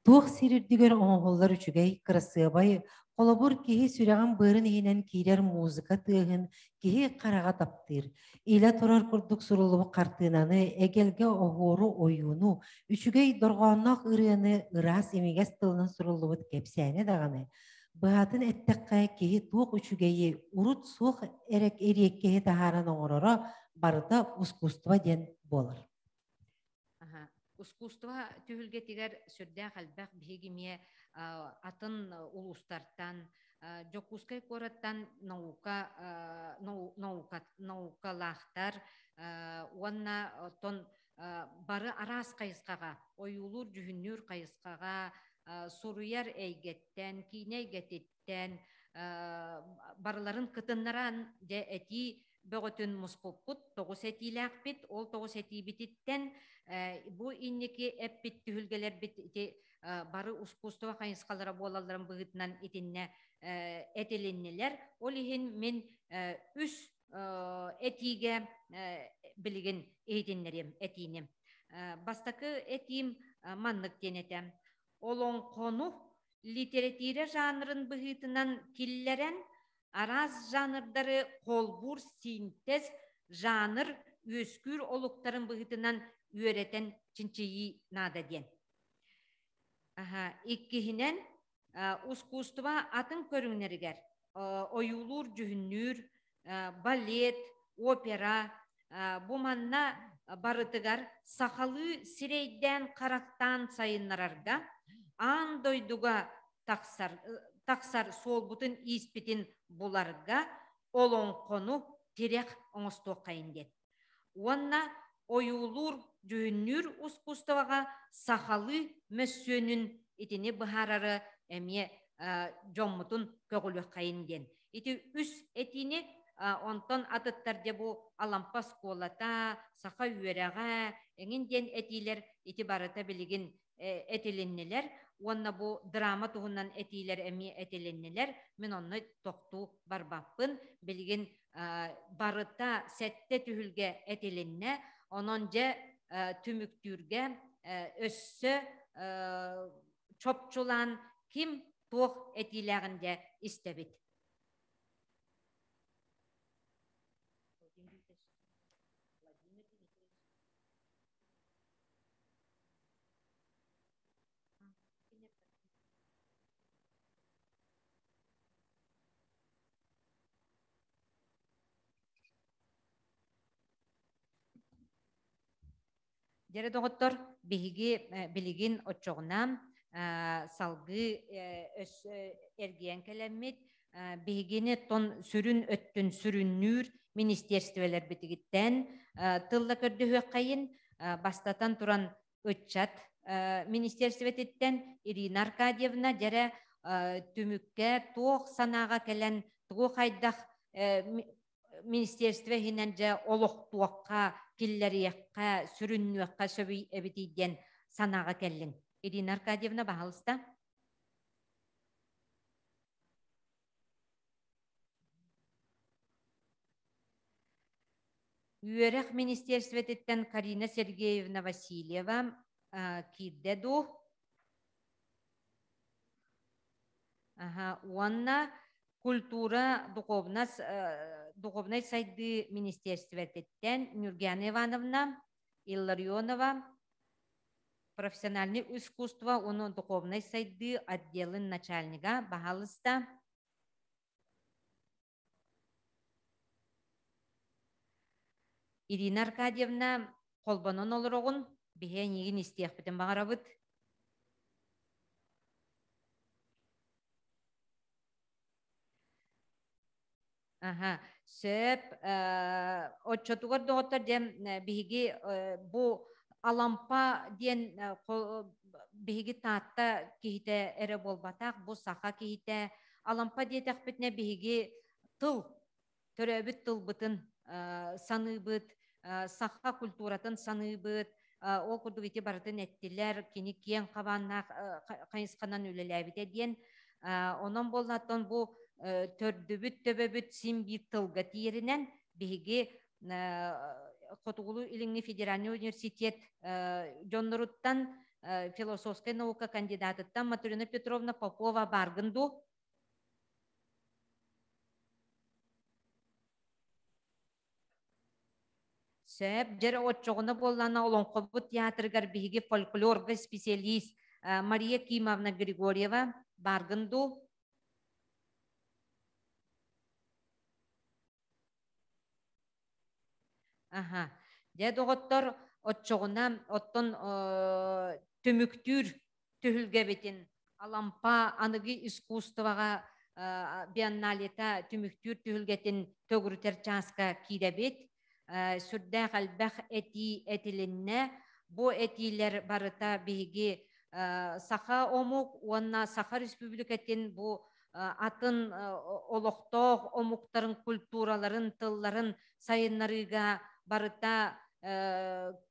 Туох сир үрдүгэр оҥоһуллар үчүгэй, кырасыабай, холобур, киһи сүрэҕин быарын иһинэн киирэр музыка тыаһын киһи хараҕа таптыыр. Илэ турар курдук суруллубут хартыынаны, эгэлгэ оһуору, ойууну, үчүгэй дорҕоонноох ырыаны ыраас имигэс тылынан суруллубут кэпсээни даҕаны Быһатын эттэххэ, киһи туох үчүгэйи урут суох эрэ эриэккэһи таһааран оҥороро барыта ускуустуба диэн буолар. Аха. Ускуустуба түһүлгэтигэр сүрдээх элбэх биһиги эмиэ атын улуустартан, Дьокуускай куораттан наука, наука, наукалаахтар уонна оттон бары араас хайысхаҕа, ойуулуур-дьүһүннүүр хайысхаҕа, суруйар эйгэттэн, киинэ эйгэтиттэн барыларын кытыннаран дьэ этии бөҕөтүн муспуппут, тоҕус этиилээхпит. Ол тоҕус этиибититтэн бу инники эппит түһүлгэлэрбит ити бары ускуустуба хайысхалара буолалларын быһыытынан итиннэ этилиннилэр. Ол иһин мин үс этиигэ билигин иһитиннэриэм этиини. Бастакы этиим маннык диэн этэ. Олоҥхону литэрэтиирэ жанрын быһыытынан киллэрэн, араас жанрдары холбуур синтез жанр үөскүүр олуктарын быһыытынан үөрэтэн чинчийии наада диэн. Иккиһинэн, ускуустуба атын көрүҥнэригэр ойуулуур-дьүһүннүүр, балет, опера бу манна барытыгар сахалыы сирэйдээн-харахтаан сайыннарарга аан дойдуга тахсар, тахсар суолбутун-ииспитин буларга олоҥхону тирэх оҥостуоххайын диэн. Уонна ойуулуур-дьүһүннүүр ускуустубаҕа сахалыы мөссүөнүн итини быһаарары эмиэ дьоммутун көҕүлүөххэйин диэн. Ити үс этиини онтон атыттар дьэ бу Алампа оскуолата, саха үөрэҕэ эҥин диэн этиилэр ити барыта билигин этилиннилэр уонна бу драма туһунан этиилэр эмиэ этилиннилэр. Мин онно тохтуу барбаппын. Билигин барыта сэттэ түһүлгэ этилиннэ. Онон дьэ түмүктүүргэ өссө чопчулаан ким туох этиилээҕин дьэ истэбит. Дьэрэ доҕоттор, биһиги билигин оччоҕуна салгыы эргийэн кэлэммит, биһигини тон сүрүн өттүн сүрүннүүр министерстволэрбитигиттэн тылла көрдөһүөххэйин, бастатан туран ыччат министерствотиттэн Ирина Аркадьевна дьэрэ түмүккэ туох санааҕа кэлэн, тугу хайдах министерство иһинэн дьэ олохтуохха, киллэриэххэ, сүрүннүөххэ сөбүй эбитий диэн санааҕа кэллиҥ. Ирина Аркадьевна, баһалыста. Үөрэх министерствотиттэн Карина Сергеевна Васильева киирдэ дуу? Аха, уонна культура, духовнас, духовнай сайдыы министерствотиттэн Нюргиана Ивановна Илларионова, профессиональный искусство уонна духовнай сайдыы отделын начальнига, баһалыста. Ирина Аркадьевна, холбонон олороҕун, биһи эйигин истиэхпитин баҕарабыт. Аха, сөп. Оччотугар доҕоттор диэн биһиги бу Алампа диэн биһиги Таатта киһитэ эрэ буолбатах, бу саха киһитэ. Алампа диэтэхпитинэ биһиги тыл, төрөөбүт тылбытын саныыбыт, саха культуратын саныыбыт, ол курдук ити барытын эттилэр, кини киэҥ хабааннаах хайысханан үлэлээбитэ диэн. Онон буоллаттан бу төрдүбүт төбөбүт син биир тылга тиийэринэн биһиги Хотугулуу-Илиҥҥи федеральный университет дьонноруттан философскай наука кандидатыттан Матрена Петровна Попова бааргын дуу? Сөп, дьэр оччоҕуна буоллаана Олоҥхобут театрыгар биһиги фольклорга специалист Мария Кимовна Григорьева бааргын дуу? Аха. Дьэ, доҕоттор, оччоҕуна оттон түмүктүүр түһүлгэбитин Алампа аныгы искусствоҕа биенналета түмүктүүр түһүлгэтин төгүрүтэр чааска киирэбит. Сүрдээх элбэх этии этилиннэ. Бу этиилэр барыта биһиги саха омук уонна Саха Республикатын бу атын олохтоох омуктарын культураларын, тылларын сайыннарыыга барыта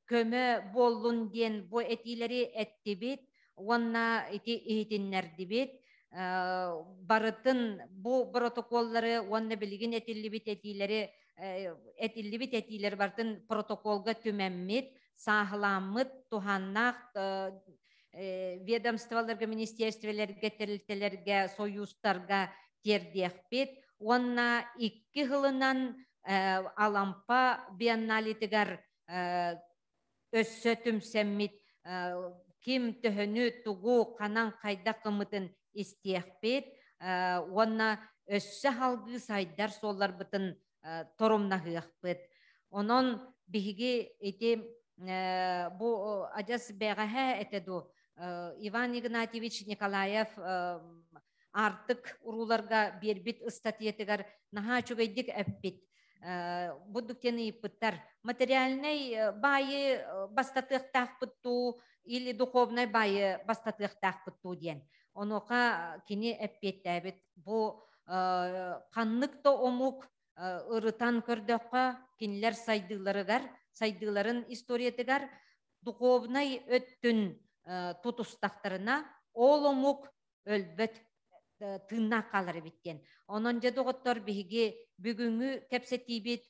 көмө буоллун диэн бу этиилэри эттибит уонна ити иһитиннэрдибит. Барытын бу протоколлары уонна билигин этиллибит этиилэри этиллибит этиилэр барытын протоколга түмэммит, сааһылааммыт, туһааннаах ведомстволарга, министерстволарга, тэрилтэлэргэ, сойуустарга тиэрдиэхпит уонна икки сылынан Алампа биенналитыгар өссө түмсэммит ким төһөнү, тугу, ханан, хайдах гыммытын истиэхпит уонна өссө салгыы сайдар суолларбытын торумнаһыахпыт. Онон биһиги ити бу адьас бэҕэһээ этэ дуу Иван Игнатьевич Николаев Аартык урууларга биэрбит ыстатыйатыгар наһаа үчүгэйдик эппит. Бурдук диэн ыйыппыттар. Материальнай баайы бастатыахтаахпыт дуу или духовнай баайы бастатыахтаахпыт дуу диэн. Онуоха кини эппиэттээбит. Бу ханнык да омук ырытан көрдөххө, кинилэр сайдыыларыгар, сайдыыларын историятыгар духовнай өттүн тутустахтарына, ол омук өлбөт тыыннаах хаалар эбит диэн. Онон дьэ доҕоттор биһиги бүгүҥҥү кэпсэтиибит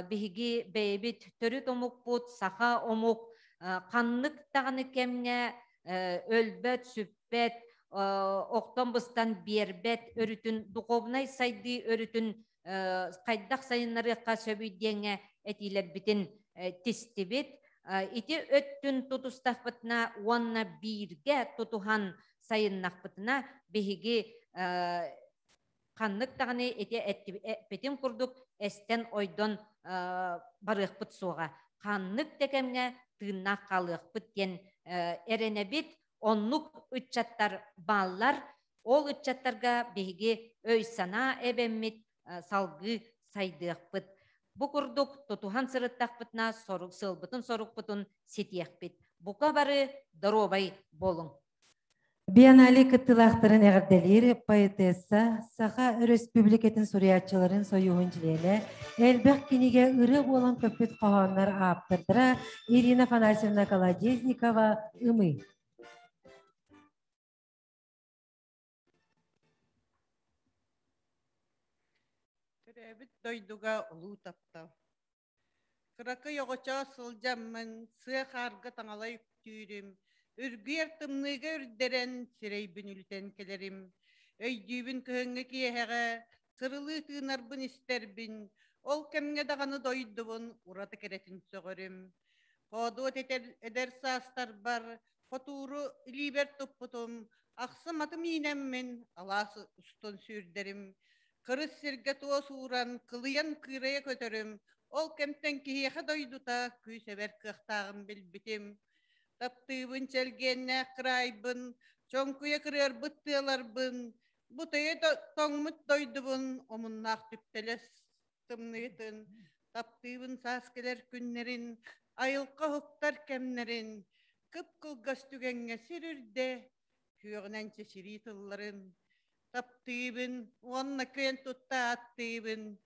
биһиги бэйэбит төрүт омукпут, саха омук ханнык даҕаны кэмҥэ өлбөт, сүппэт, охтон-быстан биэрбэт өрүтүн, духовнай сайдыы өрүтүн хайдах сайыннарыахха сөбүй диэҥҥэ этиилэрбитин тистибит. Ити өттүн тутустахпытына уонна бииргэ тутуһан сайыннахпытына биһиги ханнык даҕаны ити эппитим курдук эстэн-ойдон барыахпыт суоҕа. ханнык да кэмҥэ тыыннаах хаалыахпыт диэн эрэнэбит. Оннук ыччаттар бааллар. Ол ыччаттарга биһиги өй-санаа эбэммит, салгыы сайдыахпыт. Бу курдук тутуһан сырыттахпытына сорук сыалбытын сорукпутун ситиэхпит. Бука бары доруобай буолуҥ. Биеннале кыттыылаахтарын эҕэрдэлиир поэтесса, Саха Өрөспүүбүлүкэтин суруйааччыларын сойууһун чилиэнэ, элбэх кинигэ ырыа буолан көппүт хоһооннор ааптардара Ирина Афанасьевна Колодезникова Ымыы. Төрөөбүт дойдуга улуу таптал. Кыракый оҕочоос сылдьаммын, сыа хаарга таҥалай үктүүрүм, үргүөр тымныыга үрдэрэн, сирэйбин үлүтэн кэлэрим. Өйдүүбүн кыһыҥҥы киэһэҕэ, сырылыы тыынарбын истэрбин, ол кэмҥэ даҕаны дойдубун ураты кэрэтин сөҕөрүм. Хоодуот этэр эдэр саастарбар хотууру илиибэр туппутум, ахсым атым иинэммин алаас устун сүүрдэрим, кырыс сиргэ туос ууран, кылыйан кыырайа көтөрүм, ол кэмтэн киһиэхэ дойдута күүс эбэр кыахтааҕын билбитим. Таптыыбын чэлгиэннээх кыраайбын, чоҥкуйа кырыарбыт тыаларбын, бу төйө тоҥмут дойдубун омуннаах түптэлэс тымныытын, таптыыбын саас кэлэр күннэрин, айылҕа уһуктар кэмнэрин, кып-кылгас түгэҥҥэ сир үрдэ, күөҕүнэн чэчирии тылларын, таптыыбын уонна күөн тутта ааттыыбын.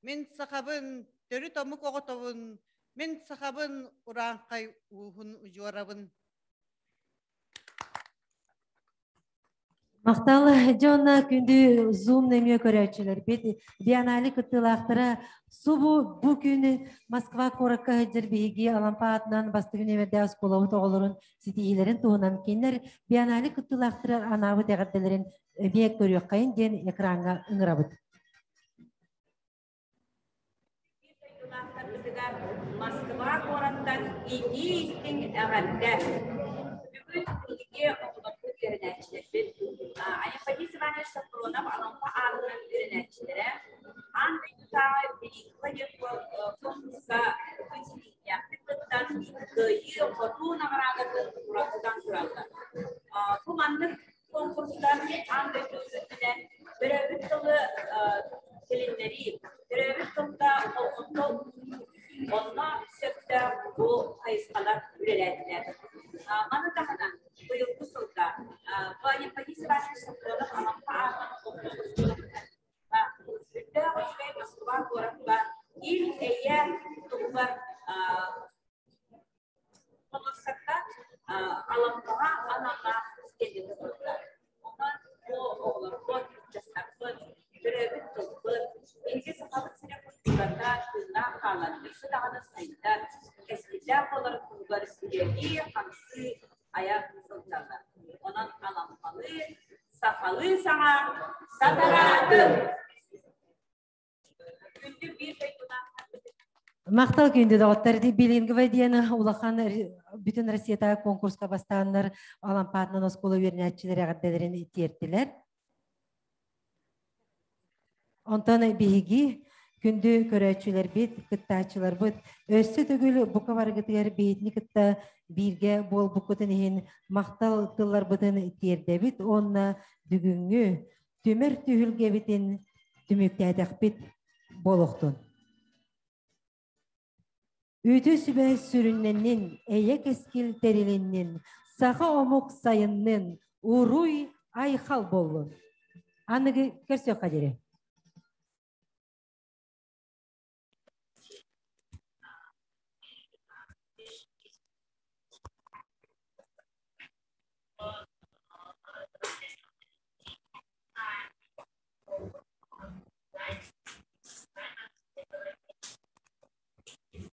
Мин сахабын, төрүт омук оҕотобун, мин сахабын, урааҥхай ууһун удьуорабын. Махтал дьон күндү Zoom нөҥүө көрөөччүлэрбит Биеннале кыттыылаахтара субу бу күн Москва куоракка сылдьар биһиги Алампа аатынан бастакы нүөмэрдээх оскуолабыт оҕолорун ситиһиилэрин туһунан кинилэр Биеннале кыттыылаахтара анаабыт эҕэрдэлэрин эмиэ көрүөххэйин диэн экраҥҥа ыҥырабыт. Дойдулаахтарбытыгар Москва куораттан итии-истиҥ эҕэрдэ! Бүгүн биһиги оҕолорбут үөрэнээччилэрбит Анемподист Иванович Софронов Алампа аатынан үөрэнээччилэрэ аан дойдутааҕы Великого диэн конкурска ситиһиилээхтик кыттан кыайыы хотуу наҕараадатын уратытан тураллар. Бу маннык конкурстар аан дойду үрдүнэн төрөөбүт тылы тилиннэрии, төрөөбүт тылга болҕомто онно сөптөөх бу хайысхалар үлэлээтилэр. Маны таһынан быйылгы сылга Ваня Иванович Софронов Алампа аатынан Үрдээх үчүгэй Москва куоракка ил-эйэ туһугар Болуоссакка Алампаҕа аналлаах стенданы турда. Онон бу оҕолорбут, ыччаттарбыт, төрөөбүт тылбыт, биһиги Сахабыт сирэ культурата тыыннаах хаалан, өссө даҕаны сайдар, кэскиллээх буоларын туһугар үлэлии, хамсыы, айа сылдьаллар. Онон Алампалыы, сахалыы саҥа сатараатын! Күндү биир дойдулаахтарбыт Махтал күндү доҕоттор билингвай диэн улахан бүтүн Россиятааҕы конкурска бастааннар Алампаатынан оскуола үөрэнээччилэр эҕэрдэлэрин тиэртилэр. Онтон биһиги күндү көрөөччүлэрбит, кыттааччыларбыт өссө төгүл бука барыгытыгар биһитини кытта бииргэ буолбуккутун иһин махтал тылларбытын тиэрдэбит уонна бүгүҥҥү түмэр түһүлгэбитин түмүктээтэхпит буолуохтун. Үтүө сүбэ сүрүннэннин, эйэ кэскил тэрилиннин, саха омук сайыннын, уруй айхал буоллун. Аныгы көрсүөххэ диэри.